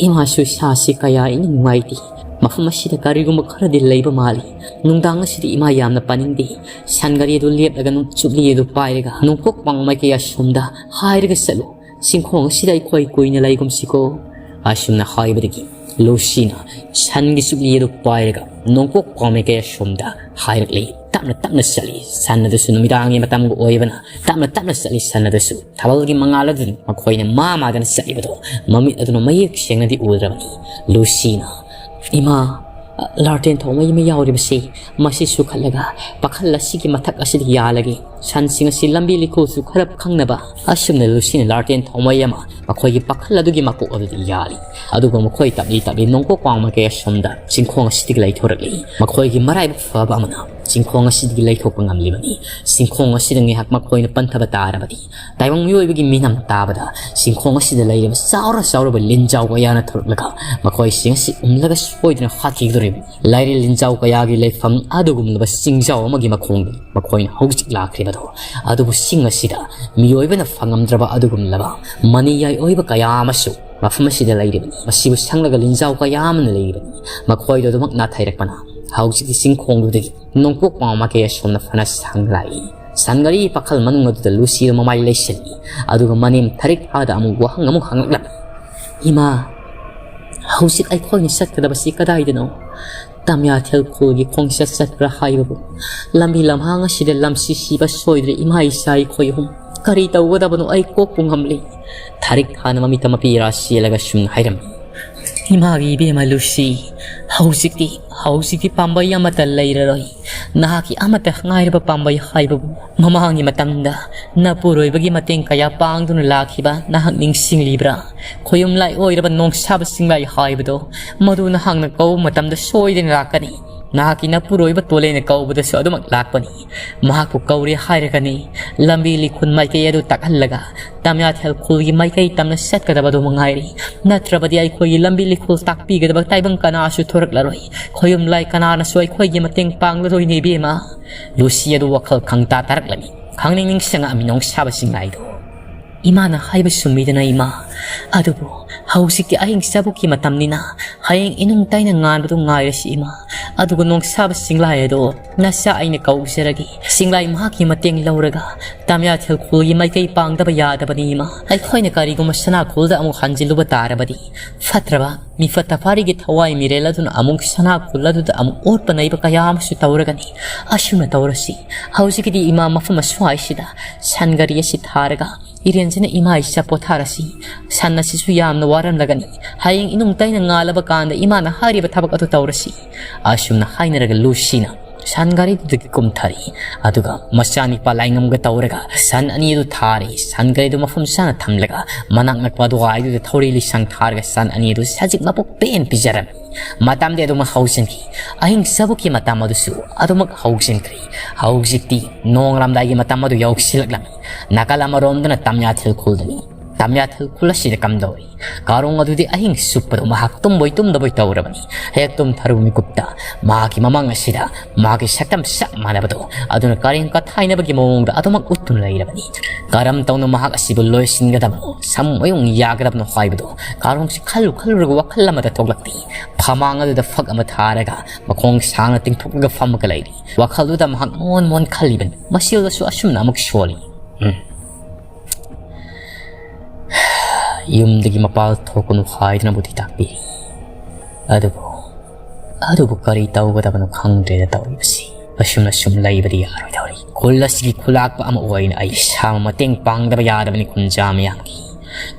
ꯏꯃꯥꯁꯨ ꯏꯁꯥꯁꯤ ꯀꯌꯥ ꯏꯅꯨꯡ ꯅꯨꯡꯉꯥꯏꯇꯦ꯫ ꯃꯐꯝ ꯑꯁꯤꯗ ꯀꯔꯤꯒꯨꯝꯕ ꯈꯔꯗꯤ ꯂꯩꯕ ꯃꯥꯜꯂꯤ꯫ ꯅꯨꯡꯗꯥꯡ ꯑꯁꯤꯗ ꯏꯃꯥ ꯌꯥꯝꯅ ꯄꯥꯅꯤꯡꯗꯦ꯫ ꯁꯟꯒꯥꯔꯤ ꯑꯗꯨ ꯂꯦꯞꯂꯒ ꯅꯨꯡ-, ꯆꯨꯞꯂꯤ ꯑꯗꯨ ꯄꯥꯏꯔꯒ ꯅꯣꯡꯄꯣꯛ ꯄꯥꯡꯃꯥꯏꯀꯩ ꯑꯁꯣꯝꯗ ꯍꯥꯏꯔꯒ ꯆꯠꯂꯨ꯫ ꯆꯤꯡꯈꯣꯡ ꯑꯁꯤꯗ ꯑꯩꯈꯣꯏ ꯀꯨꯏꯅ ꯂꯩꯒꯨꯝꯁꯤꯀꯣ?" ꯑꯁꯨꯝꯅ ꯍꯥꯏꯕꯗꯒꯤ ꯂꯨꯁꯤꯅ ꯁꯟꯒꯤ ꯆꯨꯞꯂꯤ ꯑꯗꯨ ꯄꯥꯏꯔꯒ ꯅꯣꯡꯄꯣꯛ ꯄꯥꯡꯃꯥꯏꯀꯩ ꯑꯁꯣꯝꯗ ꯍꯥꯏꯔꯛꯂꯤ꯫ ꯇꯞꯅ ꯇꯞꯅ ꯆꯠꯂꯤ꯫ ꯁꯟ ꯑꯗꯨꯁꯨ ꯅꯨꯃꯤꯗꯥꯡꯒꯤ ꯃꯇꯝꯒ ꯑꯣꯏꯕꯅ ꯇꯞꯅ ꯇꯞꯅ ꯆꯠꯂꯤ꯫ ꯁꯟ ꯑꯗꯨꯁꯨ ꯊꯥꯕꯜꯒꯤ ꯃꯉꯥꯜ ꯑꯗꯨꯅ ꯃꯈꯣꯏꯅ ꯃꯥ ꯃꯥꯗꯅ ꯆꯠꯂꯤꯕꯗꯣ ꯃꯃꯤꯠ ꯑꯗꯨꯅ ꯃꯌꯦꯛ ꯁꯦꯡꯅꯗꯤ ꯎꯗ꯭ꯔꯕꯅꯤ꯫ ꯂꯨꯁꯤꯅ, "ꯏꯃꯥ, ꯂꯥꯔꯇꯦꯟ ꯊꯧꯃꯩ ꯑꯃ ꯌꯥꯎꯔꯤꯕꯁꯤ, ꯃꯁꯤ ꯁꯨꯈꯠꯂꯒ ꯄꯥꯈꯜ ꯑꯁꯤꯒꯤ ꯃꯊꯛ ꯑꯁꯤꯗ ꯌꯥꯜꯂꯒꯦ꯫ ꯁꯟꯁꯤꯡ ꯑꯁꯤ ꯂꯝꯕꯤ ꯂꯤꯈꯨꯜꯁꯨ ꯈꯔ ꯈꯪꯅꯕ"꯫ ꯑꯁꯨꯝꯅ ꯂꯨꯁꯤꯅ ꯂꯥꯔꯇꯦꯟ ꯊꯧꯃꯩ ꯑꯃ ꯃꯈꯣꯏꯒꯤ ꯄꯥꯈꯜ ꯑꯗꯨꯒꯤ ꯃꯀꯣꯛ ꯑꯗꯨꯗ ꯌꯥꯜꯂꯤ꯫ ꯑꯗꯨꯒ ꯃꯈꯣꯏ ꯇꯞꯂꯤ ꯇꯞꯂꯤ ꯅꯣꯡꯄꯣꯛ ꯄꯥꯡꯃꯥꯏꯀꯩ ꯑꯁꯣꯝꯗ ꯆꯤꯡꯈꯣꯡ ꯑꯁꯤꯗꯒꯤ ꯂꯩꯊꯣꯔꯛꯂꯤ꯫ ꯃꯈꯣꯏꯒꯤ ꯃꯔꯥꯏꯕꯛ ꯐꯕ ꯑꯃꯅ ꯆꯤꯡꯈꯣꯡ ꯑꯁꯤꯗꯒꯤ ꯂꯩꯊꯣꯛꯄ ꯉꯝꯂꯤꯕꯅꯤ꯫ ꯆꯤꯡꯈꯣꯡ ꯑꯁꯤꯗ ꯉꯥꯏꯍꯥꯛ ꯃꯈꯣꯏꯅ ꯄꯟꯊꯕ ꯇꯥꯔꯕꯗꯤ ꯇꯥꯏꯕꯪ ꯃꯤꯑꯣꯏꯕꯒꯤ ꯃꯤꯅꯝ ꯇꯥꯕꯗ ꯆꯤꯡꯈꯣꯡ ꯑꯁꯤꯗ ꯂꯩꯔꯤꯕ ꯆꯥꯎꯔ ꯆꯥꯎꯔꯕ ꯂꯤꯟꯖꯥꯎ ꯀꯌꯥꯅ ꯊꯣꯔꯛꯂꯒ ꯃꯈꯣꯏꯁꯤꯡ ꯑꯁꯤ ꯎꯝꯂꯒ ꯁꯣꯏꯗꯅ ꯍꯥꯠꯈꯤꯒꯗꯧꯔꯤꯕꯅꯤ꯫ ꯂꯥꯏꯔꯦꯜ ꯂꯤꯟꯖꯥꯎ ꯀꯌꯥꯒꯤ ꯂꯩꯐꯝ ꯑꯗꯨꯒꯨꯝꯂꯕ ꯆꯤꯡꯖꯥꯎ ꯑꯃꯒꯤ ꯃꯈꯣꯡꯗ ꯃꯈꯣꯏꯅ ꯍꯧꯖꯤꯛ ꯂꯥꯛꯈ꯭ꯔꯤꯕꯗꯣ, ꯑꯗꯨꯕꯨ ꯆꯤꯡ ꯑꯁꯤꯗ ꯃꯤꯑꯣꯏꯕꯅ ꯐꯪꯉꯝꯗ꯭ꯔꯕ ꯑꯗꯨꯒꯨꯝꯂꯕ ꯃꯅꯤꯌꯥꯏ ꯑꯣꯏꯕ ꯀꯌꯥ ꯑꯃꯁꯨ ꯃꯐꯝ ꯑꯁꯤꯗ ꯂꯩꯔꯤꯕꯅꯤ꯫ ꯃꯁꯤꯕꯨ ꯁꯪꯂꯒ ꯂꯤꯟꯖꯥꯎ ꯀꯌꯥ ꯑꯃꯅ ꯂꯩꯔꯤꯕꯅꯤ꯫ ꯃꯈꯣꯏꯗꯣ ꯑꯗꯨꯃꯛ ꯅꯥꯊꯩꯔꯛꯄꯅ ꯍꯧꯖꯤꯛꯇꯤ ꯆꯤꯡꯈꯣꯡꯗꯨꯗꯒꯤ ꯅꯣꯡꯄꯣꯛ ꯄꯥꯡꯃꯥꯏꯀꯩ ꯑꯁꯣꯝꯅ ꯐꯅ ꯁꯥꯡꯅ ꯂꯥꯛꯏ꯫ ꯁꯟꯒꯥꯔꯤ ꯄꯥꯈꯜ ꯃꯅꯨꯡ ꯑꯗꯨꯗ ꯂꯨꯁꯤꯗ ꯃꯃꯥꯏ ꯂꯩꯁꯤꯜꯂꯤ꯫ ꯑꯗꯨꯒ ꯃꯅꯦꯝ ꯊꯥꯔꯤꯛ ꯊꯥꯗ ꯑꯃꯨꯛ ꯋꯥꯍꯪ ꯑꯃꯨꯛ ꯍꯪꯂꯛꯂꯝꯃꯤ꯫ "ꯏꯃꯥ, ꯍꯧꯖꯤꯛ ꯑꯩꯈꯣꯏꯅ ꯆꯠꯀꯗꯕꯁꯤ ꯀꯗꯥꯏꯗꯅꯣ? ꯇꯝꯌꯥꯊꯦꯜ ꯈꯨꯜꯒꯤ ꯈꯣꯡꯆꯠ ꯆꯠꯄ꯭ꯔꯥ ꯍꯥꯏꯕꯕꯨ? ꯂꯝꯕꯤ ꯂꯝꯍꯥꯡ ꯑꯁꯤꯗ ꯂꯝꯁꯤ ꯁꯤꯕ ꯁꯣꯏꯗ꯭ꯔꯦ ꯏꯃꯥ ꯏꯆꯥ ꯑꯩꯈꯣꯏ ꯑꯍꯨꯝ꯫ ꯀꯔꯤ ꯇꯧꯒꯗꯕꯅꯣ ꯑꯩ ꯀꯣꯛꯄꯨ ꯉꯝꯂꯦ"꯫ ꯊꯥꯔꯤꯛ ꯊꯥꯅ ꯃꯃꯤꯠꯇ ꯃꯄꯤ ꯏꯔꯥ ꯆꯦꯜꯂꯒ ꯁꯨꯝ ꯍꯥꯏꯔꯝꯃꯤ꯫ ꯏꯃꯥꯒꯤ ꯏꯕꯦꯝꯃ ꯂꯨꯁꯤ, ꯍꯧꯖꯤꯛꯇꯤ, ꯍꯧꯖꯤꯛꯇꯤ ꯄꯥꯝꯕꯩ ꯑꯃꯠꯇ ꯂꯩꯔꯔꯣꯏ꯫ ꯅꯍꯥꯛꯀꯤ ꯑꯃꯠꯇ ꯉꯥꯏꯔꯕ ꯄꯥꯝꯕꯩ ꯍꯥꯏꯕꯕꯨ ꯃꯃꯥꯡꯒꯤ ꯃꯇꯝꯗ ꯅꯄꯨꯔꯣꯏꯕꯒꯤ ꯃꯇꯦꯡ ꯀꯌꯥ ꯄꯥꯡꯗꯨꯅ ꯂꯥꯛꯈꯤꯕ ꯅꯍꯥꯛ ꯅꯤꯡꯁꯤꯡꯂꯤꯕ꯭ꯔꯥ? ꯈꯣꯌꯨꯝ ꯂꯥꯏ ꯑꯣꯏꯔꯕ ꯅꯣꯡꯁꯥꯕ ꯆꯤꯡꯂꯥꯏ ꯍꯥꯏꯕꯗꯣ, ꯃꯗꯨ ꯅꯍꯥꯛꯅ ꯀꯧꯕ ꯃꯇꯝꯗ ꯁꯣꯏꯗꯅ ꯂꯥꯛꯀꯅꯤ꯫ ꯅꯍꯥꯛꯀꯤ ꯅꯄꯨꯔꯣꯏꯕ ꯇꯣꯂꯦꯅ ꯀꯧꯕꯗꯁꯨ ꯑꯗꯨꯃꯛ ꯂꯥꯛꯄꯅꯤ꯫ ꯃꯍꯥꯛꯄꯨ ꯀꯧꯔꯦ ꯍꯥꯏꯔꯒꯅꯤ, ꯂꯝꯕꯤ ꯂꯤꯈꯨꯟ ꯃꯥꯏꯀꯩ ꯑꯗꯨ ꯇꯥꯛꯍꯜꯂꯒ ꯇꯝꯌꯥꯊꯦꯜ ꯈꯨꯜꯒꯤ ꯃꯥꯏꯀꯩ ꯇꯝꯅ ꯆꯠꯀꯗꯕꯗꯨ ꯃꯉꯥꯏꯔꯦ꯫ ꯅꯠꯇ꯭ꯔꯕꯗꯤ ꯑꯩꯈꯣꯏꯒꯤ ꯂꯝꯕꯤ ꯂꯤꯈꯨꯜ ꯇꯥꯛꯄꯤꯒꯗꯕ ꯇꯥꯏꯕꯪ ꯀꯅꯥꯁꯨ ꯊꯣꯔꯛꯂꯔꯣꯏ꯫ ꯈꯣꯌꯨꯝ ꯂꯥꯏ ꯀꯅꯥꯅꯁꯨ ꯑꯩꯈꯣꯏꯒꯤ ꯃꯇꯦꯡ ꯄꯥꯡꯂꯔꯣꯏꯅꯦ ꯏꯕꯦꯝꯃ꯫ ꯂꯨꯁꯤ ꯑꯗꯨ ꯋꯥꯈꯜ ꯈꯪꯇꯥ ꯇꯥꯔꯛꯂꯝꯃꯤ꯫ ꯈꯪꯅꯤꯡ ꯅꯤꯡꯁꯤꯡꯉꯛꯑꯝꯃꯤ ꯅꯣꯡꯁꯥꯕ ꯆꯤꯡꯂꯥꯏꯗꯣ꯫ ꯏꯃꯥꯅ ꯍꯥꯏꯕ ꯆꯨꯝꯃꯤꯗꯅ ꯏꯃꯥ꯫ ꯑꯗꯨꯕꯨ ꯍꯧꯖꯤꯛꯇꯤ ꯑꯍꯤꯡ ꯆꯥꯕꯣꯛꯀꯤ ꯃꯇꯝꯅꯤꯅ ꯍꯌꯦꯡ ꯏꯅꯨꯡ ꯇꯥꯏꯅ ꯉꯥꯟꯕꯗꯨ ꯉꯥꯏꯔꯁꯤ ꯏꯃꯥ꯫ ꯑꯗꯨꯒ ꯅꯣꯡꯁꯥꯕ ꯆꯤꯡꯂꯥꯏ ꯑꯗꯣ ꯅꯆꯥ ꯑꯩꯅ ꯀꯧꯖꯔꯒꯦ꯫ ꯆꯤꯡꯂꯥꯏ ꯃꯍꯥꯛꯀꯤ ꯃꯇꯦꯡ ꯂꯧꯔꯒ ꯇꯝꯌꯥꯊꯦꯜ ꯈꯨꯜꯒꯤ ꯃꯥꯏꯀꯩ ꯄꯥꯡꯗꯕ ꯌꯥꯗꯕꯅꯤ ꯏꯃꯥ꯫ ꯑꯩꯈꯣꯏꯅ ꯀꯔꯤꯒꯨꯝꯕ ꯁꯅꯥ ꯈꯨꯜꯗ ꯑꯃꯨꯛ ꯍꯟꯖꯤꯜꯂꯨꯕ ꯇꯥꯔꯕꯗꯤ ꯐꯠꯇ꯭ꯔꯕ ꯃꯤꯐꯠꯇ ꯐꯥꯔꯤꯒꯤ ꯊꯋꯥꯏ ꯃꯤꯔꯦꯜ ꯑꯗꯨꯅ ꯑꯃꯨꯛ ꯁꯅꯥ ꯈꯨꯜ ꯑꯗꯨꯗ ꯑꯃꯨꯛ ꯑꯣꯠꯄ ꯅꯩꯕ ꯀꯌꯥ ꯑꯃꯁꯨ ꯇꯧꯔꯒꯅꯤ꯫ ꯑꯁꯨꯝꯅ ꯇꯧꯔꯁꯤ꯫ ꯍꯧꯖꯤꯛꯀꯤꯗꯤ ꯏꯃꯥ ꯃꯐꯝ ꯑꯁ꯭ꯋꯥꯏꯁꯤꯗ ꯁꯟ ꯒꯥꯔꯤ ꯑꯁꯤ ꯊꯥꯔꯒ ꯏꯔꯦꯟꯖꯅ ꯏꯃꯥ ꯏꯆꯥ ꯄꯣꯊꯥꯔꯁꯤ꯫ ꯁꯟ ꯑꯁꯤꯁꯨ ꯌꯥꯝꯅ ꯋꯥꯔꯝꯂꯒꯅꯤ꯫ ꯍꯌꯦꯡ ꯏꯅꯨꯡ ꯇꯩꯅ ꯉꯥꯜꯂꯕ ꯀꯥꯟꯗ ꯏꯃꯥꯅ ꯍꯥꯏꯔꯤꯕ ꯊꯕꯛ ꯑꯗꯨ ꯇꯧꯔꯁꯤ꯫ ꯑꯁꯨꯝꯅ ꯍꯥꯏꯅꯔꯒ ꯂꯨꯁꯤꯅ ꯁꯟ ꯒꯥꯔꯤꯗꯨꯗꯒꯤ ꯀꯨꯝꯊꯔꯛꯏ꯫ ꯑꯗꯨꯒ ꯃꯆꯥꯅꯤꯄꯥ ꯂꯥꯏꯉꯝꯒ ꯇꯧꯔꯒ ꯁꯟ ꯑꯅꯤ ꯑꯗꯨ ꯊꯥꯔꯦ꯫ ꯁꯟ ꯒꯥꯔꯤꯗꯨ ꯃꯐꯝ ꯆꯥꯅ ꯊꯝꯂꯒ ꯃꯅꯥꯛ ꯅꯛꯄ ꯑꯗꯨꯋꯥꯏꯗꯨꯗ ꯊꯧꯔꯤ ꯂꯤꯁꯪ ꯊꯥꯔꯒ ꯁꯟ ꯑꯅꯤ ꯑꯗꯨ ꯁꯖꯤꯛ ꯃꯄꯨꯛ ꯄꯦꯟ ꯄꯤꯖꯔꯝꯃꯤ꯫ ꯃꯇꯝꯗꯤ ꯑꯗꯨꯃꯛ ꯍꯧꯖꯤꯟꯈꯤ꯫ ꯑꯍꯤꯡ ꯆꯕꯨꯛꯀꯤ ꯃꯇꯝ ꯑꯗꯨꯁꯨ ꯑꯗꯨꯃꯛ ꯍꯧꯖꯤꯟꯈ꯭ꯔꯦ꯫ ꯍꯧꯖꯤꯛꯇꯤ ꯅꯣꯡꯉꯥꯜꯂꯝꯗꯥꯏꯒꯤ ꯃꯇꯝ ꯑꯗꯨ ꯌꯧꯁꯤꯜꯂꯛꯂꯝꯃꯤ꯫ ꯅꯥꯀꯜ ꯑꯃꯔꯣꯝꯗꯅ ꯇꯝꯌꯥꯊꯦꯜ ꯈꯨꯜꯗꯅꯤ꯫ ꯇꯝꯌꯥꯊꯦꯜ ꯈꯨꯜ ꯑꯁꯤꯗ ꯀꯝꯗꯧꯏ? ꯀꯥꯔꯣꯡ ꯑꯗꯨꯗꯤ ꯑꯍꯤꯡ ꯆꯨꯞꯄꯗ ꯃꯍꯥꯛ ꯇꯨꯝꯕꯣꯏ ꯇꯨꯝꯗꯕꯣꯏ ꯇꯧꯔꯕꯅꯤ꯫ ꯍꯦꯛ ꯇꯨꯝꯊꯔꯨꯕ ꯃꯤꯀꯨꯞꯇ ꯃꯍꯥꯛꯀꯤ ꯃꯃꯥꯡ ꯑꯁꯤꯗ ꯃꯍꯥꯛꯀꯤ ꯁꯛꯇꯝ ꯆꯞ ꯃꯥꯟꯅꯕꯗꯣ ꯑꯗꯨꯅ ꯀꯔꯦꯝ ꯀꯊꯥꯏꯅꯕꯒꯤ ꯃꯑꯣꯡꯗ ꯑꯗꯨꯃꯛ ꯎꯠꯇꯨꯅ ꯂꯩꯔꯕꯅꯤ꯫ ꯀꯔꯝ ꯇꯧꯅ ꯃꯍꯥꯛ ꯑꯁꯤꯕꯨ ꯂꯣꯏꯁꯤꯟꯒꯗꯕꯅꯣ, ꯁꯃꯨ ꯃꯌꯨꯡ ꯌꯥꯒꯗꯕꯅꯣ ꯍꯥꯏꯕꯗꯨ ꯀꯥꯔꯣꯡꯁꯤ ꯈꯜꯂꯨ ꯈꯜꯂꯨꯔꯒ ꯋꯥꯈꯜ ꯑꯃꯗ ꯊꯣꯛꯂꯛꯇꯦ꯫ ꯐꯃꯥꯡ ꯑꯗꯨꯗ ꯐꯛ ꯑꯃ ꯊꯥꯔꯒ ꯃꯈꯣꯡ ꯁꯥꯡꯅ ꯇꯤꯡꯊꯣꯛꯂꯒ ꯐꯝꯃꯒ ꯂꯩꯔꯤ꯫ ꯋꯥꯈꯜꯗꯨꯗ ꯃꯍꯥꯛ ꯃꯣꯟ ꯃꯣꯟ ꯈꯜꯂꯤꯕꯅꯤ꯫ ꯃꯁꯤꯗꯁꯨ ꯑꯁꯨꯝꯅ ꯑꯃꯨꯛ ꯁꯣꯜꯂꯤ꯫ ꯎꯝ꯫ ꯌꯨꯝꯗꯒꯤ ꯃꯄꯥꯜ ꯊꯣꯛꯀꯅꯨ ꯍꯥꯏꯗꯨꯅꯕꯨꯗꯤ ꯇꯥꯛꯄꯤꯔꯤ꯫ ꯑꯗꯨꯕꯨ, ꯑꯗꯨꯕꯨ ꯀꯔꯤ ꯇꯧꯒꯗꯕꯅꯣ ꯈꯪꯗ꯭ꯔꯦꯗ ꯇꯧꯔꯤꯕꯁꯤ꯫ ꯑꯁꯨꯝꯅ ꯁꯨꯝ ꯂꯩꯕꯗꯤ ꯌꯥꯔꯣꯏꯗꯧꯔꯤ꯫ ꯈꯨꯜ ꯑꯁꯤꯒꯤ ꯈꯨꯂꯥꯛꯄ ꯑꯃ ꯑꯣꯏꯅ ꯑꯩ ꯏꯁꯥꯃꯛ ꯃꯇꯦꯡ ꯄꯥꯡꯗꯕ ꯌꯥꯗꯕꯅꯤ ꯈꯨꯟꯖꯥ ꯃꯤꯌꯥꯝꯒꯤ꯫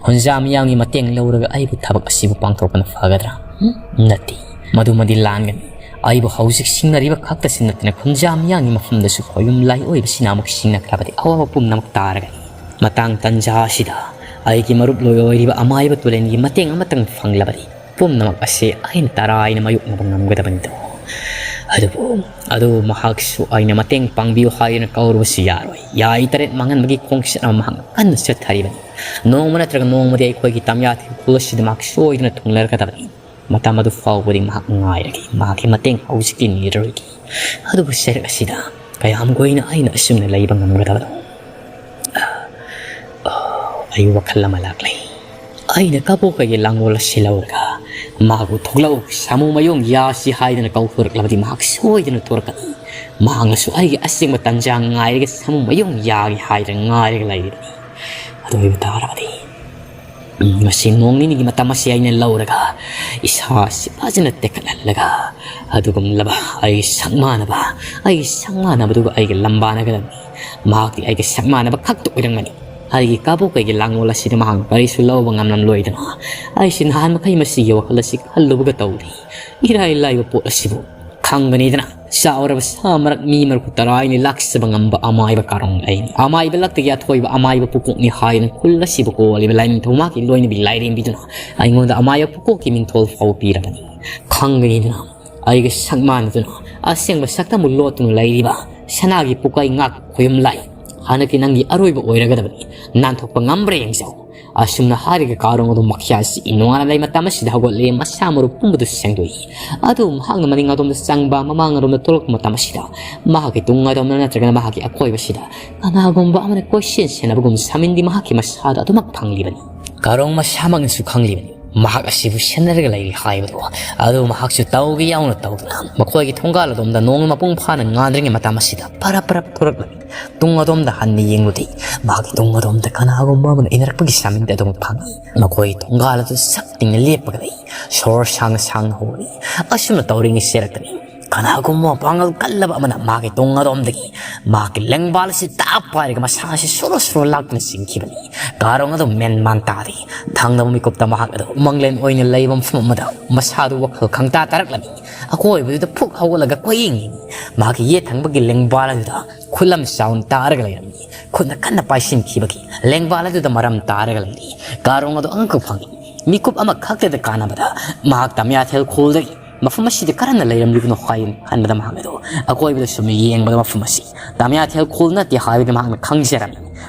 ꯈꯨꯟꯖꯥ ꯃꯤꯌꯥꯝꯒꯤ ꯃꯇꯦꯡ ꯂꯧꯔꯒ ꯑꯩꯕꯨ ꯊꯕꯛ ꯑꯁꯤꯕꯨ ꯄꯥꯡꯊꯣꯛꯄꯅ ꯐꯒꯗ꯭ꯔꯥ? ꯎꯝ? ꯅꯠꯇꯦ꯫ ꯃꯗꯨꯃꯗꯤ ꯂꯥꯟꯒꯅꯤ꯫ ꯑꯩꯕꯨ ꯍꯧꯖꯤꯛ ꯁꯤꯡꯅꯔꯤꯕ ꯈꯛꯇꯁꯤ ꯅꯠꯇꯅ ꯈꯨꯟꯖꯥ ꯃꯤꯌꯥꯝꯒꯤ ꯃꯐꯝꯗꯁꯨ ꯈꯣꯌꯨꯝ ꯂꯥꯏ ꯑꯣꯏꯕꯁꯤꯅ ꯑꯃꯨꯛ ꯁꯤꯡꯅꯈ꯭ꯔꯕꯗꯤ ꯑꯋꯥꯕ ꯄꯨꯝꯅꯃꯛ ꯇꯥꯔꯒꯅꯤ꯫ ꯃꯇꯥꯡ ꯇꯟꯖꯥ ꯑꯁꯤꯗ ꯑꯩꯒꯤ ꯃꯔꯨꯞ ꯂꯣꯏ ꯑꯣꯏꯔꯤꯕ ꯑꯃꯥꯏꯕ ꯇꯨꯂꯦꯟꯒꯤ ꯃꯇꯦꯡ ꯑꯃꯇꯪ ꯐꯪꯂꯕꯗꯤ ꯄꯨꯝꯅꯃꯛ ꯑꯁꯤ ꯑꯩꯅ ꯇꯔꯥꯏꯅ ꯃꯥꯌꯣꯛꯅꯕ ꯉꯝꯒꯗꯕꯅꯤꯗꯣ꯫ ꯑꯗꯨꯕꯨ, ꯑꯗꯨꯕꯨ ꯃꯍꯥꯛꯁꯨ ꯑꯩꯅ ꯃꯇꯦꯡ ꯄꯥꯡꯕꯤꯌꯨ ꯍꯥꯏꯗꯨꯅ ꯀꯧꯔꯨꯕꯁꯨ ꯌꯥꯔꯣꯏ꯫ ꯌꯥꯏ ꯇꯔꯦꯠ ꯃꯥꯡꯍꯟꯕꯒꯤ ꯈꯣꯡꯆꯠ ꯑꯃ ꯃꯍꯥꯛꯅ ꯀꯟꯅ ꯆꯠꯊꯔꯤꯕꯅꯤ꯫ ꯅꯣꯡꯃ ꯅꯠꯇ꯭ꯔꯒ ꯅꯣꯡꯃꯗꯤ ꯑꯩꯈꯣꯏꯒꯤ ꯇꯝꯌꯥꯊꯤꯕ ꯈꯨꯜ ꯑꯁꯤꯗ ꯃꯍꯥꯛ ꯁꯣꯏꯗꯅ ꯊꯨꯡꯂꯔꯒꯗꯕꯅꯤ꯫ ꯃꯇꯝ ꯑꯗꯨ ꯐꯥꯎꯕꯗꯤ ꯃꯍꯥꯛ ꯉꯥꯏꯔꯒꯦ꯫ ꯃꯍꯥꯛꯀꯤ ꯃꯇꯦꯡ ꯍꯧꯖꯤꯛꯇꯤ ꯅꯤꯔꯔꯣꯏꯒꯦ꯫ ꯑꯗꯨꯕꯨ ꯁꯔꯛ ꯑꯁꯤꯗ ꯀꯌꯥꯝ ꯀꯨꯏꯅ ꯑꯩꯅ ꯑꯁꯨꯝꯅ ꯂꯩꯕ ꯉꯝꯒꯗꯕꯅꯣ? ꯑꯩ ꯋꯥꯈꯜ ꯑꯃ ꯂꯥꯛꯂꯦ꯫ ꯑꯩꯅ ꯀꯕꯣꯀꯒꯤ ꯂꯥꯡꯒꯣꯜ ꯑꯁꯤ ꯂꯧꯔꯒ ꯃꯍꯥꯛꯄꯨ ꯊꯣꯛꯂꯛꯎ, ꯁꯥꯃꯨ ꯃꯌꯣꯡ ꯌꯥꯁꯤ ꯍꯥꯏꯗꯅ ꯀꯧꯊꯣꯔꯛꯂꯕꯗꯤ ꯃꯍꯥꯛ ꯁꯣꯏꯗꯅ ꯊꯣꯔꯛꯀꯅꯤ꯫ ꯃꯍꯥꯛꯅꯁꯨ ꯑꯩꯒꯤ ꯑꯁꯦꯡꯕ ꯇꯟꯖꯥ ꯉꯥꯏꯔꯒ ꯁꯥꯃꯨ ꯃꯌꯣꯡ ꯌꯥꯒꯦ ꯍꯥꯏꯗꯅ ꯉꯥꯏꯔꯒ ꯂꯩꯔꯤꯕꯅꯤ꯫ ꯑꯗꯨ ꯑꯣꯏꯕ ꯇꯥꯔꯕꯗꯤ, ꯎꯝ, ꯉꯁꯤ ꯅꯣꯡ ꯅꯤꯅꯤꯒꯤ ꯃꯇꯝ ꯑꯁꯤ ꯑꯩꯅ ꯂꯧꯔꯒ ꯏꯁꯥ ꯑꯁꯤ ꯐꯖꯅ ꯇꯦꯛꯈꯠꯍꯜꯂꯒ ꯑꯗꯨꯒꯨꯝꯂꯕ ꯑꯩꯒꯤ ꯁꯛ ꯃꯥꯟꯅꯕ, ꯑꯩꯒꯤ ꯁꯛ ꯃꯥꯟꯅꯕꯗꯨꯒ ꯑꯩꯒ ꯂꯝꯕꯥꯅꯒꯗꯕꯅꯤ꯫ ꯃꯍꯥꯛꯇꯤ ꯑꯩꯒꯤ ꯁꯛ ꯃꯥꯟꯅꯕ ꯈꯛꯇ ꯑꯣꯏꯔꯝꯒꯅꯤ꯫ ꯑꯩꯒꯤ ꯀꯕꯣꯀꯩꯒꯤ ꯂꯥꯡꯒꯣꯜ ꯑꯁꯤꯗ ꯃꯍꯥꯛꯅ ꯀꯔꯤꯁꯨ ꯂꯧꯕ ꯉꯝꯂꯝꯂꯣꯏꯗꯅ ꯑꯩꯁꯤ ꯅꯍꯥꯟ ꯃꯈꯩ ꯃꯁꯤꯒꯤ ꯋꯥꯈꯜ ꯑꯁꯤ ꯈꯜꯂꯨꯕꯒ ꯇꯧꯔꯤ꯫ ꯏꯔꯥꯏ ꯂꯥꯏꯕ ꯄꯣꯠ ꯑꯁꯤꯕꯨ ꯈꯪꯒꯅꯤꯗꯅ꯫ ꯆꯥꯎꯔꯕ ꯁꯥ ꯃꯔꯛ ꯃꯤ ꯃꯔꯛꯄꯨ ꯇꯔꯥꯏꯅ ꯂꯥꯛꯆꯕ ꯉꯝꯕ ꯑꯃꯥꯏꯕ ꯀꯥꯔꯣꯡ ꯑꯩꯅꯤ꯫ ꯑꯃꯥꯏꯕ ꯂꯛꯇꯒꯤ ꯑꯊꯣꯏꯕ ꯑꯃꯥꯏꯕ ꯄꯨꯀꯣꯛꯅꯤ ꯍꯥꯏꯅ ꯈꯨꯜ ꯑꯁꯤꯕꯨ ꯀꯣꯜꯂꯤꯕ ꯂꯥꯏꯅꯤꯡꯊꯧ ꯃꯍꯥꯛꯀꯤ ꯂꯣꯏꯅꯕꯤ ꯂꯥꯏꯔꯦꯝꯕꯤꯗꯨꯅ ꯑꯩꯉꯣꯟꯗ ꯑꯃꯥꯏꯕ ꯄꯨꯀꯣꯛꯀꯤ ꯃꯤꯡꯊꯣꯜ ꯐꯥꯎ ꯄꯤꯔꯕꯅꯤ꯫ ꯈꯪꯒꯅꯤꯗꯅ ꯑꯩꯒ ꯁꯛ ꯃꯥꯟꯅꯗꯨꯅ ꯑꯁꯦꯡꯕ ꯁꯛꯇꯝꯕꯨ ꯂꯣꯠꯇꯨꯅ ꯂꯩꯔꯤꯕ ꯁꯅꯥꯒꯤ ꯄꯨꯀꯥꯏ ꯉꯥꯛ ꯈꯣꯌꯨꯝ ꯂꯥꯏ, ꯍꯟꯗꯛꯇꯤ ꯅꯪꯒꯤ ꯑꯔꯣꯏꯕ ꯑꯣꯏꯔꯒꯗꯕꯅꯤ꯫ ꯅꯥꯟꯊꯣꯛꯄ ꯉꯝꯕ꯭ꯔꯥ ꯌꯦꯡꯖꯧ꯫ ꯑꯁꯨꯝꯅ ꯍꯥꯏꯔꯒ ꯀꯥꯔꯣꯡ ꯑꯗꯨ ꯃꯈ꯭ꯌꯥꯁꯤ ꯅꯣꯡꯉꯥꯟꯅ ꯂꯩ ꯃꯇꯝ ꯑꯁꯤꯗ ꯍꯧꯒꯠꯂꯦ, ꯃꯁꯥ ꯃꯔꯨ ꯄꯨꯝꯕꯗꯨ ꯁꯦꯡꯗꯣꯛꯏ꯫ ꯑꯗꯨ ꯃꯍꯥꯛꯅ ꯃꯅꯤꯡ ꯑꯗꯣꯝꯗ ꯆꯪꯕ, ꯃꯃꯥꯡ ꯑꯗꯣꯝꯗ ꯊꯣꯛꯂꯛꯄ ꯃꯇꯝ ꯑꯁꯤꯗ ꯃꯍꯥꯛꯀꯤ ꯇꯨꯡ ꯑꯗꯣꯝꯗ ꯅꯠꯇ꯭ꯔꯒꯅ ꯃꯍꯥꯛꯀꯤ ꯑꯀꯣꯏꯕꯁꯤꯗ ꯀꯅꯥꯒꯨꯝꯕ ꯑꯃꯅ ꯀꯣꯏꯁꯦꯟ ꯁꯦꯟꯅꯕꯒꯨꯝ ꯁꯥꯃꯤꯟꯗꯤ ꯃꯍꯥꯛꯀꯤ ꯃꯁꯥꯗ ꯑꯗꯨꯃꯛ ꯐꯪꯂꯤꯕꯅꯤ꯫ ꯀꯥꯔꯣꯡ ꯃꯁꯥꯃꯛꯅꯁꯨ ꯈꯪꯂꯤꯕꯅꯤ ꯃꯍꯥꯛ ꯑꯁꯤꯕꯨ ꯁꯦꯟꯅꯔꯒ ꯂꯩꯔꯤ ꯍꯥꯏꯕꯗꯨ꯫ ꯑꯗꯨ ꯃꯍꯥꯛꯁꯨ ꯇꯧꯒꯦ ꯌꯥꯎꯅ ꯇꯧꯗꯨꯅ ꯃꯈꯣꯏꯒꯤ ꯊꯣꯡꯒꯥꯜ ꯑꯗꯣꯝꯗ ꯅꯣꯡ ꯃꯄꯨꯡ ꯐꯥꯅ ꯉꯥꯟꯗ꯭ꯔꯤꯉꯩ ꯃꯇꯝ ꯑꯁꯤꯗ ꯄꯔꯞ ꯄꯔꯞ ꯊꯣꯔꯛꯂꯝꯃꯤ꯫ ꯇꯨꯡ ꯑꯗꯣꯝꯗ ꯍꯟꯅ ꯌꯦꯡꯂꯨꯗꯦ꯫ ꯃꯍꯥꯛꯀꯤ ꯇꯨꯡ ꯑꯗꯣꯝꯗ ꯀꯅꯥꯒꯨꯝꯕ ꯑꯃꯅ ꯏꯟꯅꯔꯛꯄꯒꯤ ꯁꯥꯃꯤꯡꯗ ꯑꯗꯨꯝ ꯐꯪꯏ꯫ ꯃꯈꯣꯏ ꯊꯣꯡꯒꯥꯜ ꯑꯗꯨ ꯁꯛ ꯇꯤꯡꯅ ꯂꯦꯞꯄꯒ ꯂꯩ꯫ ꯁꯣꯔ ꯁꯥꯡꯅ ꯁꯥꯡꯅ ꯍꯣꯔꯤ꯫ ꯑꯁꯨꯝꯅ ꯇꯧꯔꯤꯉꯩ ꯆꯦꯔꯛꯇꯅꯤ꯫ ꯀꯅꯥꯒꯨꯝꯕ ꯃꯄꯥꯡꯒꯜ ꯀꯜꯂꯕ ꯑꯃꯅ ꯃꯍꯥꯛꯀꯤ ꯇꯨꯡ ꯑꯗꯣꯝꯗꯒꯤ ꯃꯍꯥꯛꯀꯤ ꯂꯦꯡꯕꯥꯜ ꯑꯁꯤ ꯇꯥꯞ ꯄꯥꯏꯔꯒ ꯃꯁꯥ ꯑꯁꯤ ꯁꯣꯔꯣ ꯁꯣꯔꯣ ꯂꯥꯛꯇꯨꯅ ꯆꯤꯡꯈꯤꯕꯅꯤ꯫ ꯀꯥꯔꯣꯡ ꯑꯗꯨ ꯃꯦꯟ ꯃꯥꯟ ꯇꯥꯗꯦ꯫ ꯊꯪꯅꯕ ꯃꯤꯀꯨꯞꯇ ꯃꯍꯥꯛ ꯑꯗꯨ ꯎꯃꯪꯂꯦꯟ ꯑꯣꯏꯅ ꯂꯩꯕ ꯃꯐꯝ ꯑꯃꯗ ꯃꯁꯥꯗꯨ ꯋꯥꯈꯜ ꯈꯪꯇꯥ ꯇꯥꯔꯛꯂꯝꯃꯤ꯫ ꯑꯀꯣꯏꯕꯗꯨꯗ ꯐꯨꯛ ꯍꯧꯒꯠꯂꯒ ꯀꯣꯏꯌꯦꯡ ꯌꯦꯡꯉꯤ꯫ ꯃꯍꯥꯛꯀꯤ ꯌꯦꯠ ꯊꯪꯕꯒꯤ ꯂꯦꯡꯕꯥꯜ ꯑꯗꯨꯗ ꯈꯨꯠꯂꯝ ꯆꯥꯎꯅ ꯇꯥꯔꯒ ꯂꯩꯔꯝꯃꯤ꯫ ꯈꯨꯠꯅ ꯀꯟꯅ ꯄꯥꯏꯁꯤꯟꯈꯤꯕꯒꯤ ꯂꯦꯡꯕꯥꯜ ꯑꯗꯨꯗ ꯃꯔꯝ ꯇꯥꯔꯒ ꯂꯩꯔꯤ꯫ ꯀꯥꯔꯣꯡ ꯑꯗꯨ ꯑꯉꯛꯄ ꯐꯪꯏ꯫ ꯃꯤꯀꯨꯞ ꯑꯃꯈꯛꯇꯗ ꯀꯥꯟꯅꯕꯗ ꯃꯍꯥꯛ ꯇꯃꯤꯌꯥꯊꯦꯜ ꯈꯨꯜꯗꯒꯤ ꯃꯐꯝ ꯑꯁꯤꯗ ꯀꯔꯝꯅ ꯂꯩꯔꯝꯂꯤꯕꯅꯣ ꯍꯥꯏꯅ ꯈꯟꯕꯗ ꯃꯍꯥꯛ ꯑꯗꯨ ꯑꯀꯣꯏꯕꯗ ꯁꯨꯝ ꯌꯦꯡꯕꯗ ꯃꯐꯝ ꯑꯁꯤ ꯇꯃꯤꯌꯥꯊꯦꯜ ꯈꯨꯜ ꯅꯠꯇꯦ ꯍꯥꯏꯕꯗꯤ ꯃꯍꯥꯛꯅ ꯈꯪꯖꯔꯝꯃꯤ꯫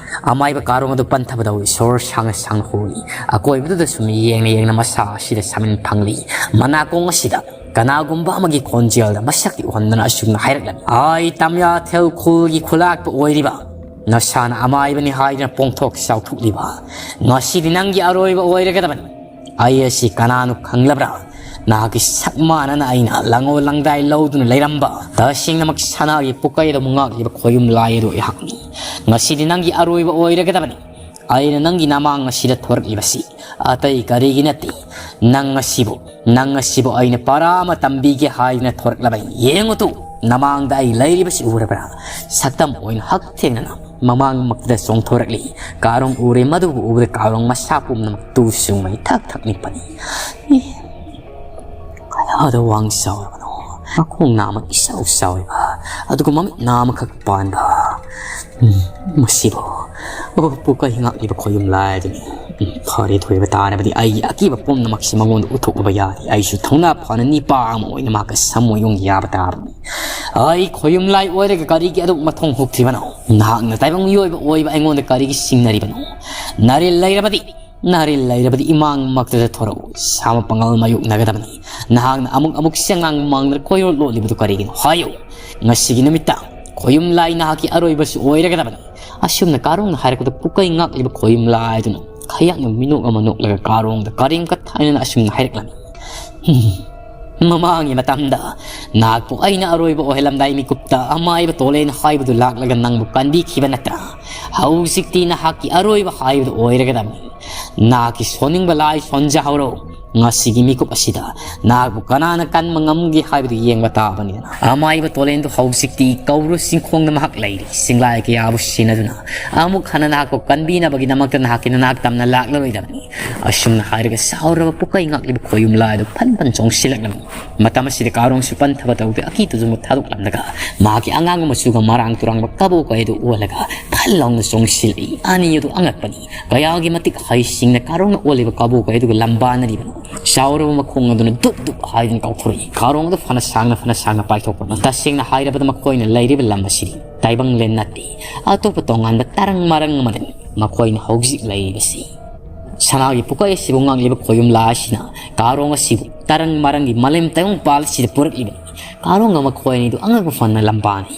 ꯑꯃꯥꯏꯕ ꯀꯥꯔꯣꯡ ꯑꯗꯨ ꯄꯟꯊꯕꯗꯧꯏ ꯁꯣꯔ ꯁꯥꯡꯅ ꯁꯥꯡꯅ ꯍꯣꯜꯂꯤ꯫ ꯑꯀꯣꯏꯕꯗꯨꯗ ꯁꯨꯝ ꯌꯦꯡꯅ ꯌꯦꯡꯅ ꯃꯁꯥ ꯑꯁꯤꯗ ꯁꯥꯃꯤꯟ ꯐꯪꯂꯤ꯫ ꯃꯅꯥꯀꯣꯡ ꯑꯁꯤꯗ ꯀꯅꯥꯒꯨꯝꯕ ꯑꯃꯒꯤ ꯈꯣꯟꯖꯦꯜꯗ ꯃꯁꯛꯇꯤ ꯎꯍꯟꯗꯅ ꯑꯁꯨꯝꯅ ꯍꯥꯏꯔꯛꯂꯝꯃꯤ, "ꯑꯩ ꯇꯃꯤꯌꯥꯊꯦꯜ ꯈꯨꯜꯒꯤ ꯈꯨꯂꯥꯛꯄ ꯑꯣꯏꯔꯤꯕ ꯅꯁꯥꯅ ꯑꯃꯥꯏꯕꯅꯤ ꯍꯥꯏꯗꯨꯅ ꯄꯣꯡꯊꯣꯛ ꯆꯥꯎꯊꯣꯛꯂꯤꯕ, ꯉꯁꯤꯗꯤ ꯅꯪꯒꯤ ꯑꯔꯣꯏꯕ ꯑꯣꯏꯔꯒꯗꯕꯅꯤ꯫ ꯑꯩ ꯑꯁꯤ ꯀꯅꯥꯅꯣ ꯈꯪꯂꯕ꯭ꯔꯥ? ꯅꯍꯥꯛꯀꯤ ꯁꯛ ꯃꯥꯟꯅꯅ ꯑꯩꯅ ꯂꯪꯉꯣ ꯂꯪꯗꯥꯏ ꯂꯧꯗꯨꯅ ꯂꯩꯔꯝꯕ, ꯇꯁꯦꯡꯅꯃꯛ ꯁꯅꯥꯒꯤ ꯄꯨꯀꯩꯗ ꯉꯥꯛꯂꯤꯕ ꯈꯣꯌꯨꯝ ꯂꯥꯏ ꯑꯗꯨ ꯑꯩꯍꯥꯛꯅꯤ꯫ ꯉꯁꯤꯗꯤ ꯅꯪꯒꯤ ꯑꯔꯣꯏꯕ ꯑꯣꯏꯔꯒꯗꯕꯅꯤ꯫ ꯑꯩꯅ ꯅꯪꯒꯤ ꯅꯃꯥꯡ ꯑꯁꯤꯗ ꯊꯣꯔꯛꯂꯤꯕꯁꯤ ꯑꯇꯩ ꯀꯔꯤꯒꯤ ꯅꯠꯇꯦ, ꯅꯪ ꯑꯁꯤꯕꯨ, ꯅꯪ ꯑꯁꯤꯕꯨ ꯑꯩꯅ ꯄꯔꯥ ꯑꯃ ꯇꯝꯕꯤꯒꯦ ꯍꯥꯏꯗꯨꯅ ꯊꯣꯔꯛꯂꯕꯅꯤ꯫ ꯌꯦꯡꯉꯨ ꯇꯨ, ꯅꯃꯥꯡꯗ ꯑꯩ ꯂꯩꯔꯤꯕꯁꯤ ꯎꯔꯕ꯭ꯔꯥ?" ꯁꯛꯇꯝ ꯑꯣꯏꯅ ꯍꯛꯊꯦꯡꯅꯅ ꯃꯃꯥꯡꯃꯛꯇꯗ ꯆꯣꯡꯊꯣꯔꯛꯂꯤ꯫ ꯀꯥꯔꯣꯡ ꯎꯔꯦ꯫ ꯃꯗꯨꯕꯨ ꯎꯕꯗ ꯀꯥꯔꯣꯡ ꯃꯁꯥ ꯄꯨꯝꯅꯃꯛ ꯇꯨ ꯆꯨꯡꯃꯩ ꯊꯛ ꯊꯛ ꯅꯤꯛꯄꯅꯤ꯫ "ꯑꯦ, ꯀꯌꯥꯗ ꯋꯥꯡ ꯆꯥꯎꯔꯕꯅꯣ? ꯃꯈꯣꯡ ꯅꯥꯝꯃ ꯏꯆꯥꯎ ꯆꯥꯎꯔꯤꯕ, ꯑꯗꯨꯒ ꯃꯃꯤꯠ ꯅꯥꯝꯃꯈꯛ ꯄꯥꯟꯕ꯫ ꯎꯝ, ꯃꯁꯤꯕꯨ, ꯑꯣ, ꯄꯨꯀꯩ ꯉꯥꯛꯂꯤꯕ ꯈꯣꯌꯨꯝ ꯂꯥꯏ ꯑꯗꯨꯅꯤ꯫ ꯎꯝ, ꯐꯔꯦ, ꯊꯣꯏꯕ ꯇꯥꯔꯕꯗꯤ ꯑꯩꯒꯤ ꯑꯀꯤꯕ ꯄꯨꯝꯅꯃꯛꯁꯤ ꯃꯉꯣꯟꯗ ꯎꯠꯊꯣꯛꯂꯨꯕ ꯌꯥꯔꯦ꯫ ꯑꯩꯁꯨ ꯊꯧꯅꯥ ꯐꯅ ꯅꯤꯄꯥ ꯑꯃ ꯑꯣꯏꯅ ꯃꯍꯥꯛꯀ ꯁꯝꯃꯣꯏ ꯌꯣꯡ ꯌꯥꯕ ꯇꯥꯕꯅꯤ꯫ ꯑꯩ ꯈꯣꯌꯨꯝ ꯂꯥꯏ ꯑꯣꯏꯔꯒ ꯀꯔꯤꯒꯤ ꯑꯗꯨꯛ ꯃꯊꯣꯡ ꯍꯨꯛꯈ꯭ꯔꯤꯕꯅꯣ? ꯅꯍꯥꯛꯅ ꯇꯥꯏꯕꯪ ꯃꯤꯑꯣꯏꯕ ꯑꯣꯏꯕ ꯑꯩꯉꯣꯟꯗ ꯀꯔꯤꯒꯤ ꯁꯤꯡꯅꯔꯤꯕꯅꯣ? ꯅꯔꯤꯜ ꯂꯩꯔꯕꯗꯤ, ꯅꯔꯤꯜ ꯂꯩꯔꯕꯗꯤ ꯏꯃꯥꯡꯃꯛꯇꯗ ꯊꯣꯔꯛꯎ꯫ ꯁꯥꯃ ꯄꯥꯡꯒꯜ ꯃꯥꯌꯣꯛꯅꯒꯗꯕꯅꯤ꯫ ꯅꯍꯥꯛꯅ ꯑꯃꯨꯛ ꯑꯃꯨꯛ ꯆꯦꯉꯥꯡ ꯃꯥꯡꯗꯅ ꯀꯣꯏꯔꯣꯠ ꯂꯣꯠꯂꯤꯕꯗꯨ ꯀꯔꯤꯒꯤꯅꯣ ꯍꯥꯏꯌꯨ꯫ ꯉꯁꯤꯒꯤ ꯅꯨꯃꯤꯠꯇ ꯈꯣꯌꯨꯝ ꯂꯥꯏ ꯅꯍꯥꯛꯀꯤ ꯑꯔꯣꯏꯕꯁꯨ ꯑꯣꯏꯔꯒꯗꯕꯅꯤ꯫" ꯑꯁꯨꯝꯅ ꯀꯥꯔꯣꯡꯅ ꯍꯥꯏꯔꯛꯄꯗ ꯄꯨꯀꯩ ꯉꯥꯛꯂꯤꯕ ꯈꯣꯌꯨꯝ ꯂꯥꯏꯗꯨꯅ ꯈꯌꯥꯛꯅ ꯃꯤꯅꯣꯛ ꯑꯃ ꯅꯣꯛꯂꯒ ꯀꯥꯔꯣꯡꯗ ꯀꯔꯦꯝ ꯀꯊꯥꯏꯅꯅ ꯑꯁꯨꯝꯅ ꯍꯥꯏꯔꯛꯂꯝꯃꯤ, "ꯍꯝ, ꯃꯃꯥꯡꯒꯤ ꯃꯇꯝꯗ ꯅꯍꯥꯛꯄꯨ ꯑꯩꯅ ꯑꯔꯣꯏꯕ ꯑꯣꯏꯍꯜꯂꯝꯗꯥꯏ ꯃꯤꯀꯨꯞꯇ ꯑꯃꯥꯏꯕ ꯇꯣꯂꯦꯟ ꯍꯥꯏꯕꯗꯨ ꯂꯥꯛꯂꯒ ꯅꯪꯕꯨ ꯀꯟꯕꯤꯈꯤꯕ ꯅꯠꯇ꯭ꯔꯥ? ꯍꯧꯖꯤꯛꯇꯤ ꯅꯍꯥꯛꯀꯤ ꯑꯔꯣꯏꯕ ꯍꯥꯏꯕꯗꯨ ꯑꯣꯏꯔꯒꯗꯕꯅꯤ꯫ ꯅꯍꯥꯛꯀꯤ ꯁꯣꯟꯅꯤꯡꯕ ꯂꯥꯏ ꯁꯣꯟꯖꯍꯧꯔꯣ꯫ ꯉꯁꯤꯒꯤ ꯃꯤꯀꯨꯞ ꯑꯁꯤꯗ ꯅꯍꯥꯛꯄꯨ ꯀꯅꯥꯅ ꯀꯟꯕ ꯉꯝꯒꯦ ꯍꯥꯏꯕꯗꯨ ꯌꯦꯡꯕ ꯇꯥꯕꯅꯤꯗꯅ꯫ ꯑꯃꯥꯏꯕ ꯇꯣꯂꯦꯟꯗꯨ ꯍꯧꯖꯤꯛꯇꯤ ꯀꯧꯔꯨ ꯆꯤꯡꯈꯣꯡꯗ ꯃꯍꯥꯛ ꯂꯩꯔꯤ꯫ ꯆꯤꯡꯂꯥꯏ ꯀꯌꯥꯕꯨ ꯁꯤꯟꯅꯗꯨꯅ ꯑꯃꯨꯛ ꯍꯟꯅ ꯅꯍꯥꯛꯄꯨ ꯀꯟꯕꯤꯅꯕꯒꯤꯗꯃꯛꯇ ꯅꯍꯥꯛꯀꯤ ꯅꯅꯥꯛ ꯇꯝꯅ ꯂꯥꯛꯂꯔꯣꯏꯗꯕꯅꯤ꯫ ꯑꯁꯨꯝꯅ ꯍꯥꯏꯔꯒ ꯁꯥꯎꯔꯕ ꯄꯨꯀꯩ ꯉꯥꯛꯂꯤꯕ ꯈꯣꯌꯨꯝ ꯂꯥꯏ ꯑꯗꯨ ꯐꯟ ꯐꯟ ꯆꯣꯡꯁꯤꯜꯂꯛꯂꯝꯃꯤ꯫ ꯃꯇꯝ ꯑꯁꯤꯗ ꯀꯥꯔꯣꯡꯁꯨ ꯄꯟꯊꯕ ꯇꯧꯗꯦ, ꯑꯀꯤ ꯇꯨꯖꯨꯡꯕ ꯊꯥꯗꯣꯛꯂꯝꯂꯒ ꯃꯍꯥꯛꯀꯤ ꯑꯉꯥꯡꯕ ꯃꯆꯨꯒ ꯃꯔꯥꯡ ꯇꯨꯔꯥꯡꯕ ꯀꯕꯣꯛ ꯀꯩ ꯑꯗꯨ ꯑꯣꯜꯂꯒ ꯐꯟ ꯂꯥꯎꯅ ꯆꯣꯡꯁꯤꯜꯂꯛꯏ꯫ ꯑꯅꯤ ꯑꯗꯨ ꯑꯉꯛꯄꯅꯤ꯫ ꯀꯌꯥꯒꯤ ꯃꯇꯤꯛ ꯍꯩꯁꯤꯡꯅ ꯀꯥꯔꯣꯡꯅ ꯑꯣꯜꯂꯤꯕ ꯀꯕꯣꯛ ꯀꯩ ꯑꯗꯨꯒ ꯂꯝꯕꯥꯅꯔꯤꯕꯅꯣ꯫ ꯆꯥꯎꯔꯕ ꯃꯈꯣꯡ ꯑꯗꯨꯅ ꯗꯨꯞ ꯗꯨꯞ ꯍꯥꯏꯗꯨꯅ ꯀꯥꯎꯊꯣꯔꯛꯏ꯫ ꯀꯥꯔꯣꯡ ꯑꯗꯨ ꯐꯅ ꯁꯥꯡꯅ ꯐꯅ ꯁꯥꯡꯅ ꯄꯥꯏꯊꯣꯛꯄꯅꯤ꯫ ꯇꯁꯦꯡꯅ ꯍꯥꯏꯔꯕꯗ ꯃꯈꯣꯏꯅ ꯂꯩꯔꯤꯕ ꯂꯝ ꯑꯁꯤꯗꯤ ꯇꯥꯏꯕꯪꯂꯦꯟ ꯅꯠꯇꯦ, ꯑꯇꯣꯞꯄ ꯇꯣꯉꯥꯟꯕ ꯇꯔꯪ ꯃꯔꯪ ꯑꯃꯗꯅꯤ ꯃꯈꯣꯏꯅ ꯍꯧꯖꯤꯛ ꯂꯩꯔꯤꯕꯁꯤ꯫ ꯁꯅꯥꯒꯤ ꯄꯨꯀꯩ ꯑꯁꯤꯕꯨ ꯉꯥꯛꯂꯤꯕ ꯈꯣꯌꯨꯝ ꯂꯥꯏ ꯑꯁꯤꯅ ꯀꯥꯔꯣꯡ ꯑꯁꯤꯕꯨ ꯇꯔꯪ ꯃꯔꯪꯒꯤ ꯃꯥꯂꯦꯝ ꯇꯥꯏꯕꯪꯄꯥꯜ ꯑꯁꯤꯗ ꯄꯨꯔꯛꯂꯤꯕꯅꯤ꯫ ꯀꯥꯔꯣꯡꯒ ꯃꯈꯣꯏ ꯑꯅꯤꯗꯨ ꯑꯉꯛꯄ ꯐꯅ ꯂꯝꯕꯥꯅꯤ꯫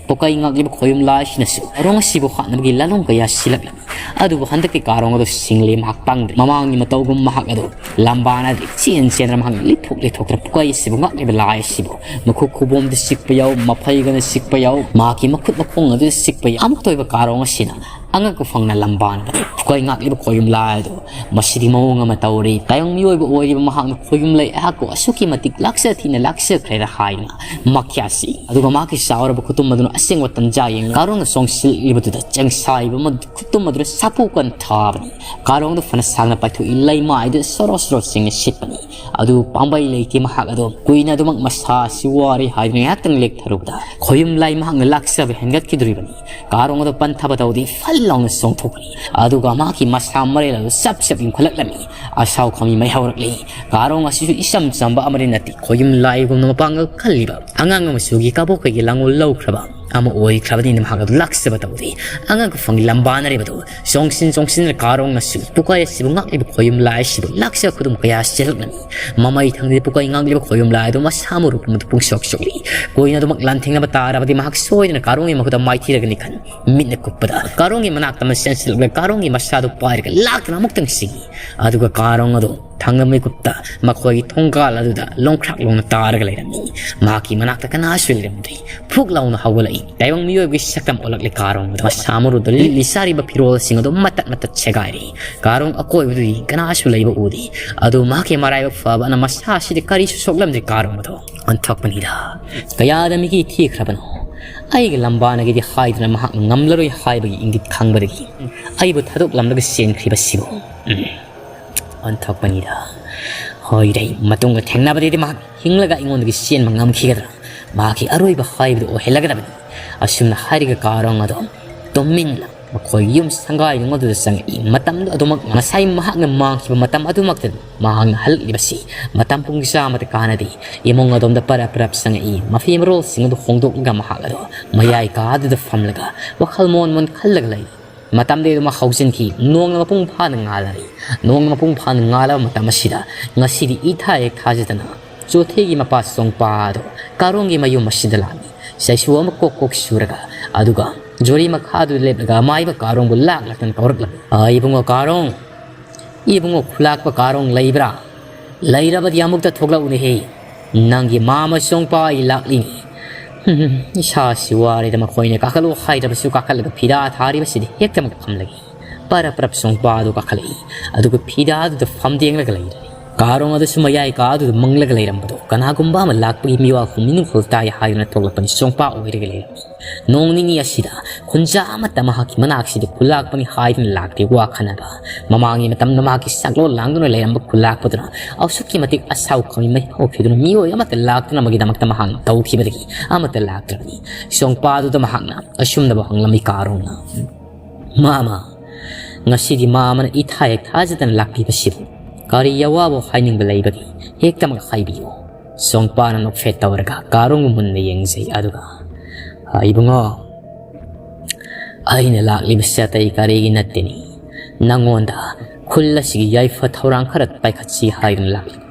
ꯄꯨꯀꯩ ꯉꯥꯛꯂꯤꯕ ꯈꯣꯌꯨꯝ ꯂꯥꯏꯁꯤꯅꯁꯨ ꯀꯥꯔꯣꯡ ꯑꯁꯤꯕꯨ ꯍꯥꯠꯅꯕꯒꯤ ꯂꯥꯂꯣꯡ ꯀꯌꯥ ꯁꯤꯜꯂꯛꯂꯝꯃꯤ꯫ ꯑꯗꯨꯕꯨ ꯍꯟꯗꯛꯀꯤ ꯀꯥꯔꯣꯡ ꯑꯗꯨ ꯁꯤꯡꯂꯦ ꯃꯍꯥꯛ ꯄꯥꯡꯗ꯭ꯔꯦ꯫ ꯃꯃꯥꯡꯒꯤ ꯃꯇꯧꯒꯨꯝ ꯃꯍꯥꯛ ꯑꯗꯨ ꯂꯝꯕꯥꯅꯗ꯭ꯔꯦ꯫ ꯆꯦꯟ ꯆꯦꯟꯗꯅ ꯃꯍꯥꯛꯅ ꯂꯤꯠꯊꯣꯛ ꯂꯤꯠꯊꯣꯛꯇꯅ ꯄꯨꯀꯩ ꯑꯁꯤꯕꯨ ꯉꯥꯛꯂꯤꯕ ꯂꯥꯏ ꯑꯁꯤꯕꯨ ꯃꯈꯨꯠ ꯈꯨꯕꯣꯝꯗ ꯆꯤꯛꯄ ꯌꯥꯎ, ꯃꯐꯩꯒꯅ ꯆꯤꯛꯄ ꯌꯥꯎ, ꯃꯍꯥꯛꯀꯤ ꯃꯈꯨꯠ ꯃꯈꯣꯡ ꯑꯗꯨꯗ ꯆꯤꯛꯄ ꯌꯥꯎ꯫ ꯑꯃꯨꯛꯇ ꯑꯣꯏꯕ ꯀꯥꯔꯣꯡ ꯑꯁꯤꯅ ꯑꯉꯛꯄ ꯐꯪꯅ ꯂꯝꯕꯥꯅꯕꯅꯤ꯫ ꯄꯨꯀꯩ ꯉꯥꯛꯂꯤꯕ ꯈꯣꯌꯨꯝ ꯂꯥꯏ ꯑꯗꯨ ꯃꯁꯤꯗꯤ ꯃꯑꯣꯡ ꯑꯃ ꯇꯧꯔꯤ꯫ ꯇꯥꯏꯕꯪ ꯃꯤꯑꯣꯏꯕ ꯑꯣꯏꯔꯤꯕ ꯃꯍꯥꯛꯅ ꯈꯣꯌꯨꯝ ꯂꯩ ꯑꯩꯍꯥꯛꯄꯨ ꯑꯁꯨꯛꯀꯤ ꯃꯇꯤꯛ ꯂꯥꯛꯆ ꯊꯤꯅ ꯂꯥꯛꯆꯈ꯭ꯔꯦꯅ ꯍꯥꯏꯗꯨꯅ ꯃꯈ꯭ꯌꯥꯁꯤ꯫ ꯑꯗꯨꯒ ꯃꯍꯥꯛꯀꯤ ꯆꯥꯎꯔꯕ ꯈꯨꯇꯨꯝ ꯑꯗꯨꯅ ꯑꯁꯦꯡꯕ ꯇꯟꯖꯥ ꯌꯦꯡꯂꯒ ꯀꯥꯔꯣꯡꯅ ꯆꯣꯡꯁꯤꯜꯂꯤꯕꯗꯨꯗ ꯆꯦꯡꯁꯥꯏꯕ ꯑꯃ ꯈꯨꯇꯨꯝ ꯑꯗꯨꯗ ꯁꯥꯐꯨ ꯀꯟ ꯊꯥꯕꯅꯤ꯫ ꯀꯥꯔꯣꯡꯗꯨ ꯐꯅ ꯁꯥꯡꯅ ꯄꯥꯏꯊꯣꯛꯏ, ꯂꯩꯃꯥꯏꯗꯨ ꯁꯣꯔꯣ ꯁꯣꯔꯣ ꯆꯤꯡꯅ ꯁꯤꯠꯄꯅꯤ꯫ ꯑꯗꯨ ꯄꯥꯝꯕꯩ ꯂꯩꯇꯦ ꯃꯍꯥꯛ ꯑꯗꯨ꯫ ꯀꯨꯏꯅ ꯑꯗꯨꯃꯛ ꯃꯁꯥ ꯑꯁꯤ ꯋꯥꯔꯦ ꯍꯥꯏꯗꯨꯅ ꯉꯥꯏꯍꯥꯛꯇꯪ ꯂꯦꯛꯊꯔꯨꯕꯗ ꯈꯣꯌꯨꯝ ꯂꯥꯏ ꯃꯍꯥꯛꯅ ꯂꯥꯛꯆꯕ ꯍꯦꯟꯒꯠꯈꯤꯗꯣꯔꯤꯕꯅꯤ꯫ ꯀꯥꯔꯣꯡ ꯑꯗꯨ ꯄꯟꯊꯕ ꯇꯧꯗꯦ, ꯐꯜ ꯂꯥꯎꯅ ꯆꯣꯡꯊꯣꯛꯄꯅꯤ꯫ ꯑꯗꯨꯒ ꯃꯍꯥꯛꯀꯤ ꯃꯁꯥ ꯃꯔꯦꯜ ꯑꯗꯨ ꯆꯞ ꯆꯞ ꯏꯟꯈꯠꯂꯛꯂꯝꯃꯤ꯫ ꯑꯁꯥꯎ ꯈꯥꯃꯤ ꯃꯩ ꯍꯧꯔꯛꯂꯤ꯫ ꯀꯥꯔꯣꯡ ꯑꯁꯤꯁꯨ ꯏꯆꯝ ꯆꯝꯕ ꯑꯃꯗꯤ ꯅꯠꯇꯦ꯫ ꯈꯣꯌꯨꯝ ꯂꯥꯏꯒꯨꯝꯅ ꯃꯄꯥꯡꯒꯜ ꯀꯜꯂꯤꯕ ꯑꯉꯥꯡ ꯑꯃꯁꯨꯒꯤ ꯀꯕꯣꯛ ꯀꯩꯒꯤ ꯂꯥꯡꯒꯣꯜ ꯂꯧꯈ꯭ꯔꯕ ꯑꯃ ꯑꯣꯏꯈ꯭ꯔꯕꯅꯤꯅ ꯃꯍꯥꯛ ꯑꯗꯨ ꯂꯥꯛꯆꯕ ꯇꯧꯗꯦ꯫ ꯑꯉꯛꯄ ꯐꯪꯏ ꯂꯝꯕꯥꯅꯔꯤꯕꯗꯨ ꯆꯣꯡꯁꯤꯟ ꯆꯣꯡꯁꯤꯟꯗꯨꯅ ꯀꯥꯔꯣꯡꯅꯁꯨ ꯄꯨꯀꯩ ꯑꯁꯤꯕꯨ ꯉꯥꯛꯂꯤꯕ ꯈꯣꯌꯨꯝ ꯂꯥꯏ ꯑꯁꯤꯕꯨ ꯂꯥꯛꯆ ꯈꯨꯗꯨꯝ ꯀꯌꯥ ꯆꯦꯜꯂꯛꯂꯝꯃꯤ꯫ ꯃꯃꯩ ꯊꯪꯗ ꯄꯨꯀꯩ ꯉꯥꯛꯂꯤꯕ ꯈꯣꯌꯨꯝ ꯂꯥꯏ ꯑꯗꯨ ꯃꯁꯥ ꯃꯔꯨꯞ ꯑꯃꯗ ꯄꯨꯡꯁꯣꯛ ꯁꯣꯛꯂꯤ꯫ ꯀꯣꯏꯅ ꯑꯗꯨꯃꯛ ꯂꯥꯟꯊꯦꯡꯅꯕ ꯇꯥꯔꯕꯗꯤ ꯃꯍꯥꯛ ꯁꯣꯏꯗꯅ ꯀꯥꯔꯣꯡꯒꯤ ꯃꯈꯨꯠꯇ ꯃꯥꯏꯊꯤꯔꯒꯅꯤ ꯈꯟ ꯃꯤꯠꯅ ꯀꯨꯞꯄꯗ ꯀꯥꯔꯣꯡꯒꯤ ꯃꯅꯥꯛꯇ ꯑꯃ ꯆꯦꯟꯁꯤꯜꯂꯛꯂꯒ ꯀꯥꯔꯣꯡꯒꯤ ꯃꯁꯥꯗꯨ ꯄꯥꯏꯔꯒ ꯂꯥꯛꯇꯨꯅ ꯑꯃꯨꯛꯇꯪ ꯁꯤꯡꯏ꯫ ꯑꯗꯨꯒ ꯀꯥꯔꯣꯡ ꯑꯗꯨ ꯊꯪꯅꯕ ꯃꯤꯀꯨꯞꯇ ꯃꯈꯣꯏꯒꯤ ꯊꯣꯡꯒꯥꯜ ꯑꯗꯨꯗ ꯂꯣꯡꯈ꯭ꯔꯥꯛ ꯂꯣꯡꯅ ꯇꯥꯔꯒ ꯂꯩꯔꯝꯃꯤ꯫ ꯃꯍꯥꯛꯀꯤ ꯃꯅꯥꯛꯇ ꯀꯅꯥꯁꯨ ꯂꯩꯔꯝꯗꯦ꯫ ꯐꯨꯛ ꯂꯥꯎꯅ ꯍꯧꯒꯠꯂꯛꯏ꯫ ꯇꯥꯏꯕꯪ ꯃꯤꯑꯣꯏꯕꯒꯤ ꯁꯛꯇꯝ ꯑꯣꯜꯂꯛꯂꯦ ꯀꯥꯔꯣꯡ ꯑꯗꯣ꯫ ꯃꯁꯥ ꯃꯔꯨꯗ ꯂꯤꯠꯂꯤ ꯆꯥꯔꯤꯕ ꯐꯤꯔꯣꯜꯁꯤꯡ ꯑꯗꯨ ꯃꯇꯠ ꯃꯇꯠ ꯁꯦꯒꯥꯏꯔꯦ꯫ ꯀꯥꯔꯣꯡ ꯑꯀꯣꯏꯕꯗꯨꯗꯤ ꯀꯅꯥꯁꯨ ꯂꯩꯕ ꯎꯗꯦ꯫ ꯑꯗꯨ ꯃꯍꯥꯛꯀꯤ ꯃꯔꯥꯏꯕꯛ ꯐꯕꯅ ꯃꯁꯥ ꯑꯁꯤꯗ ꯀꯔꯤꯁꯨ ꯁꯣꯛꯂꯝꯗ꯭ꯔꯦ ꯀꯥꯔꯣꯡ ꯑꯗꯣ꯫ ꯑꯣꯟꯊꯣꯛꯄꯅꯤꯗ꯫ ꯀꯌꯥꯗ ꯃꯤꯒꯤ ꯊꯤꯈ꯭ꯔꯕꯅꯣ? ꯑꯩꯒ ꯂꯝꯕꯥꯅꯒꯤꯗꯤ ꯍꯥꯏꯗꯨꯅ ꯃꯍꯥꯛ ꯉꯝꯂꯔꯣꯏ ꯍꯥꯏꯕꯒꯤ ꯏꯪꯒꯤꯠ ꯈꯪꯕꯗꯒꯤ ꯑꯩꯕꯨ ꯊꯥꯗꯣꯛꯂꯝꯂꯒ ꯆꯦꯟꯈ꯭ꯔꯤꯕꯁꯤꯕꯨ꯫ ꯎꯝ꯫ ꯑꯣꯟꯊꯣꯛꯄꯅꯤꯗ꯫ ꯍꯣꯏꯗꯩ, ꯃꯇꯨꯡꯗ ꯊꯦꯡꯅꯕꯗꯗꯤ ꯃꯍꯥꯛ ꯍꯤꯡꯂꯒ ꯑꯩꯉꯣꯟꯗꯒꯤ ꯆꯦꯟꯕ ꯉꯝꯈꯤꯒꯗ꯭ꯔꯥ? ꯃꯍꯥꯛꯀꯤ ꯑꯔꯣꯏꯕ ꯍꯥꯏꯕꯗꯨ ꯑꯣꯏꯍꯜꯂꯒꯗꯕꯅꯤ꯫ ꯑꯁꯨꯝꯅ ꯍꯥꯏꯔꯒ ꯀꯥꯔꯣꯡ ꯑꯗꯣ ꯇꯨꯃꯤꯟꯅ ꯃꯈꯣꯏꯒꯤ ꯌꯨꯝ ꯁꯪꯒꯥꯏꯗꯨ ꯑꯗꯨꯗ ꯆꯪꯉꯛꯏ꯫ ꯃꯇꯝꯗꯨ ꯑꯗꯨꯃꯛ ꯉꯁꯥꯏ ꯃꯍꯥꯛꯅ ꯃꯥꯡꯈꯤꯕ ꯃꯇꯝ ꯑꯗꯨꯃꯛꯇꯅꯤ ꯃꯍꯥꯛꯅ ꯍꯜꯂꯛꯂꯤꯕꯁꯤ꯫ ꯃꯇꯝ ꯄꯨꯡ ꯆꯥꯝꯃꯗ ꯀꯥꯟꯅꯗꯦ꯫ ꯏꯃꯨꯡ ꯑꯗꯣꯝꯗ ꯄꯔꯞ ꯄꯔꯞ ꯆꯪꯉꯛꯏ꯫ ꯃꯐꯤ ꯃꯔꯣꯜꯁꯤꯡ ꯑꯗꯨ ꯍꯣꯡꯗꯣꯛꯂꯒ ꯃꯍꯥꯛ ꯑꯗꯣ ꯃꯌꯥꯏ ꯀꯥꯗꯨꯗ ꯐꯝꯂꯒ ꯋꯥꯈꯜ ꯃꯣꯟ ꯃꯣꯟ ꯈꯜꯂꯒ ꯂꯩ꯫ ꯃꯇꯝꯗꯤ ꯑꯗꯨꯃꯛ ꯍꯧꯖꯤꯟꯈꯤ꯫ ꯅꯣꯡꯅ ꯃꯄꯨꯡ ꯐꯥꯅ ꯉꯥꯜꯂꯔꯤ꯫ ꯅꯣꯡꯅ ꯃꯄꯨꯡ ꯐꯥꯅ ꯉꯥꯜꯂꯕ ꯃꯇꯝ ꯑꯁꯤꯗ ꯉꯁꯤꯗꯤ ꯏꯊꯥ ꯍꯦꯛ ꯊꯥꯖꯗꯅ ꯆꯣꯊꯦꯒꯤ ꯃꯄꯥ ꯆꯣꯡꯄꯥ ꯑꯗꯣ ꯀꯥꯔꯣꯡꯒꯤ ꯃꯌꯨꯝ ꯑꯁꯤꯗ ꯂꯥꯛꯏ꯫ ꯆꯩꯁꯨ ꯑꯃ ꯀꯣꯛ ꯀꯣꯛ ꯁꯨꯔꯒ, ꯑꯗꯨꯒ ꯖꯣꯔꯤ ꯃꯈꯥꯗꯨ ꯂꯦꯞꯂꯒ ꯑꯃꯥꯏꯕ ꯀꯥꯔꯣꯡꯕꯨ ꯂꯥꯛ ꯂꯥꯛꯇꯅ ꯀꯧꯔꯛꯂꯝꯃꯤ꯫ "ꯑ, ꯏꯕꯨꯡꯉꯣ ꯀꯥꯔꯣꯡ, ꯏꯕꯨꯡꯉꯣ ꯈꯨꯂꯥꯛꯄ ꯀꯥꯔꯣꯡ ꯂꯩꯕ꯭ꯔꯥ? ꯂꯩꯔꯕꯗꯤ ꯑꯃꯨꯛꯇ ꯊꯣꯛꯂꯛꯎꯅꯦꯍꯦ꯫ ꯅꯪꯒꯤ ꯃꯥꯃ ꯆꯣꯡꯄꯥ ꯑꯩ ꯂꯥꯛꯂꯤꯅꯤ꯫" ꯏꯁꯥꯁꯤ ꯋꯥꯔꯦꯗ, ꯃꯈꯣꯏꯅ ꯀꯥꯈꯠꯂꯨ ꯍꯥꯏꯗ꯭ꯔꯕꯁꯨ ꯀꯥꯈꯠꯂꯒ ꯐꯤꯗꯥ ꯊꯥꯔꯤꯕꯁꯤꯗ ꯍꯦꯛꯇꯃꯛ ꯐꯝꯂꯒꯦ꯫ ꯄꯔꯞ ꯄꯔꯞ ꯆꯣꯡꯄꯥ ꯑꯗꯨ ꯀꯥꯈꯠꯂꯛꯏ꯫ ꯑꯗꯨꯒ ꯐꯤꯗꯥꯗꯨꯗ ꯐꯝꯗꯦꯡꯂꯒ ꯂꯩꯔꯦ꯫ ꯀꯥꯔꯣꯡ ꯑꯗꯨꯁꯨ ꯃꯌꯥꯏ ꯀꯥ ꯑꯗꯨꯗ ꯃꯪꯂꯒ ꯂꯩꯔꯝꯕꯗꯣ ꯀꯅꯥꯒꯨꯝꯕ ꯑꯃ ꯂꯥꯛꯄꯒꯤ ꯃꯤꯋꯥ ꯈꯣꯡ ꯃꯤꯅꯨꯡꯈꯣꯜ ꯇꯥꯏ ꯍꯥꯏꯗꯨꯅ ꯊꯣꯛꯂꯛꯄꯅꯤ꯫ ꯆꯣꯡꯄꯥ ꯑꯣꯏꯔꯒ ꯂꯩꯔꯝꯃꯤ꯫ ꯅꯣꯡ ꯅꯤꯅꯤ ꯑꯁꯤꯗ ꯈꯨꯟꯖꯥ ꯑꯃꯠꯇ ꯃꯍꯥꯛꯀꯤ ꯃꯅꯥꯛꯁꯤꯗ ꯈꯨꯂꯥꯛꯄꯅꯤ ꯍꯥꯏꯗꯨꯅ ꯂꯥꯛꯇꯦ꯫ ꯋꯥ ꯈꯟꯅꯕ꯫ ꯃꯃꯥꯡꯒꯤ ꯃꯇꯝꯗ ꯃꯍꯥꯛꯀꯤ ꯁꯛꯂꯣꯟ ꯂꯥꯡꯗꯨꯅ ꯂꯩꯔꯝꯕ ꯈꯨꯂꯥꯛꯄꯗꯨꯅ ꯑꯁꯨꯛꯀꯤ ꯃꯇꯤꯛ ꯑꯁꯥꯎ ꯈꯪꯕꯤ ꯃꯩ ꯍꯧꯈꯤꯗꯨꯅ ꯃꯤꯑꯣꯏ ꯑꯃꯠꯇ ꯂꯥꯛꯇꯅꯕꯒꯤꯗꯃꯛꯇ ꯃꯍꯥꯛꯅ ꯇꯧꯈꯤꯕꯗꯒꯤ ꯑꯃꯠꯇ ꯂꯥꯛꯇ꯭ꯔꯕꯅꯤ꯫ ꯆꯣꯡꯄꯥꯗꯨꯗ ꯃꯍꯥꯛꯅ ꯑꯁꯨꯝꯅꯕꯨ ꯍꯪꯂꯝꯃꯤ ꯀꯥꯔꯣꯡꯅ꯫ "ꯃꯥꯃ, ꯉꯁꯤꯗꯤ ꯃꯥꯃꯅ ꯏꯊꯥ ꯍꯦꯛ ꯊꯥꯖꯗꯅ ꯂꯥꯛꯄꯤꯕꯁꯤꯕꯨ ꯀꯔꯤ ꯑꯋꯥꯕ ꯍꯥꯏꯅꯤꯡꯕ ꯂꯩꯕꯒꯦ? ꯍꯦꯛꯇꯃꯛ ꯍꯥꯏꯕꯤꯌꯨ꯫" ꯆꯣꯡꯄꯥꯅ ꯅꯣꯛꯐꯦꯠ ꯇꯧꯔꯒ ꯀꯥꯔꯣꯡꯕꯨ ꯃꯨꯟꯅ ꯌꯦꯡꯖꯩ꯫ ꯑꯗꯨꯒ, "ꯑ, ꯏꯕꯨꯡꯉꯣ, ꯑꯩꯅ ꯂꯥꯛꯂꯤꯕꯁꯤ ꯑꯇꯩ ꯀꯔꯤꯒꯤ ꯅꯠꯇꯦꯅꯤ꯫ ꯅꯪꯉꯣꯟꯗ ꯈꯨꯜ ꯑꯁꯤꯒꯤ ꯌꯥꯏꯐ ꯊꯧꯔꯥꯡ ꯈꯔ ꯄꯥꯏꯈꯠꯁꯤ ꯍꯥꯏꯗꯨꯅ ꯂꯥꯛꯂꯤꯕꯅꯤ꯫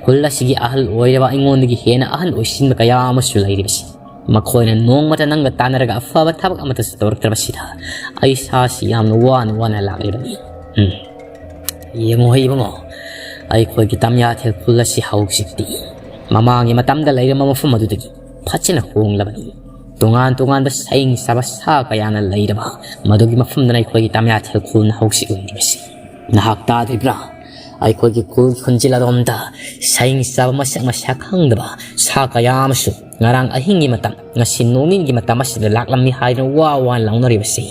ꯈꯨꯜ ꯑꯁꯤꯒꯤ ꯑꯍꯜ ꯑꯣꯏꯔꯕ ꯑꯩꯉꯣꯟꯗꯒꯤ ꯍꯦꯟꯅ ꯑꯍꯜ ꯑꯣꯏꯁꯤꯟꯕ ꯀꯌꯥ ꯑꯃꯁꯨ ꯂꯩꯔꯤꯕꯁꯤ꯫ ꯃꯈꯣꯏꯅ ꯅꯣꯡꯃꯇ ꯅꯪꯒ ꯇꯥꯟꯅꯔꯒ ꯑꯐꯕ ꯊꯕꯛ ꯑꯃꯠꯇꯁꯨ ꯇꯧꯔꯛꯇ꯭ꯔꯕꯁꯤꯗ ꯑꯩ ꯏꯁꯥꯁꯤ ꯌꯥꯝꯅ ꯋꯥꯅ ꯋꯥꯅ ꯂꯥꯛꯂꯤꯕꯅꯤ꯫ ꯎꯝ꯫ ꯌꯦꯡꯉꯣ ꯏꯕꯨꯡꯉꯣ, ꯑꯩꯈꯣꯏꯒꯤ ꯇꯝꯌꯥꯊꯦꯜ ꯈꯨꯜ ꯑꯁꯤ ꯍꯧꯖꯤꯛꯇꯤ ꯃꯃꯥꯡꯒꯤ ꯃꯇꯝꯗ ꯂꯩꯔꯝꯕ ꯃꯐꯝ ꯑꯗꯨꯗꯒꯤ ꯐꯖꯅ ꯍꯣꯡꯂꯕꯅꯤ꯫ ꯇꯣꯉꯥꯟ ꯇꯣꯉꯥꯟꯕ ꯁꯌꯤꯡ ꯆꯥꯕ ꯁꯥ ꯀꯌꯥꯅ ꯂꯩꯔꯕ ꯃꯗꯨꯒꯤ ꯃꯐꯝꯗꯅ ꯑꯩꯈꯣꯏꯒꯤ ꯇꯝꯌꯥꯊꯦꯜ ꯈꯨꯜꯅ ꯍꯧꯖꯤꯛ ꯂꯩꯔꯤꯕꯁꯤ꯫ ꯅꯍꯥꯛ ꯇꯥꯗ꯭ꯔꯤꯕ꯭ꯔꯥ? ꯑꯩꯈꯣꯏꯒꯤ ꯈꯨꯜ ꯈꯨꯟꯖꯤꯜ ꯑꯗꯣꯝꯗ ꯁꯌꯤꯡ ꯆꯥꯕ ꯃꯁꯛ ꯃꯁꯥ ꯈꯪꯗꯕ ꯁꯥ ꯀꯌꯥ ꯑꯃꯁꯨ ꯉꯔꯥꯡ ꯑꯍꯤꯡꯒꯤ ꯃꯇꯝ, ꯉꯁꯤ ꯅꯣꯡꯅꯤꯡꯒꯤ ꯃꯇꯝ ꯑꯁꯤꯗ ꯂꯥꯛꯂꯝꯃꯤ ꯍꯥꯏꯗꯨꯅ ꯋꯥ ꯋꯥ ꯂꯥꯎꯅꯔꯤꯕꯁꯤ,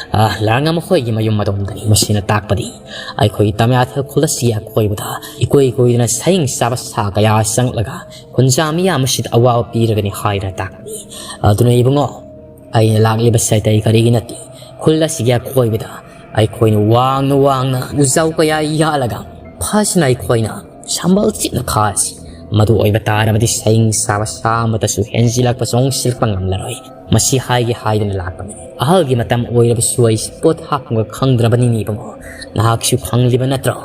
ꯑ, ꯂꯥꯡꯉ ꯃꯈꯣꯏꯒꯤ ꯃꯌꯨꯝ ꯑꯗꯣꯝꯗꯅꯤ꯫ ꯃꯁꯤꯅ ꯇꯥꯛꯄꯗꯤ ꯑꯩꯈꯣꯏꯒꯤ ꯇꯝꯌꯥꯊꯦꯜ ꯈꯨꯜ ꯑꯁꯤꯒꯤ ꯑꯀꯣꯏꯕꯗ ꯏꯀꯣꯏ ꯀꯣꯏꯗꯅ ꯁꯌꯤꯡ ꯆꯥꯕ ꯁꯥ ꯀꯌꯥ ꯆꯪꯂꯛꯂꯒ ꯈꯨꯟꯖꯥ ꯃꯤꯌꯥꯝ ꯑꯁꯤꯗ ꯑꯋꯥꯕ ꯄꯤꯔꯒꯅꯤ ꯍꯥꯏꯗꯅ ꯇꯥꯛꯄꯅꯤ꯫ ꯑꯗꯨꯅ ꯏꯕꯨꯡꯉꯣ, ꯑꯩꯅ ꯂꯥꯛꯂꯤꯕꯁꯤ ꯑꯇꯩ ꯀꯔꯤꯒꯤ ꯅꯠꯇꯦ, ꯈꯨꯜ ꯑꯁꯤꯒꯤ ꯑꯀꯣꯏꯕꯗ ꯑꯩꯈꯣꯏꯅ ꯋꯥꯡꯅ ꯋꯥꯡꯅ ꯎꯖꯥꯎ ꯀꯌꯥ ꯌꯥꯜꯂꯒ ꯐꯖꯅ ꯑꯩꯈꯣꯏꯅ ꯁꯝꯕꯜ ꯆꯤꯛꯅ ꯈꯥꯁꯤ꯫ ꯃꯗꯨ ꯑꯣꯏꯕ ꯇꯥꯔꯕꯗꯤ ꯁꯌꯤꯡ ꯆꯥꯕ ꯁꯥ ꯑꯃꯠꯇꯁꯨ ꯍꯦꯟꯖꯤꯜꯂꯛꯄ ꯆꯣꯡꯁꯤꯜꯂꯛꯄ ꯉꯝꯂꯔꯣꯏ꯫ ꯃꯁꯤ ꯍꯥꯏꯒꯦ ꯍꯥꯏꯗꯅ ꯂꯥꯛꯄꯅꯤ꯫ ꯑꯍꯜꯒꯤ ꯃꯇꯝ ꯑꯣꯏꯔꯕꯁꯨ ꯑꯩꯁꯤ ꯄꯣꯠ ꯍꯥꯞꯐꯝꯒ ꯈꯪꯗ꯭ꯔꯕꯅꯤꯅꯦ ꯏꯕꯨꯡꯉꯣ꯫ ꯅꯍꯥꯛꯁꯨ ꯈꯪꯂꯤꯕ ꯅꯠꯇ꯭ꯔꯣ?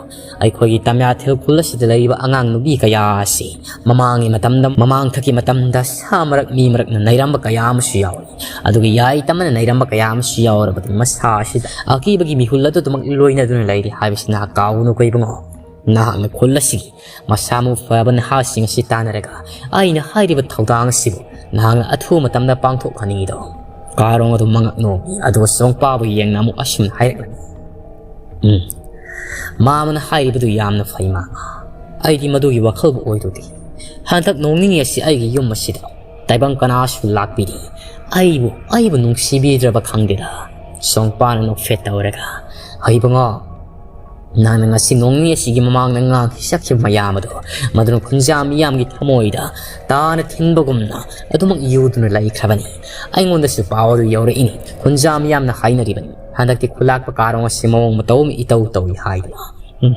ꯑꯩꯈꯣꯏꯒꯤ ꯇꯝꯌꯥꯊꯦꯜ ꯈꯨꯜ ꯑꯁꯤꯗ ꯂꯩꯔꯤꯕ ꯑꯉꯥꯡ ꯅꯨꯄꯤ ꯀꯌꯥ ꯑꯁꯤ ꯃꯃꯥꯡꯒꯤ ꯃꯇꯝꯗ, ꯃꯃꯥꯡꯊꯛꯀꯤ ꯃꯇꯝꯗ ꯁꯥ ꯃꯔꯛ ꯃꯤ ꯃꯔꯛꯅ ꯅꯩꯔꯝꯕ ꯀꯌꯥ ꯑꯃꯁꯨ ꯌꯥꯎꯔꯤ꯫ ꯑꯗꯨꯒ ꯌꯥꯏ ꯇꯝꯅ ꯅꯩꯔꯝꯕ ꯀꯌꯥ ꯑꯃꯁꯨ ꯌꯥꯎꯔꯕꯗꯤ ꯃꯁꯥ ꯑꯁꯤꯗ ꯑꯀꯤꯕꯒꯤ ꯃꯤꯍꯨꯜ ꯑꯗꯨꯗꯃꯛ ꯂꯣꯏꯅꯗꯨꯅ ꯂꯩꯔꯤ ꯍꯥꯏꯕꯁꯤ ꯅꯍꯥꯛ ꯀꯥꯎꯒꯅꯨꯀꯣ ꯏꯕꯨꯡꯉꯣ꯫ ꯅꯍꯥꯛꯅ ꯈꯨꯜ ꯑꯁꯤꯒꯤ ꯃꯁꯥ ꯃꯎ ꯐꯕ ꯅꯍꯥꯁꯤꯡ ꯑꯁꯤ ꯇꯥꯟꯅꯔꯒ ꯑꯩꯅ ꯍꯥꯏꯔꯤꯕ ꯊꯧꯗꯥꯡ ꯑꯁꯤꯕꯨ ꯅꯍꯥꯛꯅ ꯑꯊꯨꯕ ꯃꯇꯝꯗ ꯄꯥꯡꯊꯣꯛꯍꯟꯅꯤꯡꯉꯤꯗꯣ꯫ ꯀꯥꯔꯣꯡ ꯑꯗꯨ ꯃꯉꯛ ꯅꯣꯝꯃꯤ, ꯑꯗꯨꯒ ꯆꯣꯡꯄꯥꯕꯨ ꯌꯦꯡꯅ ꯑꯃꯨꯛ ꯑꯁꯨꯝꯅ ꯍꯥꯏꯔꯛꯂꯝꯃꯤ꯫ ꯎꯝ, ꯃꯥꯃꯅ ꯍꯥꯏꯔꯤꯕꯗꯨ ꯌꯥꯝꯅ ꯐꯩ, ꯃꯥꯃ꯫ ꯑꯩꯗꯤ ꯃꯗꯨꯒꯤ ꯋꯥꯈꯜꯕꯨ ꯑꯣꯏꯔꯨꯗꯦ꯫ ꯍꯟꯗꯛ ꯅꯣꯡ ꯅꯤꯅꯤ ꯑꯁꯤ ꯑꯩꯒꯤ ꯌꯨꯝ ꯑꯁꯤꯗ ꯇꯥꯏꯕꯪ ꯀꯅꯥꯁꯨ ꯂꯥꯛꯄꯤꯗꯦ꯫ ꯑꯩꯕꯨ, ꯑꯩꯕꯨ ꯅꯨꯡꯁꯤꯕꯤꯗ꯭ꯔꯕ ꯈꯪꯗꯦꯗ꯫ ꯁꯣꯡꯄꯥꯅ ꯅꯣꯛꯐꯦꯠ ꯇꯧꯔꯒ, "ꯍꯩꯕꯉꯣ, ꯅꯪꯅ ꯉꯁꯤ ꯅꯣꯡ ꯅꯤꯅꯤ ꯑꯁꯤꯒꯤ ꯃꯃꯥꯡꯗ ꯉꯥꯡꯈꯤ ꯁꯛꯈꯤꯕ ꯃꯌꯥꯝ ꯑꯗꯣ, ꯃꯗꯨꯅ ꯈꯨꯟꯖꯥ ꯃꯤꯌꯥꯝꯒꯤ ꯊꯃꯣꯏꯗ ꯇꯥꯅ ꯊꯤꯟꯕꯒꯨꯝꯅ ꯑꯗꯨꯃꯛ ꯌꯨꯗꯨꯅ ꯂꯩꯈ꯭ꯔꯕꯅꯤ꯫ ꯑꯩꯉꯣꯟꯗꯁꯨ ꯄꯥꯎ ꯑꯗꯨ ꯌꯧꯔꯛꯏꯅꯤ꯫ ꯈꯨꯟꯖꯥ ꯃꯤꯌꯥꯝꯅ ꯍꯥꯏꯅꯔꯤꯕꯅꯤ, ꯍꯟꯗꯛꯇꯤ ꯈꯨꯂꯥꯛꯄ ꯀꯥꯔꯣꯡ ꯑꯁꯤ ꯃꯑꯣꯡ ꯃꯇꯧ ꯑꯃ ꯏꯇꯧ ꯇꯧꯏ ꯍꯥꯏꯗꯨꯅ꯫ ꯎꯝ꯫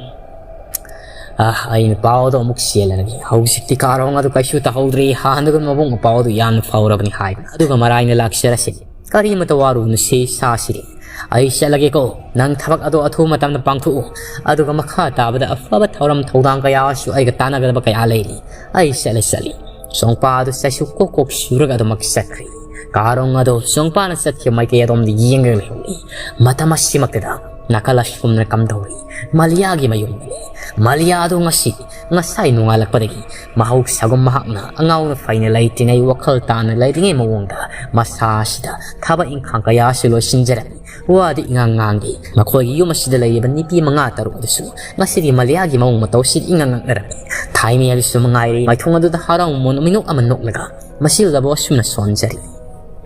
ꯑ, ꯑꯩꯅ ꯄꯥꯎ ꯑꯗꯨ ꯑꯃꯨꯛ ꯆꯦꯜꯂꯔꯒꯦ꯫ ꯍꯧꯖꯤꯛꯇꯤ ꯀꯥꯔꯣꯡ ꯑꯗꯨ ꯀꯩꯁꯨ ꯇꯧꯍꯧꯗ꯭ꯔꯦ꯫ ꯍꯥꯟꯅꯒꯨꯝ ꯃꯕꯨꯡ ꯃꯧꯄ꯭ꯋꯥ ꯑꯗꯨ ꯌꯥꯝꯅ ꯐꯥꯎꯔꯕꯅꯤ ꯍꯥꯏꯕ꯫ ꯑꯗꯨꯒ ꯃꯔꯥꯏꯅ ꯂꯥꯛꯆꯔꯁꯤ꯫ ꯀꯔꯤꯃꯇ ꯋꯥꯔꯨꯅꯨꯁꯦ, ꯁꯥꯁꯤꯔꯦ꯫ ꯑꯩ ꯆꯠꯂꯒꯦꯀꯣ꯫ ꯅꯪ ꯊꯕꯛ ꯑꯗꯣ ꯑꯊꯨꯕ ꯃꯇꯝꯗ ꯄꯥꯡꯊꯣꯛꯎ꯫ ꯑꯗꯨꯒ ꯃꯈꯥ ꯇꯥꯕꯗ ꯑꯐꯕ ꯊꯧꯔꯝ ꯊꯧꯗꯥꯡ ꯀꯌꯥꯁꯨ ꯑꯩꯒ ꯇꯥꯟꯅꯒꯗꯕ ꯀꯌꯥ ꯂꯩꯔꯤ꯫ ꯑꯩ ꯆꯠꯂꯦ, ꯆꯠꯂꯤ꯫ ꯁꯣꯡꯄꯥ ꯑꯗꯨ ꯆꯩꯁꯨ ꯀꯣꯛ ꯀꯣꯛ ꯁꯨꯔꯒ ꯑꯗꯨꯃꯛ ꯆꯠꯈ꯭ꯔꯦ꯫ ꯀꯥꯔꯣꯡ ꯑꯗꯣ ꯁꯣꯡꯄꯥꯅ ꯆꯠꯈꯤꯕ ꯃꯥꯏꯀꯩ ꯑꯗꯣꯝꯗ ꯌꯦꯡꯂꯒ ꯂꯩꯍꯧꯏ꯫ ꯃꯇꯝ ꯑꯁꯤꯃꯛꯇꯗ ꯅꯥꯀꯜ ꯑꯁꯣꯝꯗ ꯀꯝꯗꯧꯔꯤ? ꯃꯂꯤꯌꯥꯒꯤ ꯃꯌꯨꯝꯗꯅꯤ꯫ ꯃꯥꯂꯤꯌꯥꯗꯣ ꯉꯁꯤ, ꯉꯁꯥꯏ ꯅꯣꯡꯉꯥꯜꯂꯛꯄꯗꯒꯤ ꯃꯍꯧꯁꯥꯒꯨꯝ ꯃꯍꯥꯛꯅ ꯑꯉꯥꯎꯅ ꯐꯩꯅ ꯂꯩꯇ꯭ꯔꯤꯉꯩ, ꯋꯥꯈꯜ ꯇꯥꯅ ꯂꯩꯔꯤꯉꯩ ꯃꯑꯣꯡꯗ ꯃꯁꯥ ꯑꯁꯤꯗ ꯊꯕꯛ ꯏꯪꯈꯥꯡ ꯀꯌꯥꯁꯨ ꯂꯣꯏꯁꯤꯟꯖꯔꯝꯃꯤ꯫ ꯋꯥꯗꯤ ꯏꯉꯥꯡ ꯉꯥꯡꯗꯦ꯫ ꯃꯈꯣꯏꯒꯤ ꯌꯨꯝ ꯑꯁꯤꯗ ꯂꯩꯔꯤꯕ ꯅꯨꯄꯤ ꯃꯉꯥ ꯇꯔꯨꯛ ꯑꯗꯨꯁꯨ ꯉꯁꯤꯗꯤ ꯃꯥꯂꯤꯌꯥꯒꯤ ꯃꯑꯣꯡ ꯃꯇꯧꯁꯤꯗ ꯏꯉꯥꯡ ꯉꯛꯅꯔꯝꯃꯤ꯫ ꯊꯥꯏꯃꯩ ꯑꯗꯨꯁꯨ ꯃꯉꯥꯏꯔꯦ, ꯃꯥꯏꯊꯣꯡ ꯑꯗꯨꯗ ꯍꯔꯥꯎ ꯃꯣꯟ ꯃꯤꯅꯣꯛ ꯑꯃ ꯅꯣꯛꯂꯒ ꯃꯁꯤ ꯎꯂꯕ ꯑꯁꯨꯝꯅ ꯁꯣꯟꯖꯔꯤ꯫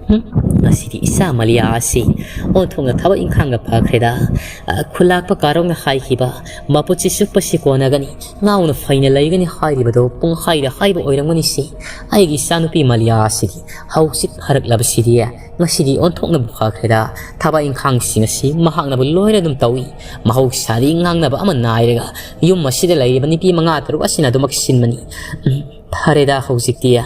"ꯍꯨꯝ, ꯉꯁꯤꯗꯤ ꯏꯆꯥ ꯃꯥꯂꯤꯌꯥ ꯑꯁꯤ ꯑꯣꯟꯊꯣꯛꯅ ꯊꯕꯛ ꯏꯪꯈꯥꯡꯒ ꯐꯈ꯭ꯔꯦꯗ꯫ ꯑ, ꯈꯨꯂꯥꯛꯄ ꯀꯥꯔꯣꯡꯅ ꯍꯥꯏꯈꯤꯕ, ꯃꯄꯨꯟꯁꯤ ꯆꯨꯞꯄꯁꯤ ꯀꯣꯟꯅꯒꯅꯤ, ꯉꯥꯎꯅ ꯐꯩꯅ ꯂꯩꯒꯅꯤ ꯍꯥꯏꯔꯤꯕꯗꯣ ꯄꯨꯡꯍꯥꯏꯗ ꯍꯥꯏꯕ ꯑꯣꯏꯔꯝꯒꯅꯤꯁꯦ꯫ ꯑꯩꯒꯤ ꯏꯆꯥꯅꯨꯄꯤ ꯃꯥꯂꯤꯌꯥ ꯑꯁꯤꯗꯤ ꯍꯧꯖꯤꯛ ꯐꯔꯛꯂꯕꯁꯤꯗꯤ, ꯉꯁꯤꯗꯤ ꯑꯣꯟꯊꯣꯛꯅꯕꯨ ꯐꯈ꯭ꯔꯦꯗ꯫ ꯊꯕꯛ ꯏꯪꯈꯥꯡꯁꯤꯡ ꯑꯁꯤ ꯃꯍꯥꯛꯅꯕꯨ ꯂꯣꯏꯅ ꯑꯗꯨꯝ ꯇꯧꯏ꯫ ꯃꯍꯧꯁꯥꯗꯤ ꯉꯥꯡꯅꯕ ꯑꯃ ꯅꯥꯏꯔꯒ ꯌꯨꯝ ꯑꯁꯤꯗ ꯂꯩꯔꯤꯕ ꯅꯨꯄꯤ ꯃꯉꯥ ꯇꯔꯨꯛ ꯑꯁꯤꯅ ꯑꯗꯨꯃꯛ ꯁꯤꯟꯕꯅꯤ꯫ ꯎꯝ, ꯐꯔꯦꯗ ꯍꯧꯖꯤꯛꯇꯤ꯫ ꯑ,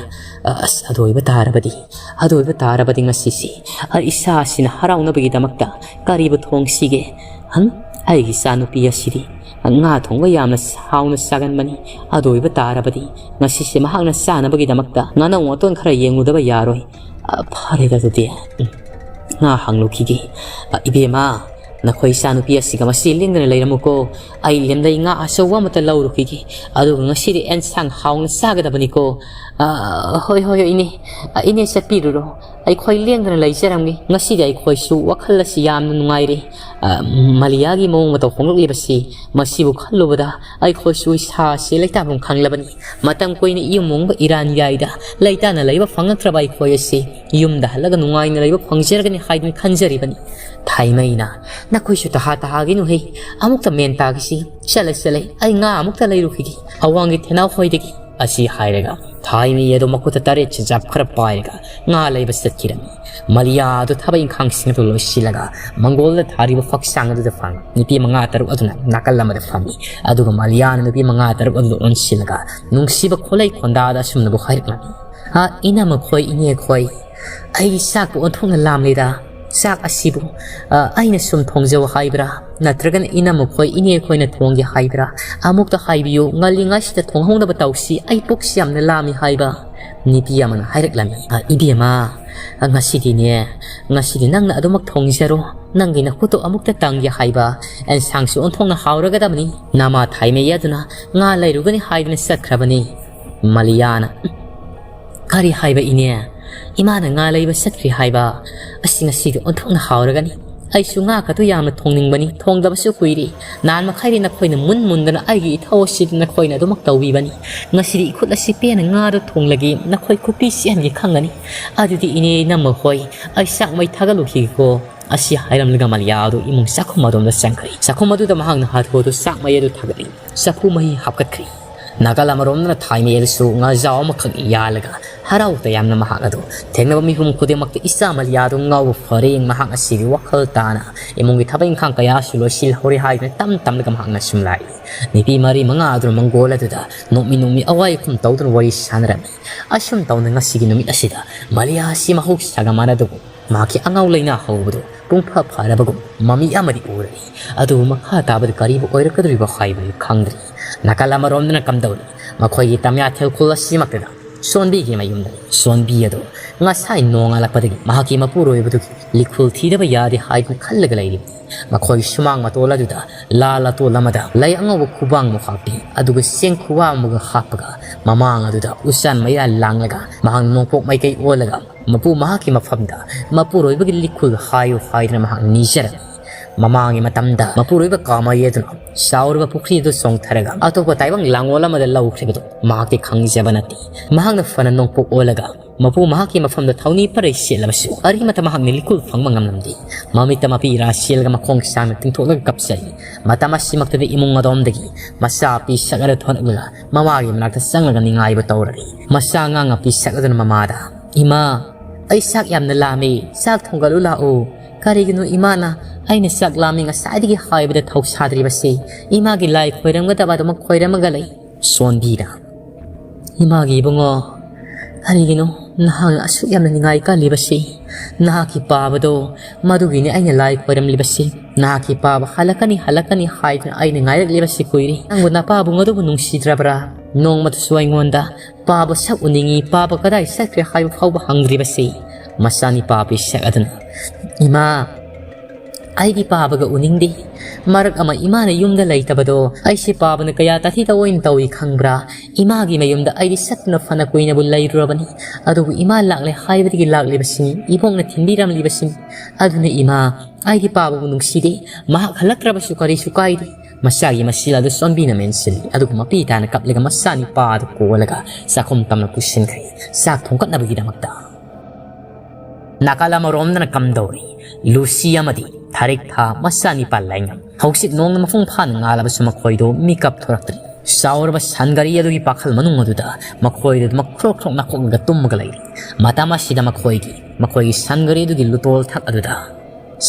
ꯑꯁ, ꯑꯗꯨ ꯑꯣꯏꯕ ꯇꯥꯔꯕꯗꯤ, ꯑꯗꯨ ꯑꯣꯏꯕ ꯇꯥꯔꯕꯗꯤ ꯉꯁꯤꯁꯤ, ꯑ, ꯏꯁꯥꯁꯤꯅ ꯍꯔꯥꯎꯅꯕꯒꯤꯗꯃꯛꯇ ꯀꯔꯤꯕꯨ ꯊꯣꯡꯁꯤꯒꯦ? ꯍꯝ? ꯑꯩꯒꯤ ꯏꯆꯥꯅꯨꯄꯤ ꯑꯁꯤꯗꯤ ꯉꯥ ꯊꯣꯡꯕ ꯌꯥꯝꯅ ꯍꯥꯎꯅ ꯆꯥꯒꯟꯕꯅꯤ꯫ ꯑꯗꯨ ꯑꯣꯏꯕ ꯇꯥꯔꯕꯗꯤ ꯉꯁꯤꯁꯦ ꯃꯍꯥꯛꯅ ꯆꯥꯅꯕꯒꯤꯗꯃꯛꯇ ꯉꯥꯅꯧ ꯉꯥꯇꯣꯟ ꯈꯔ ꯌꯦꯡꯉꯨꯗꯕ ꯌꯥꯔꯣꯏ꯫ ꯑ, ꯐꯔꯦꯗ ꯑꯗꯨꯗꯤ꯫ ꯎꯝ, ꯉꯥ ꯍꯥꯡꯂꯨꯈꯤꯒꯦ꯫ ꯑ, ꯏꯕꯦꯝꯃ, ꯅꯈꯣꯏ ꯏꯆꯥꯅꯨꯄꯤ ꯑꯁꯤꯒ ꯃꯁꯤ ꯂꯦꯡꯗꯅ ꯂꯩꯔꯝꯃꯨꯀꯣ꯫ ꯑꯩ ꯂꯦꯝꯂꯩ ꯉꯥ ꯑꯆꯧꯕ ꯑꯃꯇ ꯂꯧꯔꯨꯈꯤꯒꯦ꯫ ꯑꯗꯨꯒ ꯉꯁꯤꯗꯤ ꯑꯦꯟꯁꯥꯡ ꯍꯥꯎꯅ ꯆꯥꯒꯗꯕꯅꯤꯀꯣ꯫ ꯑ, ꯍꯣꯏ, ꯍꯣꯏ, ꯍꯣꯏ, ꯏꯅꯦ꯫ ꯑ, ꯏꯅꯦ ꯆꯠꯄꯤꯔꯨꯔꯣ꯫ ꯑꯩꯈꯣꯏ ꯂꯦꯡꯗꯅ ꯂꯩꯖꯔꯝꯒꯦ꯫ ꯉꯁꯤꯗꯤ ꯑꯩꯈꯣꯏꯁꯨ ꯋꯥꯈꯜ ꯑꯁꯤ ꯌꯥꯝꯅ ꯅꯨꯡꯉꯥꯏꯔꯦ꯫ ꯑ, ꯃꯥꯂꯤꯌꯥꯒꯤ ꯃꯑꯣꯡ ꯃꯇꯧ ꯍꯣꯡꯂꯛꯂꯤꯕꯁꯤ, ꯃꯁꯤꯕꯨ ꯈꯜꯂꯨꯕꯗ ꯑꯩꯈꯣꯏꯁꯨ ꯏꯁꯥꯁꯤ ꯂꯩꯇꯥꯐꯝ ꯈꯪꯂꯕꯅꯤ꯫ ꯃꯇꯝ ꯀꯨꯏꯅ ꯏꯌꯨꯝ ꯃꯨꯡꯕ ꯏꯔꯥꯟ ꯌꯥꯏꯗ ꯂꯩꯇꯥꯅ ꯂꯩꯕ ꯐꯪꯂꯛꯇ꯭ꯔꯕ ꯑꯩꯈꯣꯏ ꯑꯁꯤ ꯌꯨꯝꯗ ꯍꯜꯂꯒ ꯅꯨꯡꯉꯥꯏꯅ ꯂꯩꯕ ꯐꯪꯖꯔꯒꯅꯤ ꯍꯥꯏꯗꯨꯅ ꯈꯟꯖꯔꯤꯕꯅꯤ꯫ ꯊꯥꯏꯃꯩꯅ, "ꯅꯈꯣꯏꯁꯨ ꯇꯍꯥ ꯇꯍꯥꯒꯤꯅꯨꯍꯦ, ꯑꯃꯨꯛꯇ ꯃꯦꯟ ꯇꯥꯈꯤꯁꯤ꯫ ꯆꯠꯂꯦ, ꯆꯠꯂꯦ, ꯑꯩ ꯉꯥ ꯑꯃꯨꯛꯇ ꯂꯩꯔꯨꯈꯤꯒꯦ ꯑꯋꯥꯡꯒꯤ ꯊꯦꯅꯥꯎ ꯈꯣꯏꯗꯒꯤ", ꯑꯁꯤ ꯍꯥꯏꯔꯒ ꯊꯥꯏꯃꯩ ꯑꯗꯨ ꯃꯈꯨꯠꯇ ꯇꯔꯦꯠ ꯆꯤꯟꯖꯥꯛ ꯈꯔ ꯄꯥꯏꯔꯒ ꯉꯥ ꯂꯩꯕ ꯆꯠꯈꯤꯔꯝꯃꯤ꯫ ꯃꯥꯂꯤꯌꯥ ꯑꯗꯨ ꯊꯕꯛ ꯏꯪꯈꯥꯡꯁꯤꯡ ꯑꯗꯨ ꯂꯣꯏꯁꯤꯜꯂꯒ ꯃꯪꯒꯣꯜꯗ ꯊꯥꯔꯤꯕ ꯐꯛꯁꯥꯡ ꯑꯗꯨꯗ ꯐꯝꯃꯤ꯫ ꯅꯨꯄꯤ ꯃꯉꯥ ꯇꯔꯨꯛ ꯑꯗꯨꯅ ꯅꯥꯀꯜ ꯑꯃꯗ ꯐꯝꯃꯤ꯫ ꯑꯗꯨꯒ ꯃꯥꯂꯤꯌꯥꯅ ꯅꯨꯄꯤ ꯃꯉꯥ ꯇꯔꯨꯛ ꯑꯗꯨ ꯑꯣꯟꯁꯤꯜꯂꯒ ꯅꯨꯡꯁꯤꯕ ꯈꯣꯂꯩ ꯈꯣꯟꯗꯥꯗ ꯑꯁꯨꯝꯅꯕꯨ ꯍꯥꯏꯔꯛꯂꯝꯃꯤ꯫ "ꯑ, ꯏꯅꯝꯃꯈꯣꯏ, ꯏꯅꯦꯈꯣꯏ, ꯑꯩ ꯆꯥꯛꯄꯨ ꯑꯣꯟꯊꯣꯛꯅ ꯂꯥꯝꯂꯦꯗ꯫ ꯆꯥꯛ ꯑꯁꯤꯕꯨ, ꯑ, ꯑꯩꯅ ꯁꯨꯝ ꯊꯣꯡꯖꯧ ꯍꯥꯏꯕ꯭ꯔꯥ? ꯅꯠꯇ꯭ꯔꯒꯅ ꯏꯅꯝꯃꯈꯣꯏ, ꯏꯅꯦꯈꯣꯏꯅ ꯊꯣꯡꯒꯦ ꯍꯥꯏꯕ꯭ꯔꯥ? ꯑꯃꯨꯛꯇ ꯍꯥꯏꯕꯤꯌꯨ, ꯉꯜꯂꯤꯉꯩꯁꯤꯗ ꯊꯣꯡꯍꯧꯅꯕ ꯇꯧꯁꯤ, ꯑꯩ ꯄꯨꯛꯁꯤ ꯌꯥꯝꯅ ꯂꯥꯝꯃꯤ" ꯍꯥꯏꯕ꯫ ꯅꯨꯄꯤ ꯑꯃꯅ ꯍꯥꯏꯔꯛꯂꯝꯃꯤ, "ꯑ, ꯏꯕꯦꯝꯃ, ꯑ, ꯉꯁꯤꯗꯤꯅꯦ, ꯉꯁꯤꯗꯤ ꯅꯪꯅ ꯑꯗꯨꯃꯛ ꯊꯣꯡꯖꯔꯣ꯫ ꯅꯪꯒꯤ ꯅꯈꯨꯠꯇꯣ ꯑꯃꯨꯛꯇ ꯇꯪꯒꯦ ꯍꯥꯏꯕ, ꯑꯦꯟꯁꯥꯡꯁꯨ ꯑꯣꯟꯊꯣꯛꯅ ꯍꯥꯎꯔꯒꯗꯕꯅꯤ꯫ ꯅꯃꯥ ꯊꯥꯏꯃꯩ ꯑꯗꯨꯅ ꯉꯥ ꯂꯩꯔꯨꯒꯅꯤ ꯍꯥꯏꯗꯅ ꯆꯠꯈ꯭ꯔꯕꯅꯤ꯫" ꯃꯂꯤꯌꯥꯅ, "ꯀꯔꯤ ꯍꯥꯏꯕ ꯏꯅꯦ? ꯏꯃꯥꯅ ꯉꯥ ꯂꯩꯕ ꯆꯠꯈ꯭ꯔꯤ ꯍꯥꯏꯕ? ꯑꯁꯤ ꯉꯁꯤꯗꯤ ꯑꯣꯟꯊꯣꯛꯅ ꯍꯥꯎꯔꯒꯅꯤ꯫ ꯑꯩꯁꯨ ꯉꯥ ꯈꯛꯇ ꯌꯥꯝꯅ ꯊꯣꯡꯅꯤꯡꯕꯅꯤ, ꯊꯣꯡꯗꯕꯁꯨ ꯀꯨꯏꯔꯦ꯫ ꯅꯍꯥꯟ ꯃꯈꯩꯗꯤ ꯅꯈꯣꯏꯅ ꯃꯨꯟ ꯃꯨꯟꯗꯅ ꯑꯩꯒꯤ ꯏꯊꯧ ꯑꯁꯤꯗꯤ ꯅꯈꯣꯏꯅ ꯑꯗꯨꯃꯛ ꯇꯧꯕꯤꯕꯅꯤ꯫ ꯉꯁꯤꯗꯤ ꯏꯈꯨꯠ ꯑꯁꯤ ꯄꯦꯟꯅ ꯉꯥꯗꯣ ꯊꯣꯡꯂꯒꯦ, ꯅꯈꯣꯏ ꯈꯨꯄꯤ ꯆꯦꯟꯒꯦ ꯈꯪꯒꯅꯤ꯫ ꯑꯗꯨꯗꯤ ꯏꯅꯦ ꯏꯅꯝꯃ ꯍꯣꯏ, ꯑꯩ ꯆꯥꯛ ꯃꯩ ꯊꯥꯒꯠꯂꯨꯈꯤꯒꯦꯀꯣ꯫" ꯑꯁꯤ ꯍꯥꯏꯔꯝꯂꯒ ꯃꯂꯤꯌꯥ ꯑꯗꯨ ꯏꯃꯨꯡ ꯆꯥꯛꯈꯨꯝ ꯑꯗꯣꯝꯗ ꯆꯪꯈ꯭ꯔꯦ꯫ ꯆꯥꯛꯈꯨꯝ ꯑꯗꯨꯗ ꯃꯍꯥꯛꯅ ꯍꯥꯊꯨ ꯍꯥꯊꯨ ꯆꯥꯛ ꯃꯩ ꯑꯗꯨ ꯊꯥꯒꯠꯂꯤ꯫ ꯆꯐꯨ ꯃꯍꯤ ꯍꯥꯞꯀꯠꯈ꯭ꯔꯤ꯫ ꯅꯥꯀꯜ ꯑꯃꯔꯣꯝꯗꯅ ꯊꯥꯏꯃꯩ ꯑꯗꯨꯁꯨ ꯉꯥꯖꯥꯎ ꯑꯃꯈꯛ ꯌꯥꯜꯂꯒ ꯍꯔꯥꯎ ꯇꯌꯥꯝꯅ ꯃꯍꯥꯛ ꯑꯗꯨ ꯊꯦꯡꯅꯕ ꯃꯤꯄꯨꯝ ꯈꯨꯗꯤꯡꯃꯛꯇ ꯏꯆꯥ ꯃꯂꯤꯌꯥꯗꯨ ꯉꯥꯎꯕ ꯐꯔꯦ, ꯃꯍꯥꯛ ꯑꯁꯤꯒꯤ ꯋꯥꯈꯜ ꯇꯥꯅ ꯏꯃꯨꯡꯒꯤ ꯊꯕꯛ ꯏꯪꯈꯥꯡ ꯀꯌꯥꯁꯨ ꯂꯣꯏꯁꯤꯜꯍꯧꯔꯦ ꯍꯥꯏꯗꯨꯅ ꯇꯝ ꯇꯝꯂꯒ ꯃꯍꯥꯛꯅ ꯁꯨꯝ ꯂꯥꯛꯏ꯫ ꯅꯨꯄꯤ ꯃꯔꯤ ꯃꯉꯥ ꯑꯗꯨꯅ ꯃꯪꯒꯣꯜ ꯑꯗꯨꯗ ꯅꯣꯛꯃꯤ ꯅꯣꯛꯃꯤ ꯑꯋꯥꯏ ꯑꯈꯨꯝ ꯇꯧꯗꯨꯅ ꯋꯥꯔꯤ ꯁꯥꯟꯅꯔꯝꯃꯤ꯫ ꯑꯁꯨꯝ ꯇꯧꯅ ꯉꯁꯤꯒꯤ ꯅꯨꯃꯤꯠ ꯑꯁꯤꯗ ꯃꯂꯤꯌꯥ ꯑꯁꯤ ꯃꯍꯧꯁꯥꯒ ꯃꯥꯟꯅꯗꯒꯨꯝ ꯃꯍꯥꯛꯀꯤ ꯑꯉꯥꯎ ꯂꯩꯅꯥ ꯍꯧꯕꯗꯨ ꯄꯨꯡꯐ ꯐꯔꯕꯒꯨꯝ ꯃꯃꯤ ꯑꯃꯗꯤ ꯎꯔꯅꯤ꯫ ꯑꯗꯨꯕꯨ ꯃꯈꯥ ꯇꯥꯕꯗ ꯀꯔꯤꯕꯨ ꯑꯣꯏꯔꯛꯀꯗꯧꯔꯤꯕ ꯍꯥꯏꯕꯗꯨ ꯈꯪꯗ꯭ꯔꯤ꯫ ꯅꯥꯀꯜ ꯑꯃꯔꯣꯝꯗꯅ ꯀꯝꯗꯧꯔꯤ? ꯃꯈꯣꯏꯒꯤ ꯇꯝꯌꯥꯊꯦꯜ ꯈꯨꯜ ꯑꯁꯤꯃꯛꯇꯗ ꯁꯣꯟꯕꯤꯒꯤ ꯃꯌꯨꯝꯗꯅꯤ꯫ ꯁꯣꯟꯕꯤ ꯑꯗꯨ ꯉꯁꯥꯏ ꯅꯣꯡꯉꯥꯜꯂꯛꯄꯗꯒꯤ ꯃꯍꯥꯛꯀꯤ ꯃꯄꯨꯔꯣꯏꯕꯗꯨꯒꯤ ꯂꯤꯈꯨꯜ ꯊꯤꯗꯕ ꯌꯥꯗꯦ ꯍꯥꯏꯗꯨꯅ ꯈꯜꯂꯒ ꯂꯩꯔꯤꯕꯅꯤ꯫ ꯃꯈꯣꯏꯒꯤ ꯁꯨꯃꯥꯡ ꯃꯇꯣꯜ ꯑꯗꯨꯗ ꯂꯥ ꯂꯥꯇꯣꯜ ꯑꯃꯗ ꯂꯩ ꯑꯉꯧꯕ ꯈꯨꯕꯥꯡꯃꯨꯛ ꯍꯥꯞꯄꯤ, ꯑꯗꯨꯒ ꯆꯦꯡ ꯈꯨꯋꯥ ꯑꯃꯒ ꯍꯥꯞꯄꯒ ꯃꯃꯥꯡ ꯑꯗꯨꯗ ꯎꯆꯥꯟ ꯃꯌꯥ ꯂꯥꯡꯂꯒ ꯃꯍꯥꯛ ꯅꯣꯡꯄꯣꯛ ꯃꯥꯏꯀꯩ ꯑꯣꯜꯂꯒ ꯃꯄꯨ ꯃꯍꯥꯛꯀꯤ ꯃꯐꯝꯗ ꯃꯄꯨꯔꯣꯏꯕꯒꯤ ꯂꯤꯈꯨꯜ ꯍꯥꯏꯌꯨ ꯍꯥꯏꯗꯨꯅ ꯃꯍꯥꯛ ꯅꯤꯖꯔꯝꯃꯤ꯫ ꯃꯃꯥꯡꯒꯤ ꯃꯇꯝꯗ ꯃꯄꯨꯔꯣꯏꯕ ꯀꯥꯃꯩ ꯑꯗꯨꯅ ꯆꯥꯎꯔꯕ ꯄꯨꯈ꯭ꯔꯤ ꯑꯗꯨ ꯆꯣꯡꯊꯔꯒ ꯑꯇꯣꯞꯄ ꯇꯥꯏꯕꯪ ꯂꯥꯡꯑꯣꯜ ꯑꯃꯗ ꯂꯧꯈ꯭ꯔꯤꯕꯗꯨ ꯃꯍꯥꯛꯇꯤ ꯈꯪꯖꯕ ꯅꯠꯇꯦ꯫ ꯃꯍꯥꯛꯅ ꯐꯅ ꯅꯣꯡꯄꯣꯛ ꯑꯣꯜꯂꯒ ꯃꯄꯨ ꯃꯍꯥꯛꯀꯤ ꯃꯐꯝꯗ ꯊꯧꯅꯤ ꯄꯔꯩ ꯁꯦꯠꯂꯕꯁꯨ ꯑꯔꯤꯃꯠꯇ ꯃꯍꯥꯛꯅ ꯂꯤꯈꯨꯜ ꯐꯪꯕ ꯉꯝꯂꯝꯗꯦ꯫ ꯃꯃꯤꯠꯇ ꯃꯄꯤ ꯏꯔꯥ ꯆꯦꯜꯂꯒ ꯃꯈꯣꯡ ꯁꯥꯡꯅ ꯇꯤꯡꯊꯣꯛꯂꯒ ꯀꯞꯆꯔꯤ꯫ ꯃꯇꯝ ꯑꯁꯤꯃꯛꯇꯗ ꯏꯃꯨꯡ ꯑꯗꯣꯝꯗꯒꯤ ꯃꯆꯥ ꯄꯤ ꯁꯛ ꯑꯗꯨ ꯊꯣꯔꯛꯂꯒ ꯃꯃꯥꯒꯤ ꯃꯅꯥꯛꯇ ꯆꯪꯂꯒ ꯅꯤꯡꯉꯥꯏꯕ ꯇꯧꯔꯛꯏ꯫ ꯃꯆꯥ ꯑꯉꯥꯡ ꯄꯤ ꯁꯛ ꯑꯗꯨꯅ ꯃꯃꯥꯗ, "ꯏꯃꯥ, ꯑꯩ ꯆꯥꯛ ꯌꯥꯝꯅ ꯂꯥꯝꯃꯤ, ꯆꯥꯛ ꯊꯣꯡꯒꯠꯂꯨ ꯂꯥꯛꯎ꯫ ꯀꯔꯤꯒꯤꯅꯣ ꯏꯃꯥꯅ ꯑꯩꯅ ꯆꯥꯛ ꯂꯥꯝꯃꯤ ꯉꯁꯥꯏꯗꯒꯤ ꯍꯥꯏꯕꯗ ꯊꯧꯁꯥꯗ꯭ꯔꯤꯕꯁꯤ? ꯏꯃꯥꯒꯤ ꯂꯥꯏ ꯈꯣꯏꯔꯝꯒꯗꯕ ꯑꯗꯨꯃꯛ ꯈꯣꯏꯔꯝꯃꯒ ꯂꯩ꯫" ꯁꯣꯟꯕꯤꯅ, "ꯏꯃꯥꯒꯤ ꯏꯕꯨꯡꯉꯣ, "ꯀꯔꯤꯒꯤꯅꯣ ꯅꯍꯥꯛꯅ ꯑꯁꯨꯛ ꯌꯥꯝꯅ ꯅꯤꯡꯉꯥꯏ ꯀꯜꯂꯤꯕꯁꯤ? ꯅꯍꯥꯛꯀꯤ ꯄꯥꯕꯗꯣ, ꯃꯗꯨꯒꯤꯅꯤ ꯑꯩꯅ ꯂꯥꯏ ꯈꯣꯏꯔꯝꯂꯤꯕꯁꯤ꯫ ꯅꯍꯥꯛꯀꯤ ꯄꯥꯕ ꯍꯜꯂꯛꯀꯅꯤ, ꯍꯜꯂꯛꯀꯅꯤ ꯍꯥꯏꯗꯨꯅ ꯑꯩꯅ ꯉꯥꯏꯔꯛꯂꯤꯕꯁꯤ ꯀꯨꯏꯔꯦ꯫ ꯅꯪꯕꯨ ꯅꯄꯥꯕꯨꯡ ꯑꯗꯨꯕꯨ ꯅꯨꯡꯁꯤꯗ꯭ꯔꯕ꯭ꯔꯥ? ꯅꯣꯡꯃꯇꯁꯨ ꯑꯩꯉꯣꯟꯗ ꯄꯥꯕ ꯁꯛ ꯎꯅꯤꯡꯏ, ꯄꯥꯕ ꯀꯗꯥꯏ ꯆꯠꯈ꯭ꯔꯦ ꯍꯥꯏꯕ ꯐꯥꯎꯕ ꯍꯪꯗ꯭ꯔꯤꯕꯁꯤ?" ꯃꯆꯥꯅꯤꯄꯥꯕꯤ ꯁꯛ ꯑꯗꯨꯅ, "ꯏꯃꯥ, ꯑꯩꯗꯤ ꯄꯥꯕꯒ ꯎꯅꯤꯡꯗꯦ꯫ ꯃꯔꯛ ꯑꯃ ꯏꯃꯥꯅ ꯌꯨꯝꯗ ꯂꯩꯇꯕꯗꯣ ꯑꯩꯁꯦ ꯄꯥꯕꯅ ꯀꯌꯥ ꯇꯥꯊꯤ ꯇꯧꯑꯣꯏꯅ ꯇꯧꯏ ꯈꯪꯕ꯭ꯔꯥ? ꯏꯃꯥꯒꯤ ꯃꯌꯨꯝꯗ ꯑꯩꯗꯤ ꯆꯠꯇꯨꯅ ꯐꯅ ꯀꯨꯏꯅꯕꯨ ꯂꯩꯔꯨꯔꯕꯅꯤ꯫ ꯑꯗꯨꯕꯨ ꯏꯃꯥ ꯂꯥꯛꯂꯦ ꯍꯥꯏꯕꯗꯒꯤ ꯂꯥꯛꯂꯤꯕꯁꯤꯅꯤ, ꯏꯕꯣꯛꯅ ꯊꯤꯟꯕꯤꯔꯝꯂꯤꯕꯁꯤꯅꯤ꯫ ꯑꯗꯨꯅ ꯏꯃꯥ, ꯑꯩꯗꯤ ꯄꯥꯕꯕꯨ ꯅꯨꯡꯁꯤꯗꯦ꯫ ꯃꯍꯥꯛ ꯍꯜꯂꯛꯇ꯭ꯔꯕꯁꯨ ꯀꯔꯤꯁꯨ ꯀꯥꯏꯗꯦ꯫" ꯃꯆꯥꯒꯤ ꯃꯆꯤꯜ ꯑꯗꯨ ꯆꯣꯟꯕꯤꯅ ꯃꯦꯟꯁꯤꯜꯂꯤ, ꯑꯗꯨꯒ ꯃꯄꯤ ꯇꯥꯅ ꯀꯞꯂꯒ ꯃꯆꯥꯅꯤꯄꯥ ꯑꯗꯨ ꯀꯣꯜꯂꯒ ꯆꯥꯛꯈꯨꯝ ꯇꯝꯅ ꯄꯨꯁꯤꯟꯈ꯭ꯔꯦ, ꯆꯥꯛ ꯊꯣꯡꯒꯠꯅꯕꯒꯤꯗꯃꯛꯇ꯫ ꯅꯥꯀꯜ ꯑꯃꯔꯣꯝꯗꯅ ꯀꯝꯗꯧꯔꯤ? ꯂꯨꯁꯤ ꯑꯃꯗꯤ ꯊꯥꯔꯤꯛ ꯊꯥ ꯃꯆꯥꯅꯤꯄꯥ ꯂꯥꯏꯉꯝ꯫ ꯍꯧꯖꯤꯛ ꯅꯣꯡꯅ ꯃꯄꯨꯡ ꯐꯥꯅ ꯉꯥꯜꯂꯕꯁꯨ ꯃꯈꯣꯏꯗꯨ ꯃꯤꯀꯞ ꯊꯣꯔꯛꯇ꯭ꯔꯤ꯫ ꯆꯥꯎꯔꯕ ꯁꯟꯒꯥꯔꯤ ꯑꯗꯨꯒꯤ ꯄꯥꯈꯜ ꯃꯅꯨꯡ ꯑꯗꯨꯗ ꯃꯈꯣꯏꯗꯨ ꯃꯈ꯭ꯔꯣꯛ ꯈ꯭ꯔꯣꯛ ꯅꯥꯈꯣꯛꯂꯒ ꯇꯨꯝꯃꯒ ꯂꯩꯔꯤ꯫ ꯃꯇꯝ ꯑꯁꯤꯗ ꯃꯈꯣꯏꯒꯤ, ꯃꯈꯣꯏꯒꯤ ꯁꯟꯒꯥꯔꯤ ꯑꯗꯨꯒꯤ ꯂꯨꯇꯣꯜ ꯊꯛ ꯑꯗꯨꯗ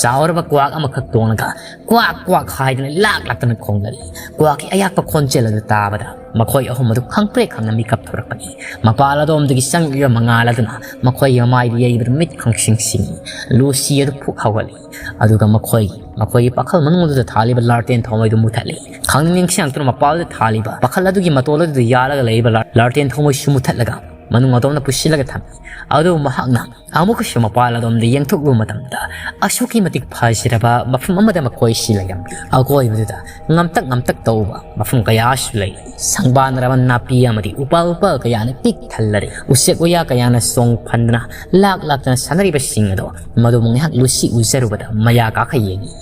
ꯆꯥꯎꯔꯕ ꯀ꯭ꯋꯥꯛ ꯑꯃꯈꯛ ꯇꯣꯡꯂꯒ ꯀ꯭ꯋꯥꯛ ꯀ꯭ꯋꯥꯛ ꯍꯥꯏꯗꯨꯅ ꯂꯥꯛ ꯂꯥꯛꯇꯅ ꯈꯣꯡꯂꯛꯏ꯫ ꯀ꯭ꯋꯥꯛꯀꯤ ꯑꯌꯥꯛꯄ ꯈꯣꯟꯖꯦꯜ ꯑꯗꯨ ꯇꯥꯕꯗ ꯃꯈꯣꯏ ꯑꯍꯨꯝ ꯑꯗꯨ ꯈꯪꯄ꯭ꯔꯦꯛ ꯈꯪꯅ ꯃꯤꯀꯞ ꯊꯣꯔꯛꯄꯅꯤ꯫ ꯃꯄꯥꯜ ꯑꯗꯣꯝꯗꯒꯤ ꯆꯪꯂꯛꯂꯤꯕ ꯃꯉꯥꯜ ꯑꯗꯨꯅ ꯃꯈꯣꯏꯒꯤ ꯃꯃꯥꯏꯗ ꯌꯩꯕꯗ ꯃꯤꯠ ꯈꯪꯁꯤꯡ ꯁꯤꯡꯏ꯫ ꯂꯨꯁꯤ ꯑꯗꯨ ꯐꯨꯛ ꯍꯧꯒꯠꯂꯤ꯫ ꯑꯗꯨꯒ ꯃꯈꯣꯏꯒꯤ, ꯃꯈꯣꯏꯒꯤ ꯄꯥꯈꯜ ꯃꯅꯨꯡ ꯑꯗꯨꯗ ꯊꯥꯜꯂꯤꯕ ꯂꯥꯔꯇꯦꯟ ꯊꯥꯎꯃꯩꯗꯨ ꯃꯨꯊꯠꯂꯤ꯫ ꯈꯪꯅꯤꯡ ꯅꯤꯡꯁꯤꯡꯂꯛꯇꯨꯅ ꯃꯄꯥꯜꯗ ꯊꯥꯜꯂꯤꯕ ꯄꯥꯈꯜ ꯑꯗꯨꯒꯤ ꯃꯇꯣꯜ ꯑꯗꯨꯗ ꯌꯥꯜꯂꯒ ꯂꯩꯔꯤꯕ ꯂꯥ-, ꯂꯥꯔꯇꯦꯟ ꯊꯥꯎꯃꯩꯁꯨ ꯃꯨꯊꯠꯂꯒ ꯃꯅꯨꯡ ꯑꯗꯣꯝꯗ ꯄꯨꯁꯤꯜꯂꯒ ꯊꯝꯃꯤ꯫ ꯑꯗꯨꯕꯨ ꯃꯍꯥꯛꯅ ꯑꯃꯨꯛꯀꯁꯨ ꯃꯄꯥꯟ ꯑꯗꯣꯝꯗ ꯌꯦꯡꯊꯣꯛꯂꯨꯕ ꯃꯇꯝꯗ, ꯑꯁꯨꯛꯀꯤ ꯃꯇꯤꯛ ꯐꯖꯔꯕ ꯃꯐꯝ ꯑꯃꯗ ꯃꯈꯣꯏꯁꯤ ꯂꯩꯔꯝꯃꯤ꯫ ꯑꯀꯣꯏꯕꯗꯨꯗ ꯉꯝꯇꯛ ꯉꯝꯇꯛ ꯇꯧꯕ ꯃꯐꯝ ꯀꯌꯥꯁꯨ ꯂꯩ꯫ ꯁꯪꯕꯥꯟꯅꯔꯕ ꯅꯥꯄꯤ ꯑꯃꯗꯤ ꯎꯄꯥꯜ ꯋꯥꯄꯥꯜ ꯀꯌꯥꯅ ꯄꯤꯛ ꯊꯜꯂꯔꯦ꯫ ꯎꯆꯦꯛ ꯋꯥꯌꯥ ꯀꯌꯥꯅ ꯆꯣꯡ ꯐꯟꯗꯅ ꯂꯥꯛ ꯂꯥꯛꯇꯅ ꯁꯥꯟꯅꯔꯤꯕꯁꯤꯡ ꯑꯗꯣ ꯃꯗꯨꯕꯨ ꯉꯥꯏꯍꯥꯛ ꯂꯨꯁꯤ ꯎꯖꯔꯨꯕꯗ ꯃꯌꯥ ꯀꯥꯈ ꯌꯦꯡꯉꯤ꯫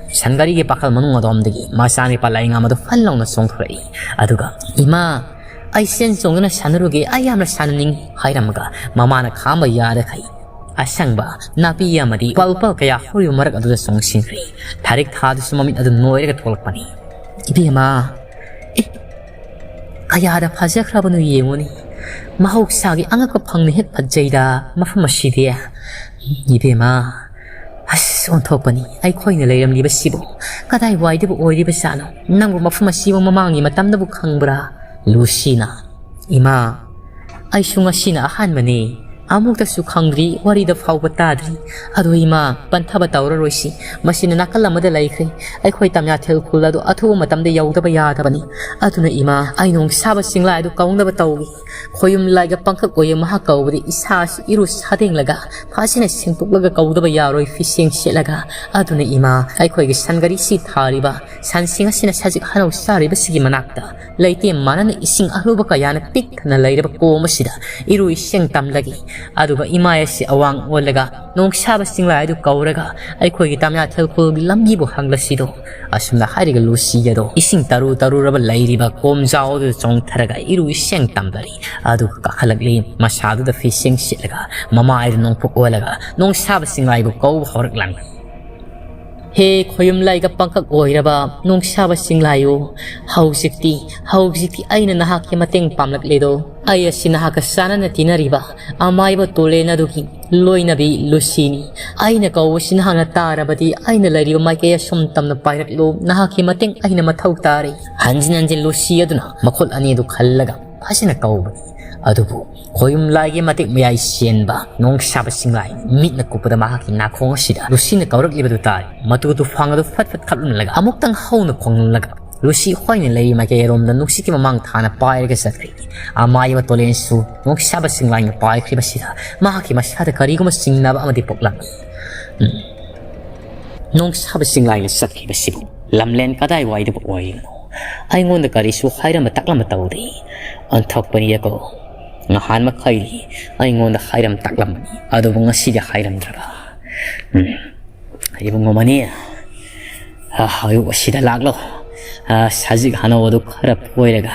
ꯁꯟꯒꯥꯔꯤꯒꯤ ꯄꯥꯈꯜ ꯃꯅꯨꯡ ꯑꯗꯣꯝꯗꯒꯤ ꯃꯆꯥꯅꯤꯄꯥ ꯂꯥꯏꯉꯝ ꯑꯗꯨ ꯐꯟ ꯂꯥꯎꯅ ꯆꯣꯡꯊꯣꯔꯛꯏ꯫ ꯑꯗꯨꯒ, "ꯏꯃꯥ, ꯑꯩ ꯆꯦꯟ ꯆꯣꯡꯗꯨꯅ ꯁꯥꯟꯅꯔꯨꯒꯦ, ꯑꯩ ꯌꯥꯝꯅ ꯁꯥꯟꯅꯅꯤꯡꯏ" ꯍꯥꯏꯔꯝꯃꯒ ꯃꯃꯥꯅ ꯈꯥꯝꯕ ꯌꯥꯗꯈꯩ ꯑꯁꯪꯕ ꯅꯥꯄꯤ ꯑꯃꯗꯤ ꯎꯄꯥꯜ ꯋꯥꯄꯥꯜ ꯀꯌꯥ ꯍꯧꯔꯤꯕ ꯃꯔꯛ ꯑꯗꯨꯗ ꯆꯣꯡꯁꯤꯟꯈ꯭ꯔꯦ꯫ ꯊꯥꯔꯤꯛ ꯊꯥꯗꯨꯁꯨ ꯃꯃꯤꯠ ꯑꯗꯨ ꯅꯣꯏꯔꯒ ꯊꯣꯛꯂꯛꯄꯅꯤ꯫ "ꯏꯕꯦꯝꯃ, ꯑꯦ, ꯀꯌꯥꯗ ꯐꯖꯈ꯭ꯔꯕꯅꯣ ꯌꯦꯡꯉꯨꯅꯦ꯫ ꯃꯍꯧꯁꯥꯒꯤ ꯑꯉꯛꯄ ꯐꯪꯅ ꯍꯦꯛ ꯐꯖꯩꯗ ꯃꯐꯝ ꯑꯁꯤꯗꯤ꯫ ꯏꯕꯦꯝꯃ, ꯑꯁ, ꯑꯣꯟꯊꯣꯛꯄꯅꯤ꯫ ꯑꯩꯈꯣꯏꯅ ꯂꯩꯔꯝꯂꯤꯕꯁꯤꯕꯨ ꯀꯗꯥꯏꯋꯥꯏꯗꯕꯨ ꯑꯣꯏꯔꯤꯕꯖꯥꯠꯅꯣ? ꯅꯪꯕꯨ ꯃꯐꯝ ꯑꯁꯤꯕꯨ ꯃꯃꯥꯡꯒꯤ ꯃꯇꯝꯗꯕꯨ ꯈꯪꯕ꯭ꯔꯥ?" ꯂꯨꯁꯤꯅ, "ꯏꯃꯥ, ꯑꯩꯁꯨ ꯉꯁꯤꯅ ꯑꯍꯥꯟꯕꯅꯤ꯫ ꯑꯃꯨꯛꯇꯁꯨ ꯈꯪꯗ꯭ꯔꯤ, ꯋꯥꯔꯤꯗ ꯐꯥꯎꯕ ꯇꯥꯗ꯭ꯔꯤ꯫ ꯑꯗꯣ ꯏꯃꯥ, ꯄꯟꯊꯕ ꯇꯧꯔꯔꯣꯏꯁꯤ꯫ ꯃꯁꯤꯅ ꯅꯥꯀꯜ ꯑꯃꯗ ꯂꯩꯈ꯭ꯔꯦ꯫ ꯑꯩꯈꯣꯏ ꯇꯝꯌꯥꯊꯦꯜ ꯈꯨꯜ ꯑꯗꯨ ꯑꯊꯨꯕ ꯃꯇꯝꯗ ꯌꯧꯗꯕ ꯌꯥꯗꯕꯅꯤ꯫ ꯑꯗꯨꯅ ꯏꯃꯥ, ꯑꯩ ꯅꯣꯡꯁꯥꯕ ꯆꯤꯡꯂꯥꯏ ꯑꯗꯨ ꯀꯧꯅꯕ ꯇꯧꯏ꯫ ꯈꯣꯌꯨꯝ ꯂꯥꯏꯒ ꯄꯪꯀꯛ ꯑꯣꯏꯌꯦ ꯃꯍꯥꯛ ꯀꯧꯕꯗꯤ ꯏꯁꯥꯁꯤ ꯏꯔꯨ ꯁꯥꯗꯦꯡꯂꯒ ꯐꯥꯁꯤꯅ ꯁꯦꯡꯗꯣꯛꯂꯒ ꯀꯧꯗꯕ ꯌꯥꯔꯣꯏ, ꯐꯤꯁꯦꯡ ꯁꯦꯠꯂꯒ꯫ ꯑꯗꯨꯅ ꯏꯃꯥ, ꯑꯩꯈꯣꯏꯒꯤ ꯁꯟ ꯒꯥꯔꯤꯁꯤ ꯊꯥꯔꯤꯕ ꯁꯟꯁꯤꯡ ꯑꯁꯤꯅ ꯁꯖꯤꯛ ꯍꯅꯧ ꯆꯥꯔꯤꯕꯁꯤꯒꯤ ꯃꯅꯥꯛꯇ ꯂꯩꯇꯦꯝ ꯃꯥꯟꯅꯅ ꯏꯁꯤꯡ ꯑꯔꯨꯕ ꯀꯌꯥꯅ ꯄꯤꯛ ꯊꯟꯅ ꯂꯩꯔꯕ ꯀꯣꯝ ꯑꯁꯤꯗ ꯏꯔꯨ ꯏꯁꯤꯡ ꯇꯝꯂꯒꯦ꯫ ꯑꯗꯨꯒ ꯏꯃꯥ ꯑꯁꯤ ꯑꯋꯥꯡ ꯑꯣꯜꯂꯒ ꯅꯣꯡꯁꯥꯕ ꯆꯤꯡꯂꯥꯏ ꯑꯗꯨ ꯀꯧꯔꯒ ꯑꯩꯈꯣꯏꯒꯤ ꯇꯝꯌꯥꯊꯦꯜ ꯈꯨꯜꯒꯤ ꯂꯝꯕꯤꯕꯨ ꯍꯪꯂꯁꯤꯗꯣ꯫ ꯑꯁꯨꯝꯅ ꯍꯥꯏꯔꯒ ꯂꯨꯁꯤ ꯑꯗꯣ ꯏꯁꯤꯡ ꯇꯔꯨ ꯇꯔꯨꯔꯕ ꯂꯩꯔꯤꯕ ꯀꯣꯝꯖꯥꯎ ꯑꯗꯨꯗ ꯆꯣꯡꯊꯔꯒ ꯏꯔꯨ ꯏꯁꯤꯡ ꯇꯝꯂꯔꯤ꯫ ꯑꯗꯨꯒ ꯀꯥꯈꯠꯂꯛꯂꯤ꯫ ꯃꯁꯥꯗꯨꯗ ꯐꯤꯁꯦꯡ ꯁꯦꯠꯂꯒ ꯃꯃꯥꯏꯗ ꯅꯣꯡꯄꯣꯛ ꯑꯣꯜꯂꯒ ꯅꯣꯡꯁꯥꯕ ꯆꯤꯡꯂꯥꯏꯕꯨ ꯀꯧꯕ ꯍꯧꯔꯛꯂꯝꯃꯤ꯫ ꯍꯦ ꯈꯣꯌꯨꯝ ꯂꯥꯏꯒ ꯄꯪꯀꯛ ꯑꯣꯏꯔꯕ ꯅꯣꯡꯁꯥꯕ ꯆꯤꯡꯂꯥꯏꯌꯨ, ꯍꯧꯖꯤꯛꯇꯤ, ꯍꯧꯖꯤꯛꯇꯤ ꯑꯩꯅ ꯅꯍꯥꯛꯀꯤ ꯃꯇꯦꯡ ꯄꯥꯝꯂꯛꯂꯦꯗꯣ꯫ ꯑꯩ ꯑꯁꯤ ꯅꯍꯥꯛꯀ ꯆꯥꯟꯅꯅ ꯇꯤꯟꯅꯔꯤꯕ ꯑꯃꯥꯏꯕ ꯇꯣꯂꯦꯟ ꯑꯗꯨꯒꯤ ꯂꯣꯏꯅꯕꯤ ꯂꯨꯁꯤꯅꯤ꯫ ꯑꯩꯅ ꯀꯧꯕꯁꯤ ꯅꯍꯥꯛꯅ ꯇꯥꯔꯕꯗꯤ ꯑꯩꯅ ꯂꯩꯔꯤꯕ ꯃꯥꯏꯀꯩ ꯑꯁꯨꯝ ꯇꯝꯅ ꯄꯥꯏꯔꯛꯂꯨ꯫ ꯅꯍꯥꯛꯀꯤ ꯃꯇꯦꯡ ꯑꯩꯅ ꯃꯊꯧ ꯇꯥꯔꯦ꯫ ꯍꯟꯖꯤꯟ ꯍꯟꯖꯤꯟ ꯂꯨꯁꯤ ꯑꯗꯨꯅ ꯃꯈꯨꯠ ꯑꯅꯤ ꯑꯗꯨ ꯈꯜꯂꯒ ꯐꯖꯅ ꯀꯧꯕꯅꯤ꯫ ꯑꯗꯨꯕꯨ ꯈꯣꯌꯨꯝ ꯂꯥꯏꯒꯤ ꯃꯇꯦꯛ ꯃꯌꯥꯏ ꯆꯦꯟꯕ ꯅꯣꯡꯁꯥꯕ ꯆꯤꯡꯂꯥꯏ ꯃꯤꯠꯅ ꯀꯨꯞꯄꯗ ꯃꯍꯥꯛꯀꯤ ꯅꯥꯀꯣꯡ ꯑꯁꯤꯗ ꯂꯨꯁꯤꯅ ꯀꯧꯔꯛꯂꯤꯕꯗꯨ ꯇꯥꯔꯦ꯫ ꯃꯇꯨ ꯇꯨꯐꯥꯡ ꯑꯗꯨ ꯐꯠ ꯐꯠ ꯈꯞꯂꯝꯂꯒ ꯑꯃꯨꯛꯇꯪ ꯍꯧꯅ ꯈꯣꯡꯂꯒ ꯂꯨꯁꯤ ꯍꯣꯏꯅ ꯂꯩꯔꯤ ꯃꯥꯏꯀꯩꯔꯣꯝꯗ ꯅꯨꯡꯁꯤꯠꯀꯤ ꯃꯃꯥꯡ ꯊꯥꯅ ꯄꯥꯏꯔꯒ ꯆꯠꯈ꯭ꯔꯦ꯫ ꯑꯃꯥꯏꯕ ꯇꯣꯂꯦꯟꯁꯨ ꯅꯣꯡꯁꯥꯕ ꯆꯤꯡꯂꯥꯏꯅ ꯄꯥꯏꯈ꯭ꯔꯤꯕꯁꯤꯗ ꯃꯍꯥꯛꯀꯤ ꯃꯁꯥꯗ ꯀꯔꯤꯒꯨꯝꯕ ꯆꯤꯡꯅꯕ ꯑꯃꯗꯤ ꯄꯣꯛꯂꯝꯃꯤ꯫ ꯎꯝ꯫ ꯅꯣꯡꯁꯥꯕ ꯆꯤꯡꯂꯥꯏꯅ ꯆꯠꯈꯤꯕꯁꯤꯕꯨ ꯂꯝꯂꯦꯟ ꯀꯗꯥꯏꯋꯥꯏꯗꯕꯨ ꯑꯣꯏꯔꯤꯕꯅꯣ? ꯑꯩꯉꯣꯟꯗ ꯀꯔꯤꯁꯨ ꯍꯥꯏꯔꯝꯕ ꯇꯥꯛꯂꯝꯕ ꯇꯧꯗꯦ꯫ ꯑꯣꯟꯊꯣꯛꯄꯅꯤꯗꯀꯣ꯫ ꯉꯍꯥꯟ ꯃꯈꯩꯗꯤ ꯑꯩꯉꯣꯟꯗ ꯍꯥꯏꯔꯝ ꯇꯥꯛꯂꯝꯕꯅꯤ, ꯑꯗꯨꯕꯨ ꯉꯁꯤꯗꯤ ꯍꯥꯏꯔꯝꯗ꯭ꯔꯕ꯫ ꯎꯝ꯫ ꯏꯕꯨꯡꯉꯣ ꯃꯅꯤ, ꯑ, ꯑꯌꯨꯛ ꯑꯁꯤꯗ ꯂꯥꯛꯂꯣ꯫ ꯑ, ꯁꯖꯤꯛ ꯍꯅꯧ ꯑꯗꯨ ꯈꯔ ꯐꯣꯏꯔꯒ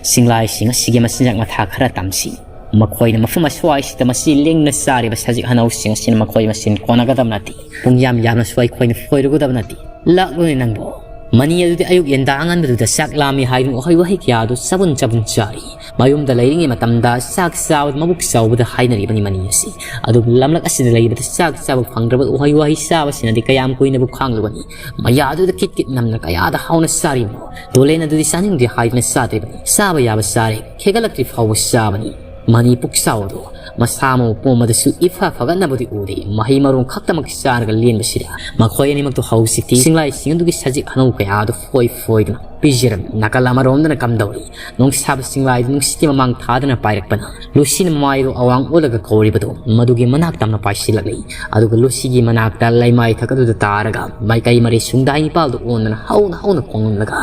ꯆꯤꯡꯂꯥꯏꯁꯤꯡ ꯑꯁꯤꯒꯤ ꯃꯆꯤꯟꯖꯥꯛ ꯃꯊꯥ ꯈꯔ ꯇꯝꯁꯤ꯫ ꯃꯈꯣꯏꯅ ꯃꯐꯝ ꯑꯁ꯭ꯋꯥꯏꯁꯤꯗ ꯃꯁꯤ ꯂꯦꯡꯗꯅ ꯆꯥꯔꯤꯕ ꯁꯖꯤꯛ ꯍꯅꯧꯁꯤꯡ ꯑꯁꯤꯅ ꯃꯈꯣꯏ ꯃꯁꯦꯟ ꯀꯣꯟꯅꯒꯗꯕ ꯅꯠꯇꯦ꯫ ꯄꯨꯡ ꯌꯥꯝ ꯌꯥꯝꯅꯁꯨ ꯑꯩꯈꯣꯏꯅ ꯐꯣꯏꯔꯨꯒꯗꯕ ꯅꯠꯇꯦ꯫ ꯂꯥꯛꯂꯣꯅꯦ ꯅꯪꯕꯣ꯫ ꯃꯅꯤ ꯑꯗꯨꯗꯤ ꯑꯌꯨꯛ ꯌꯦꯟꯗꯥ ꯑꯉꯟꯕꯗꯨꯗ ꯆꯥꯛ ꯂꯥꯝꯃꯤ ꯍꯥꯏꯗꯨꯅ ꯎꯍꯩ ꯋꯥꯍꯩ ꯀꯌꯥꯗꯨ ꯆꯕꯨꯟ ꯆꯕꯨꯟ ꯆꯥꯔꯤ꯫ ꯃꯌꯨꯝꯗ ꯂꯩꯔꯤꯉꯩ ꯃꯇꯝꯗ ꯆꯥꯛ ꯆꯥꯕꯗ ꯃꯕꯨꯛ ꯆꯥꯎꯕꯗ ꯍꯥꯏꯅꯔꯤꯕꯅꯤ ꯃꯅꯤ ꯑꯁꯤ꯫ ꯑꯗꯨꯕꯨ ꯂꯝꯂꯛ ꯑꯁꯤꯗ ꯂꯩꯕꯗ ꯆꯥꯛ ꯆꯥꯕ ꯐꯪꯗ꯭ꯔꯕ ꯎꯍꯩ ꯋꯥꯍꯩ ꯆꯥꯕꯁꯤꯅꯗꯤ ꯀꯌꯥꯝ ꯀꯨꯏꯅꯕꯨ ꯈꯥꯡꯂꯨꯒꯅꯤ? ꯃꯌꯥꯗꯨꯗ ꯀꯤꯠ ꯀꯤꯠ ꯅꯝꯅ ꯀꯌꯥꯗ ꯍꯥꯎꯅ ꯆꯥꯔꯤꯕꯅꯣ? ꯇꯣꯂꯦꯟ ꯑꯗꯨꯗꯤ ꯆꯥꯅꯤꯡꯗꯦ ꯍꯥꯏꯗꯨꯅ ꯆꯥꯗ꯭ꯔꯤꯕꯅꯤ꯫ ꯆꯥꯕ ꯌꯥꯕ ꯆꯥꯔꯦ꯫ ꯈꯦꯒꯠꯂꯛꯇ꯭ꯔꯤ ꯐꯥꯎꯕ ꯆꯥꯕꯅꯤ꯫ ꯃꯅꯤ ꯄꯨꯛꯆꯥꯎ ꯑꯗꯨ ꯃꯁꯥ ꯃꯎ ꯄꯨꯝꯕꯗꯁꯨ ꯏꯐ ꯐꯒꯠꯅꯕꯗꯤ ꯎꯗꯦ꯫ ꯃꯍꯩ ꯃꯔꯣꯡ ꯈꯛꯇꯃꯛ ꯆꯥꯔꯒ ꯂꯦꯟꯕꯁꯤꯗ ꯃꯈꯣꯏ ꯑꯅꯤꯃꯛꯇꯨ ꯍꯧꯖꯤꯛꯇꯤ ꯁꯤꯡꯂꯥꯏꯁꯤꯡ ꯑꯗꯨꯒꯤ ꯁꯖꯤꯛ ꯍꯅꯧ ꯀꯌꯥ ꯑꯗꯨ ꯐꯣꯏ ꯐꯣꯏꯗꯨꯅ ꯄꯤꯖꯔꯝꯃꯤ꯫ ꯅꯥꯀꯜ ꯑꯃꯔꯣꯝꯗꯅ ꯀꯝꯗꯧꯔꯤ? ꯅꯣꯡꯁꯥꯕ ꯁꯤꯡꯂꯥꯏꯗꯨ ꯅꯨꯡꯁꯤꯠꯀꯤ ꯃꯃꯥꯡ ꯊꯥꯗꯨꯅ ꯄꯥꯏꯔꯛꯄꯅ ꯂꯨꯁꯤꯅ ꯃꯃꯥꯏꯗꯨ ꯑꯋꯥꯡ ꯑꯣꯜꯂꯒ ꯀꯧꯔꯤꯕꯗꯨ ꯃꯗꯨꯒꯤ ꯃꯅꯥꯛ ꯇꯝꯅ ꯄꯥꯏꯁꯤꯜꯂꯛꯂꯤ꯫ ꯑꯗꯨꯒ ꯂꯨꯁꯤꯒꯤ ꯃꯅꯥꯛꯇ ꯂꯩꯃꯥꯏ ꯊꯛ ꯑꯗꯨꯗ ꯇꯥꯔꯒ ꯃꯥꯏꯀꯩ ꯃꯔꯤ ꯁꯨꯡꯗꯥꯏ ꯅꯤꯄꯥꯜꯗ ꯑꯣꯟꯗꯨꯅ ꯍꯧꯅ ꯍꯧꯅ ꯈꯣꯡꯂꯝꯂꯒ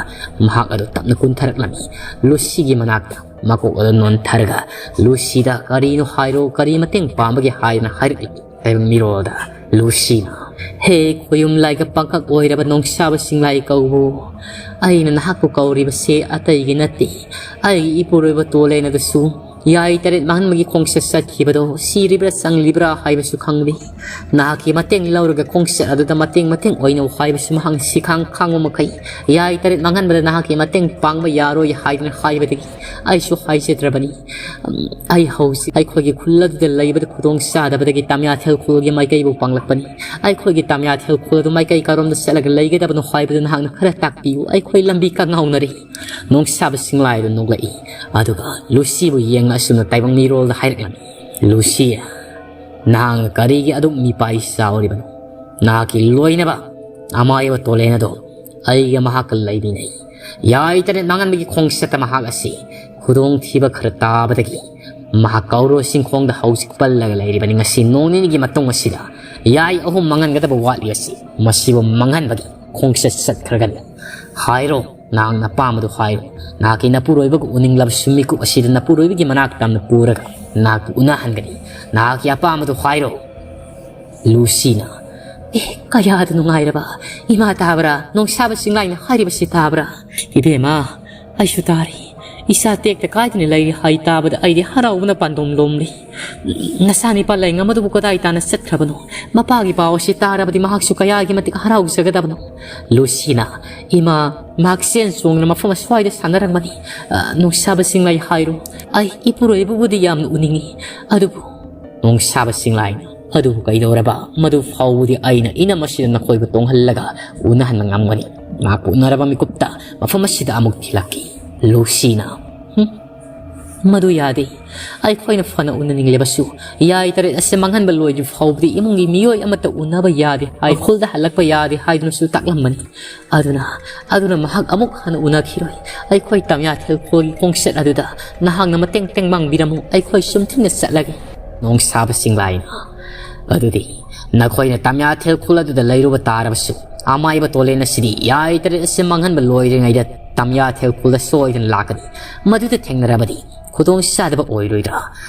ꯃꯍꯥꯛ ꯑꯗꯨ ꯇꯞꯅ ꯀꯨꯟꯊꯔꯛꯂꯝꯃꯤ꯫ ꯂꯨꯁꯤꯒꯤ ꯃꯅꯥꯛꯇ ꯃꯀꯣꯛ ꯑꯗꯨ ꯅꯣꯟꯊꯔꯒ ꯂꯨꯁꯤꯗ ꯀꯔꯤꯅꯣ ꯍꯥꯏꯔꯣ, ꯀꯔꯤ ꯃꯇꯦꯡ ꯄꯥꯡꯕꯒꯦ ꯍꯥꯏꯗꯅ ꯍꯥꯏꯔꯛꯂꯝꯃꯤ꯫ ꯇꯥꯏꯕꯪ ꯃꯤꯔꯣꯜꯗ ꯂꯨꯁꯤꯅ, "ꯍꯦ ꯈꯣꯌꯨꯝ ꯂꯥꯏꯒ ꯄꯥꯡꯈꯛ ꯑꯣꯏꯔꯕ ꯅꯣꯡꯁꯥꯕ ꯁꯤꯡꯂꯥꯏ ꯀꯧꯕꯨ, ꯑꯩꯅ ꯅꯍꯥꯛꯄꯨ ꯀꯧꯔꯤꯕꯁꯦ ꯑꯇꯩꯒꯤ ꯅꯠꯇꯦ꯫ ꯑꯩꯒꯤ ꯏꯄꯨꯔꯣꯏꯕ ꯇꯣꯂꯦꯟ ꯑꯗꯨꯁꯨ ꯌꯥꯏ ꯇꯔꯦꯠ ꯃꯥꯡꯍꯟꯕꯒꯤ ꯈꯣꯡꯆꯠ ꯆꯠꯈꯤꯕꯗꯣ ꯁꯤꯔꯤꯕ꯭ꯔꯥ ꯆꯪꯂꯤꯕ꯭ꯔꯥ ꯍꯥꯏꯕꯁꯨ ꯈꯪꯗꯦ꯫ ꯅꯍꯥꯛꯀꯤ ꯃꯇꯦꯡ ꯂꯧꯔꯒ ꯈꯣꯡꯆꯠ ꯑꯗꯨꯗ ꯃꯇꯦꯡ ꯃꯇꯦꯡ ꯑꯣꯏꯅꯧ ꯍꯥꯏꯕꯁꯨ ꯃꯍꯥꯛꯅ ꯁꯤꯈꯥꯡ ꯈꯥꯡꯕ ꯃꯈꯩ ꯌꯥꯏ ꯇꯔꯦꯠ ꯃꯥꯡꯍꯟꯕꯗ ꯅꯍꯥꯛꯀꯤ ꯃꯇꯦꯡ ꯄꯥꯡꯕ ꯌꯥꯔꯣꯏ ꯍꯥꯏꯗꯨꯅ ꯍꯥꯏꯕꯗꯒꯤ ꯑꯩꯁꯨ ꯍꯥꯏꯖꯗ꯭ꯔꯕꯅꯤ꯫ ꯑꯩ ꯍꯧꯖꯤꯛ ꯑꯩꯈꯣꯏꯒꯤ ꯈꯨꯜ ꯑꯗꯨꯗ ꯂꯩꯕꯗ ꯈꯨꯗꯣꯡ ꯆꯥꯗꯕꯗꯒꯤ ꯇꯥꯃꯤꯌꯥꯊꯦꯜ ꯈꯨꯜꯒꯤ ꯃꯥꯏꯀꯩꯕꯨ ꯄꯥꯡꯂꯛꯄꯅꯤ꯫ ꯑꯩꯈꯣꯏꯒꯤ ꯇꯥꯃꯤꯌꯥꯊꯦꯜ ꯈꯨꯜ ꯑꯗꯨ ꯃꯥꯏꯀꯩ ꯀꯔꯣꯝꯗ ꯆꯠꯂꯒ ꯂꯩꯒꯗꯕꯅꯣ ꯍꯥꯏꯕꯗꯨ ꯅꯍꯥꯛꯅ ꯈꯔ ꯇꯥꯛꯄꯤꯌꯨ꯫ ꯑꯩꯈꯣꯏ ꯂꯝꯕꯤ ꯀꯉꯥꯎꯅꯔꯦ꯫" ꯅꯣꯡꯁꯥꯕ ꯁꯤꯡꯂꯥꯏꯗꯨ ꯅꯣꯛꯂꯛꯏ꯫ ꯑꯗꯨꯒ ꯂꯨꯁꯤꯕꯨ ꯌꯦꯡꯅ ꯑꯁꯨꯝꯅ ꯇꯥꯏꯕꯪ ꯃꯤꯔꯣꯜꯗ ꯍꯥꯏꯔꯛꯂꯝꯃꯤ, "ꯂꯨꯁꯤ, ꯅꯍꯥꯛꯅ ꯀꯔꯤꯒꯤ ꯑꯗꯨꯛ ꯃꯤꯄꯥꯏ ꯆꯥꯎꯔꯤꯕꯅꯣ? ꯅꯍꯥꯛꯀꯤ ꯂꯣꯏꯅꯕ ꯑꯃꯥꯏꯕ ꯇꯣꯂꯦꯟ ꯑꯗꯣ ꯑꯩꯒ ꯃꯍꯥꯛꯀ ꯂꯩꯃꯤꯟꯅꯩ꯫ ꯌꯥꯏ ꯇꯔꯦꯠ ꯃꯥꯡꯍꯟꯕꯒꯤ ꯈꯣꯡꯆꯠꯇ ꯃꯍꯥꯛ ꯑꯁꯤ ꯈꯨꯗꯣꯡꯊꯤꯕ ꯈꯔ ꯇꯥꯕꯗꯒꯤ ꯃꯍꯥꯛ ꯀꯧꯔꯣ ꯆꯤꯡꯈꯣꯡꯗ ꯍꯧꯖꯤꯛ ꯄꯜꯂꯒ ꯂꯩꯔꯤꯕꯅꯤ꯫ ꯉꯁꯤ ꯅꯣꯡ ꯅꯤꯅꯤꯒꯤ ꯃꯇꯨꯡ ꯑꯁꯤꯗ ꯌꯥꯏ ꯑꯍꯨꯝ ꯃꯥꯡꯍꯟꯒꯗꯕ ꯋꯥꯠꯂꯤ ꯑꯁꯤ ꯃꯁꯤꯕꯨ ꯃꯥꯡꯍꯟꯕꯒꯤ ꯈꯣꯡꯆꯠ ꯆꯠꯈ꯭ꯔꯒꯅꯤ꯫ ꯍꯥꯏꯔꯣ, ꯅꯍꯥꯛꯅ ꯑꯄꯥꯝꯕꯗꯨ ꯍꯥꯏꯔꯣ꯫ ꯅꯍꯥꯛꯀꯤ ꯅꯄꯨꯔꯣꯏꯕꯒ ꯎꯅꯤꯡꯂꯕꯁꯨ ꯃꯤꯀꯨꯞ ꯑꯁꯤꯗ ꯅꯄꯨꯔꯣꯏꯕꯒꯤ ꯃꯅꯥꯛ ꯇꯝꯅ ꯄꯨꯔꯒ ꯅꯍꯥꯛꯄꯨ ꯎꯅꯍꯟꯒꯅꯤ꯫ ꯅꯍꯥꯛꯀꯤ ꯑꯄꯥꯝꯕꯗꯨ ꯍꯥꯏꯔꯣ꯫" ꯂꯨꯁꯤꯅ, "ꯑꯦ, ꯀꯌꯥꯗ ꯅꯨꯡꯉꯥꯏꯔꯕ! ꯏꯃꯥ ꯇꯥꯕ꯭ꯔꯥ? ꯅꯣꯡꯁꯥꯕ ꯆꯤꯡꯂꯥꯏꯅ ꯍꯥꯏꯔꯤꯕꯁꯤ ꯇꯥꯕ꯭ꯔꯥ?" "ꯏꯕꯦꯝꯃ, ꯑꯩꯁꯨ ꯇꯥꯔꯤ꯫ ꯏꯆꯥ ꯇꯦꯛꯇ ꯀꯥꯏꯗꯅ ꯂꯩꯔꯤ ꯍꯥꯏ ꯇꯥꯕꯗ ꯑꯩꯗꯤ ꯍꯔꯥꯎꯕꯅ ꯄꯥꯟꯗꯣꯝ ꯂꯣꯝꯂꯤ꯫ ꯅꯆꯥꯅꯤꯄꯥ ꯂꯩꯉꯝ ꯑꯗꯨꯕꯨ ꯀꯗꯥꯏ ꯇꯥꯅ ꯆꯠꯈ꯭ꯔꯕꯅꯣ? ꯃꯄꯥꯒꯤ ꯄꯥꯎ ꯑꯁꯤ ꯇꯥꯔꯕꯗꯤ ꯃꯍꯥꯛꯁꯨ ꯀꯌꯥꯒꯤ ꯃꯇꯤꯛ ꯍꯔꯥꯎꯖꯒꯗꯕꯅꯣ꯫" ꯂꯨꯁꯤꯅ, "ꯏꯃꯥ, ꯃꯍꯥꯛ ꯆꯦꯟ ꯆꯣꯡꯗꯨꯅ ꯃꯐꯝ ꯑꯁ꯭ꯋꯥꯏꯗ ꯁꯥꯟꯅꯔꯝꯒꯅꯤ꯫ ꯑ, ꯅꯣꯡꯁꯥꯕ ꯆꯤꯡꯂꯥꯏ ꯍꯥꯏꯔꯣ꯫ ꯑꯩ ꯏꯄꯨꯔꯣꯏꯕꯕꯨꯗꯤ ꯌꯥꯝꯅ ꯎꯅꯤꯡꯏ, ꯑꯗꯨꯕꯨ꯫" ꯅꯣꯡꯁꯥꯕ ꯆꯤꯡꯂꯥꯏꯅ, "ꯑꯗꯨꯕꯨ ꯀꯩꯗꯧꯔꯕ? ꯃꯗꯨ ꯐꯥꯎꯕꯗꯤ ꯑꯩꯅ ꯏꯅꯝ ꯑꯁꯤꯗ ꯅꯈꯣꯏꯕꯨ ꯇꯣꯡꯍꯜꯂꯒ ꯎꯅꯍꯟꯕ ꯉꯝꯒꯅꯤ꯫ ꯃꯍꯥꯛꯄꯨ ꯎꯅꯔꯕ ꯃꯤꯀꯨꯞꯇ ꯃꯐꯝ ꯑꯁꯤꯗ ꯑꯃꯨꯛ ꯊꯤꯜꯂꯛꯀꯦ꯫" ꯂꯨꯁꯤꯅ, "ꯍꯨꯝ, "ꯃꯗꯨ ꯌꯥꯗꯦ꯫ ꯑꯩꯈꯣꯏꯅ ꯐꯅ ꯎꯅꯅꯤꯡꯂꯕꯁꯨ, ꯌꯥꯏ ꯇꯔꯦꯠ ꯑꯁꯤ ꯃꯥꯡꯍꯟꯕ ꯂꯣꯏꯗ꯭ꯔꯤ ꯐꯥꯎꯕꯗꯤ ꯏꯃꯨꯡꯒꯤ ꯃꯤꯑꯣꯏ ꯑꯃꯠꯇ ꯎꯅꯕ ꯌꯥꯗꯦ ꯍꯥꯏ, ꯈꯨꯜꯗ ꯍꯜꯂꯛꯄ ꯌꯥꯗꯦ" ꯍꯥꯏꯗꯨꯅꯁꯨ ꯇꯥꯛꯂꯝꯕꯅꯤ꯫ ꯑꯗꯨꯅ, ꯑꯗꯨꯅ ꯃꯍꯥꯛ ꯑꯃꯨꯛ ꯍꯟꯅ ꯎꯅꯈꯤꯔꯣꯏ꯫ ꯑꯩꯈꯣꯏ ꯇꯝꯌꯥꯊꯦꯜ ꯈꯨꯜꯒꯤ ꯈꯣꯡꯆꯠ ꯑꯗꯨꯗ ꯅꯍꯥꯛꯅ ꯃꯇꯦꯡ ꯇꯦꯡꯕꯥꯡꯕꯤꯔꯝꯃꯨ, ꯑꯩꯈꯣꯏ ꯆꯨꯝꯊꯤꯡꯅ ꯆꯠꯂꯒꯦ꯫ ꯅꯣꯡꯁꯥꯕ ꯆꯤꯡꯂꯥꯏꯅ, "ꯑꯗꯨꯗꯤ ꯅꯈꯣꯏꯅ ꯇꯝꯌꯥꯊꯦꯜ ꯈꯨꯜ ꯑꯗꯨꯗ ꯂꯩꯔꯨꯕ ꯇꯥꯔꯕꯁꯨ, ꯑꯃꯥꯏꯕ ꯇꯣꯂꯦꯟ ꯑꯁꯤꯗꯤ ꯌꯥꯏ ꯇꯔꯦꯠ ꯑꯁꯤ ꯃꯥꯡꯍꯟꯕ ꯂꯣꯏꯗ꯭ꯔꯤꯉꯩꯗ ꯇꯝꯌꯥꯊꯦꯜ ꯈꯨꯜꯗ ꯁꯣꯏꯗꯅ ꯂꯥꯛꯀꯅꯤ꯫ ꯃꯗꯨꯗ ꯊꯦꯡꯅꯔꯕꯗꯤ ꯈꯨꯗꯣꯡ ꯆꯥꯗꯕ ꯑꯣꯏꯔꯣꯏꯗ꯭ꯔꯥ?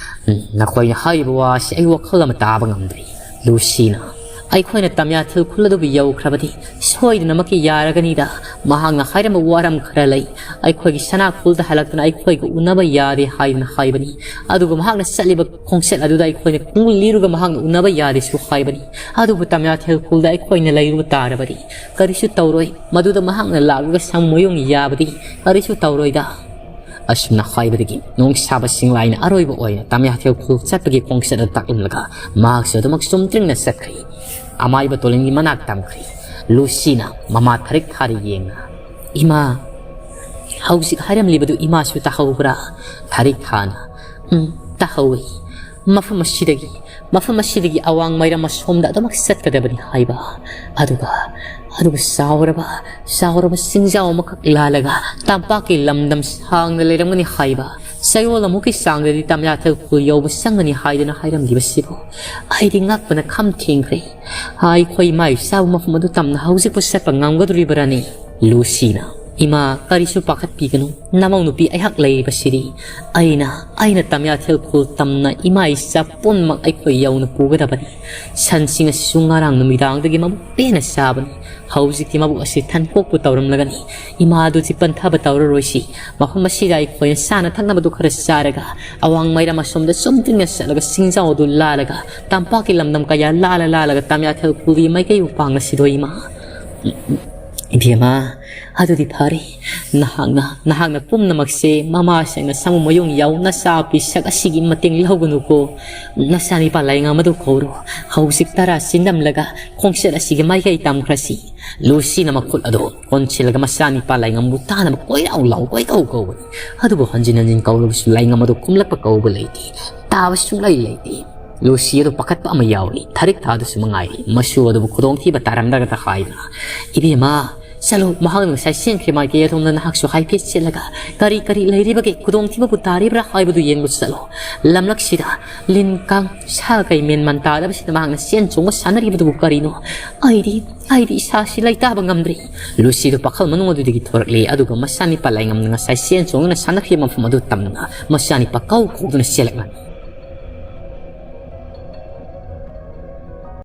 ꯎꯝ, ꯅꯈꯣꯏꯅ ꯍꯥꯏꯔꯤꯕ ꯋꯥꯁꯤ ꯑꯩ ꯋꯥꯈꯜ ꯑꯃ ꯇꯥꯕ ꯉꯝꯗ꯭ꯔꯦ, ꯂꯨꯁꯤꯅ꯫ ꯑꯩꯈꯣꯏꯅ ꯇꯝꯌꯥꯊꯦꯜ ꯈꯨꯜ ꯑꯗꯨꯕꯨ ꯌꯧꯈ꯭ꯔꯕꯗꯤ ꯁꯣꯏꯗꯅꯃꯛꯀꯤ ꯌꯥꯔꯒꯅꯤꯗ꯫ ꯃꯍꯥꯛꯅ ꯍꯥꯏꯔꯝꯕ ꯋꯥꯔꯝ ꯈꯔ ꯂꯩ꯫ ꯑꯩꯈꯣꯏꯒꯤ ꯁꯅꯥ ꯈꯨꯜꯗ ꯍꯜꯂꯛꯇꯨꯅ ꯑꯩꯈꯣꯏꯒ ꯎꯅꯕ ꯌꯥꯗꯦ ꯍꯥꯏꯗꯨꯅ ꯍꯥꯏꯕꯅꯤ꯫ ꯑꯗꯨꯒ ꯃꯍꯥꯛꯅ ꯆꯠꯂꯤꯕ ꯈꯣꯡꯆꯠ ꯑꯗꯨꯗ ꯑꯩꯈꯣꯏꯅ ꯈꯣꯡꯎꯜ ꯂꯤꯔꯨꯒ ꯃꯍꯥꯛꯅ ꯎꯅꯕ ꯌꯥꯗꯦꯁꯨ ꯍꯥꯏꯕꯅꯤ꯫ ꯑꯗꯨꯕꯨ ꯇꯝꯌꯥꯊꯦꯜ ꯈꯨꯜꯗ ꯑꯩꯈꯣꯏꯅ ꯂꯩꯔꯨꯕ ꯇꯥꯔꯕꯗꯤ ꯀꯔꯤꯁꯨ ꯇꯧꯔꯣꯏ꯫ ꯃꯗꯨꯗ ꯃꯍꯥꯛꯅ ꯂꯥꯛꯂꯒ ꯁꯥꯃꯨ ꯃꯌꯣꯡ ꯌꯥꯕꯗꯤ ꯀꯔꯤꯁꯨ ꯇꯧꯔꯣꯏꯗ꯫ ꯑꯁꯨꯝꯅ ꯍꯥꯏꯕꯗꯒꯤ ꯅꯣꯡꯁꯥꯕ ꯆꯤꯡꯂꯥꯏꯅ ꯑꯔꯣꯏꯕ ꯑꯣꯏꯅ ꯇꯝꯌꯥꯊꯦꯜ ꯈꯨꯜ ꯆꯠꯄꯒꯤ ꯈꯣꯡꯆꯠ ꯑꯗꯨ ꯇꯥꯛꯂꯝꯂꯒ ꯃꯍꯥꯛꯁꯨ ꯑꯗꯨꯃꯛ ꯆꯨꯝꯗ꯭ꯔꯤꯡꯅ ꯆꯠꯈ꯭ꯔꯤ꯫ ꯑꯃꯥꯏꯕ ꯇꯣꯂꯤꯟꯒꯤ ꯃꯅꯥꯛ ꯇꯝꯈ꯭ꯔꯤ꯫ ꯂꯨꯁꯤꯅ ꯃꯃꯥ ꯊꯥꯔꯤꯛ ꯊꯥꯗ ꯌꯦꯡꯅ, "ꯏꯃꯥ, ꯍꯧꯖꯤꯛ ꯍꯥꯏꯔꯝꯂꯤꯕꯗꯨ ꯏꯃꯥꯁꯨ ꯇꯥꯍꯧꯕ꯭ꯔꯥ?" ꯊꯥꯔꯤꯛ ꯊꯥꯅ, "ꯎꯝ, ꯇꯥꯍꯧꯏ꯫ ꯃꯐꯝ ꯑꯁꯤꯗꯒꯤ, ꯃꯐꯝ ꯑꯁꯤꯗꯒꯤ ꯑꯋꯥꯡ ꯃꯩꯔꯝ ꯑꯁꯣꯝꯗ ꯑꯗꯨꯃꯛ ꯆꯠꯀꯗꯕꯅꯤ ꯍꯥꯏꯕ꯫ ꯑꯗꯨꯒ, ꯑꯗꯨꯒ ꯆꯥꯎꯔꯕ, ꯆꯥꯎꯔꯕ ꯆꯤꯡꯖꯥꯎ ꯑꯃꯈꯛ ꯂꯥꯜꯂꯒ ꯇꯝꯄꯥꯛꯀꯤ ꯂꯝꯗꯝ ꯁꯥꯡꯅ ꯂꯩꯔꯝꯒꯅꯤ ꯍꯥꯏꯕ꯫ ꯆꯌꯣꯜ ꯑꯃꯨꯛꯀꯤ ꯆꯥꯡꯗꯗꯤ ꯇꯝꯌꯥꯊꯦꯜ ꯈꯨꯜ ꯌꯧꯕ ꯆꯪꯒꯅꯤ ꯍꯥꯏꯗꯨꯅ ꯍꯥꯏꯔꯝꯂꯤꯕꯁꯤꯕꯨ ꯑꯩꯗꯤ ꯉꯛꯄꯅ ꯈꯝ ꯊꯦꯡꯈ꯭ꯔꯦ꯫ ꯑꯩꯈꯣꯏ ꯏꯃꯥ ꯏꯆꯥꯕꯨ ꯃꯐꯝ ꯑꯗꯨ ꯇꯝꯅ ꯍꯧꯖꯤꯛꯄꯨ ꯆꯠꯄ ꯉꯝꯒꯗꯣꯔꯤꯕ꯭ꯔꯥꯅꯦ?" ꯂꯨꯁꯤꯅ, "ꯏꯃꯥ, ꯀꯔꯤꯁꯨ ꯄꯥꯈꯠꯄꯤꯒꯅꯨ꯫ ꯅꯃꯧ ꯅꯨꯄꯤ ꯑꯩꯍꯥꯛ ꯂꯩꯔꯤꯕꯁꯤꯗꯤ꯫ ꯑꯩꯅ, ꯑꯩꯅ ꯇꯝꯌꯥꯊꯦꯜ ꯈꯨꯜ ꯇꯝꯅ ꯏꯃꯥ ꯏꯆꯥ ꯄꯨꯝꯅꯃꯛ ꯑꯩꯈꯣꯏ ꯌꯧꯅ ꯄꯨꯒꯗꯕꯅꯤ꯫ ꯁꯟꯁꯤꯡ ꯑꯁꯤꯁꯨ ꯉꯔꯥꯡ ꯅꯨꯃꯤꯗꯥꯡꯗꯒꯤ ꯃꯕꯨꯛ ꯄꯦꯟꯅ ꯆꯥꯕꯅꯤ꯫ ꯍꯧꯖꯤꯛꯇꯤ ꯃꯕꯨꯛ ꯑꯁꯤ ꯊꯟꯄꯣꯛꯄ ꯇꯧꯔꯝꯂꯒꯅꯤ꯫ ꯏꯃꯥ ꯑꯗꯨꯗꯤ ꯄꯟꯊꯕ ꯇꯧꯔꯔꯣꯏꯁꯤ꯫ ꯃꯐꯝ ꯑꯁꯤꯗ ꯑꯩꯈꯣꯏꯅ ꯆꯥꯅ ꯊꯛꯅꯕꯗꯨ ꯈꯔ ꯆꯥꯔꯒ, ꯑꯋꯥꯡ ꯃꯩꯔꯝ ꯑꯁꯣꯝꯗ ꯆꯨꯝꯗ꯭ꯔꯤꯡꯅ ꯆꯠꯂꯒ, ꯆꯤꯡꯖꯥꯎ ꯑꯗꯨ ꯂꯥꯜꯂꯒ, ꯇꯝꯄꯥꯛꯀꯤ ꯂꯝꯗꯝ ꯀꯌꯥ ꯂꯥꯜꯂ ꯂꯥꯜꯂꯒ ꯇꯝꯌꯥꯊꯦꯜ ꯈꯨꯜꯒꯤ ꯃꯥꯏꯀꯩꯕꯨ ꯄꯥꯡꯂꯁꯤꯗꯣ ꯏꯃꯥ?" "ꯏꯕꯦꯝꯃ, ꯑꯗꯨꯗꯤ ꯐꯔꯦ꯫ ꯅꯍꯥꯛꯅ, ꯅꯍꯥꯛꯅ ꯄꯨꯝꯅꯃꯛꯁꯦ ꯃꯃꯥꯁꯤꯡꯅ ꯁꯥꯃꯨ ꯃꯌꯨꯡ ꯌꯥꯎ ꯅꯆꯥ ꯄꯤꯁꯛ ꯑꯁꯤꯒꯤ ꯃꯇꯦꯡ ꯂꯧꯒꯅꯨꯀꯣ꯫ ꯅꯆꯥꯅꯤꯄꯥ ꯂꯥꯏꯉꯝ ꯑꯗꯨ ꯀꯧꯔꯣ꯫ ꯍꯧꯖꯤꯛ ꯇꯔꯥ ꯆꯤꯟꯗꯝꯂꯒ ꯈꯣꯡꯆꯠ ꯑꯁꯤꯒꯤ ꯃꯥꯏꯀꯩ ꯇꯝꯈ꯭ꯔꯁꯤ꯫" ꯂꯨꯁꯤꯅ ꯃꯈꯨꯠ ꯑꯗꯨ ꯀꯣꯟꯁꯤꯜꯂꯒ ꯃꯆꯥꯅꯤꯄꯥ ꯂꯥꯏꯉꯝꯕꯨ ꯇꯥꯅꯕ ꯀꯣꯏꯔꯥꯎ ꯂꯥꯎ ꯀꯣꯏꯀꯧ ꯀꯧꯕꯅꯤ꯫ ꯑꯗꯨꯕꯨ ꯍꯟꯖꯤꯟ ꯍꯟꯖꯤꯟ ꯀꯧꯔꯕꯁꯨ ꯂꯥꯏꯉꯝ ꯑꯗꯨ ꯈꯨꯝꯂꯛꯄ ꯀꯧꯕ ꯂꯩꯇꯦ, ꯇꯥꯕ ꯁꯨꯡꯂꯩ ꯂꯩꯇꯦ꯫ ꯂꯨꯁꯤ ꯑꯗꯨ ꯄꯥꯈꯠꯄ ꯑꯃ ꯌꯥꯎꯔꯤ꯫ ꯊꯔꯤꯛ ꯊꯥꯗꯨꯁꯨ ꯃꯉꯥꯏꯔꯤ꯫ ꯃꯁꯨ ꯑꯗꯨꯕꯨ ꯈꯨꯗꯣꯡꯊꯤꯕ ꯇꯥꯔꯝꯂꯒꯗ ꯍꯥꯏꯗꯨꯅ, "ꯏꯕꯦꯝꯃ, ꯆꯠꯂꯣ, ꯃꯍꯥꯛꯅ ꯉꯁꯥꯏ ꯆꯦꯟꯈ꯭ꯔꯤ ꯃꯥꯏꯀꯩ ꯑꯗꯣꯝꯗ ꯅꯍꯥꯛꯁꯨ ꯍꯥꯏꯐꯦꯠ ꯆꯠꯂꯒ ꯀꯔꯤ ꯀꯔꯤ ꯂꯩꯔꯤꯕꯒꯦ, ꯈꯨꯗꯣꯡꯊꯤꯕꯕꯨ ꯇꯥꯔꯤꯕ꯭ꯔꯥ ꯍꯥꯏꯕꯗꯨ ꯌꯦꯡꯕ ꯆꯠꯂꯣ꯫ ꯂꯝꯂꯛꯁꯤꯗ ꯂꯤꯟ ꯀꯥꯡ ꯁꯥ ꯀꯩ ꯃꯦꯟ ꯃꯥꯟ ꯇꯥꯗꯕꯁꯤꯗ ꯃꯍꯥꯛꯅ ꯆꯦꯟ ꯆꯣꯡꯕ ꯁꯥꯟꯅꯔꯤꯕꯗꯨꯕꯨ ꯀꯔꯤꯅꯣ? ꯑꯩꯗꯤ, ꯑꯩꯗꯤ ꯏꯁꯥꯁꯤ ꯂꯩꯇꯥꯕ ꯉꯝꯗ꯭ꯔꯦ꯫" ꯂꯨꯁꯤꯗꯨ ꯄꯥꯈꯜ ꯃꯅꯨꯡ ꯑꯗꯨꯗꯒꯤ ꯊꯣꯔꯛꯂꯦ꯫ ꯑꯗꯨꯒ ꯃꯆꯥꯅꯤꯄꯥ ꯂꯥꯏꯉꯝꯅ ꯉꯁꯥꯏ ꯆꯦꯟ ꯆꯣꯡꯗꯨꯅ ꯁꯥꯟꯅꯈꯤꯕ ꯃꯐꯝ ꯑꯗꯨ ꯇꯝꯗꯨꯅ ꯃꯆꯥꯅꯤꯄꯥ ꯀꯧ ꯀꯧꯗꯨꯅ ꯆꯦꯜꯂꯛꯂꯝꯃꯤ꯫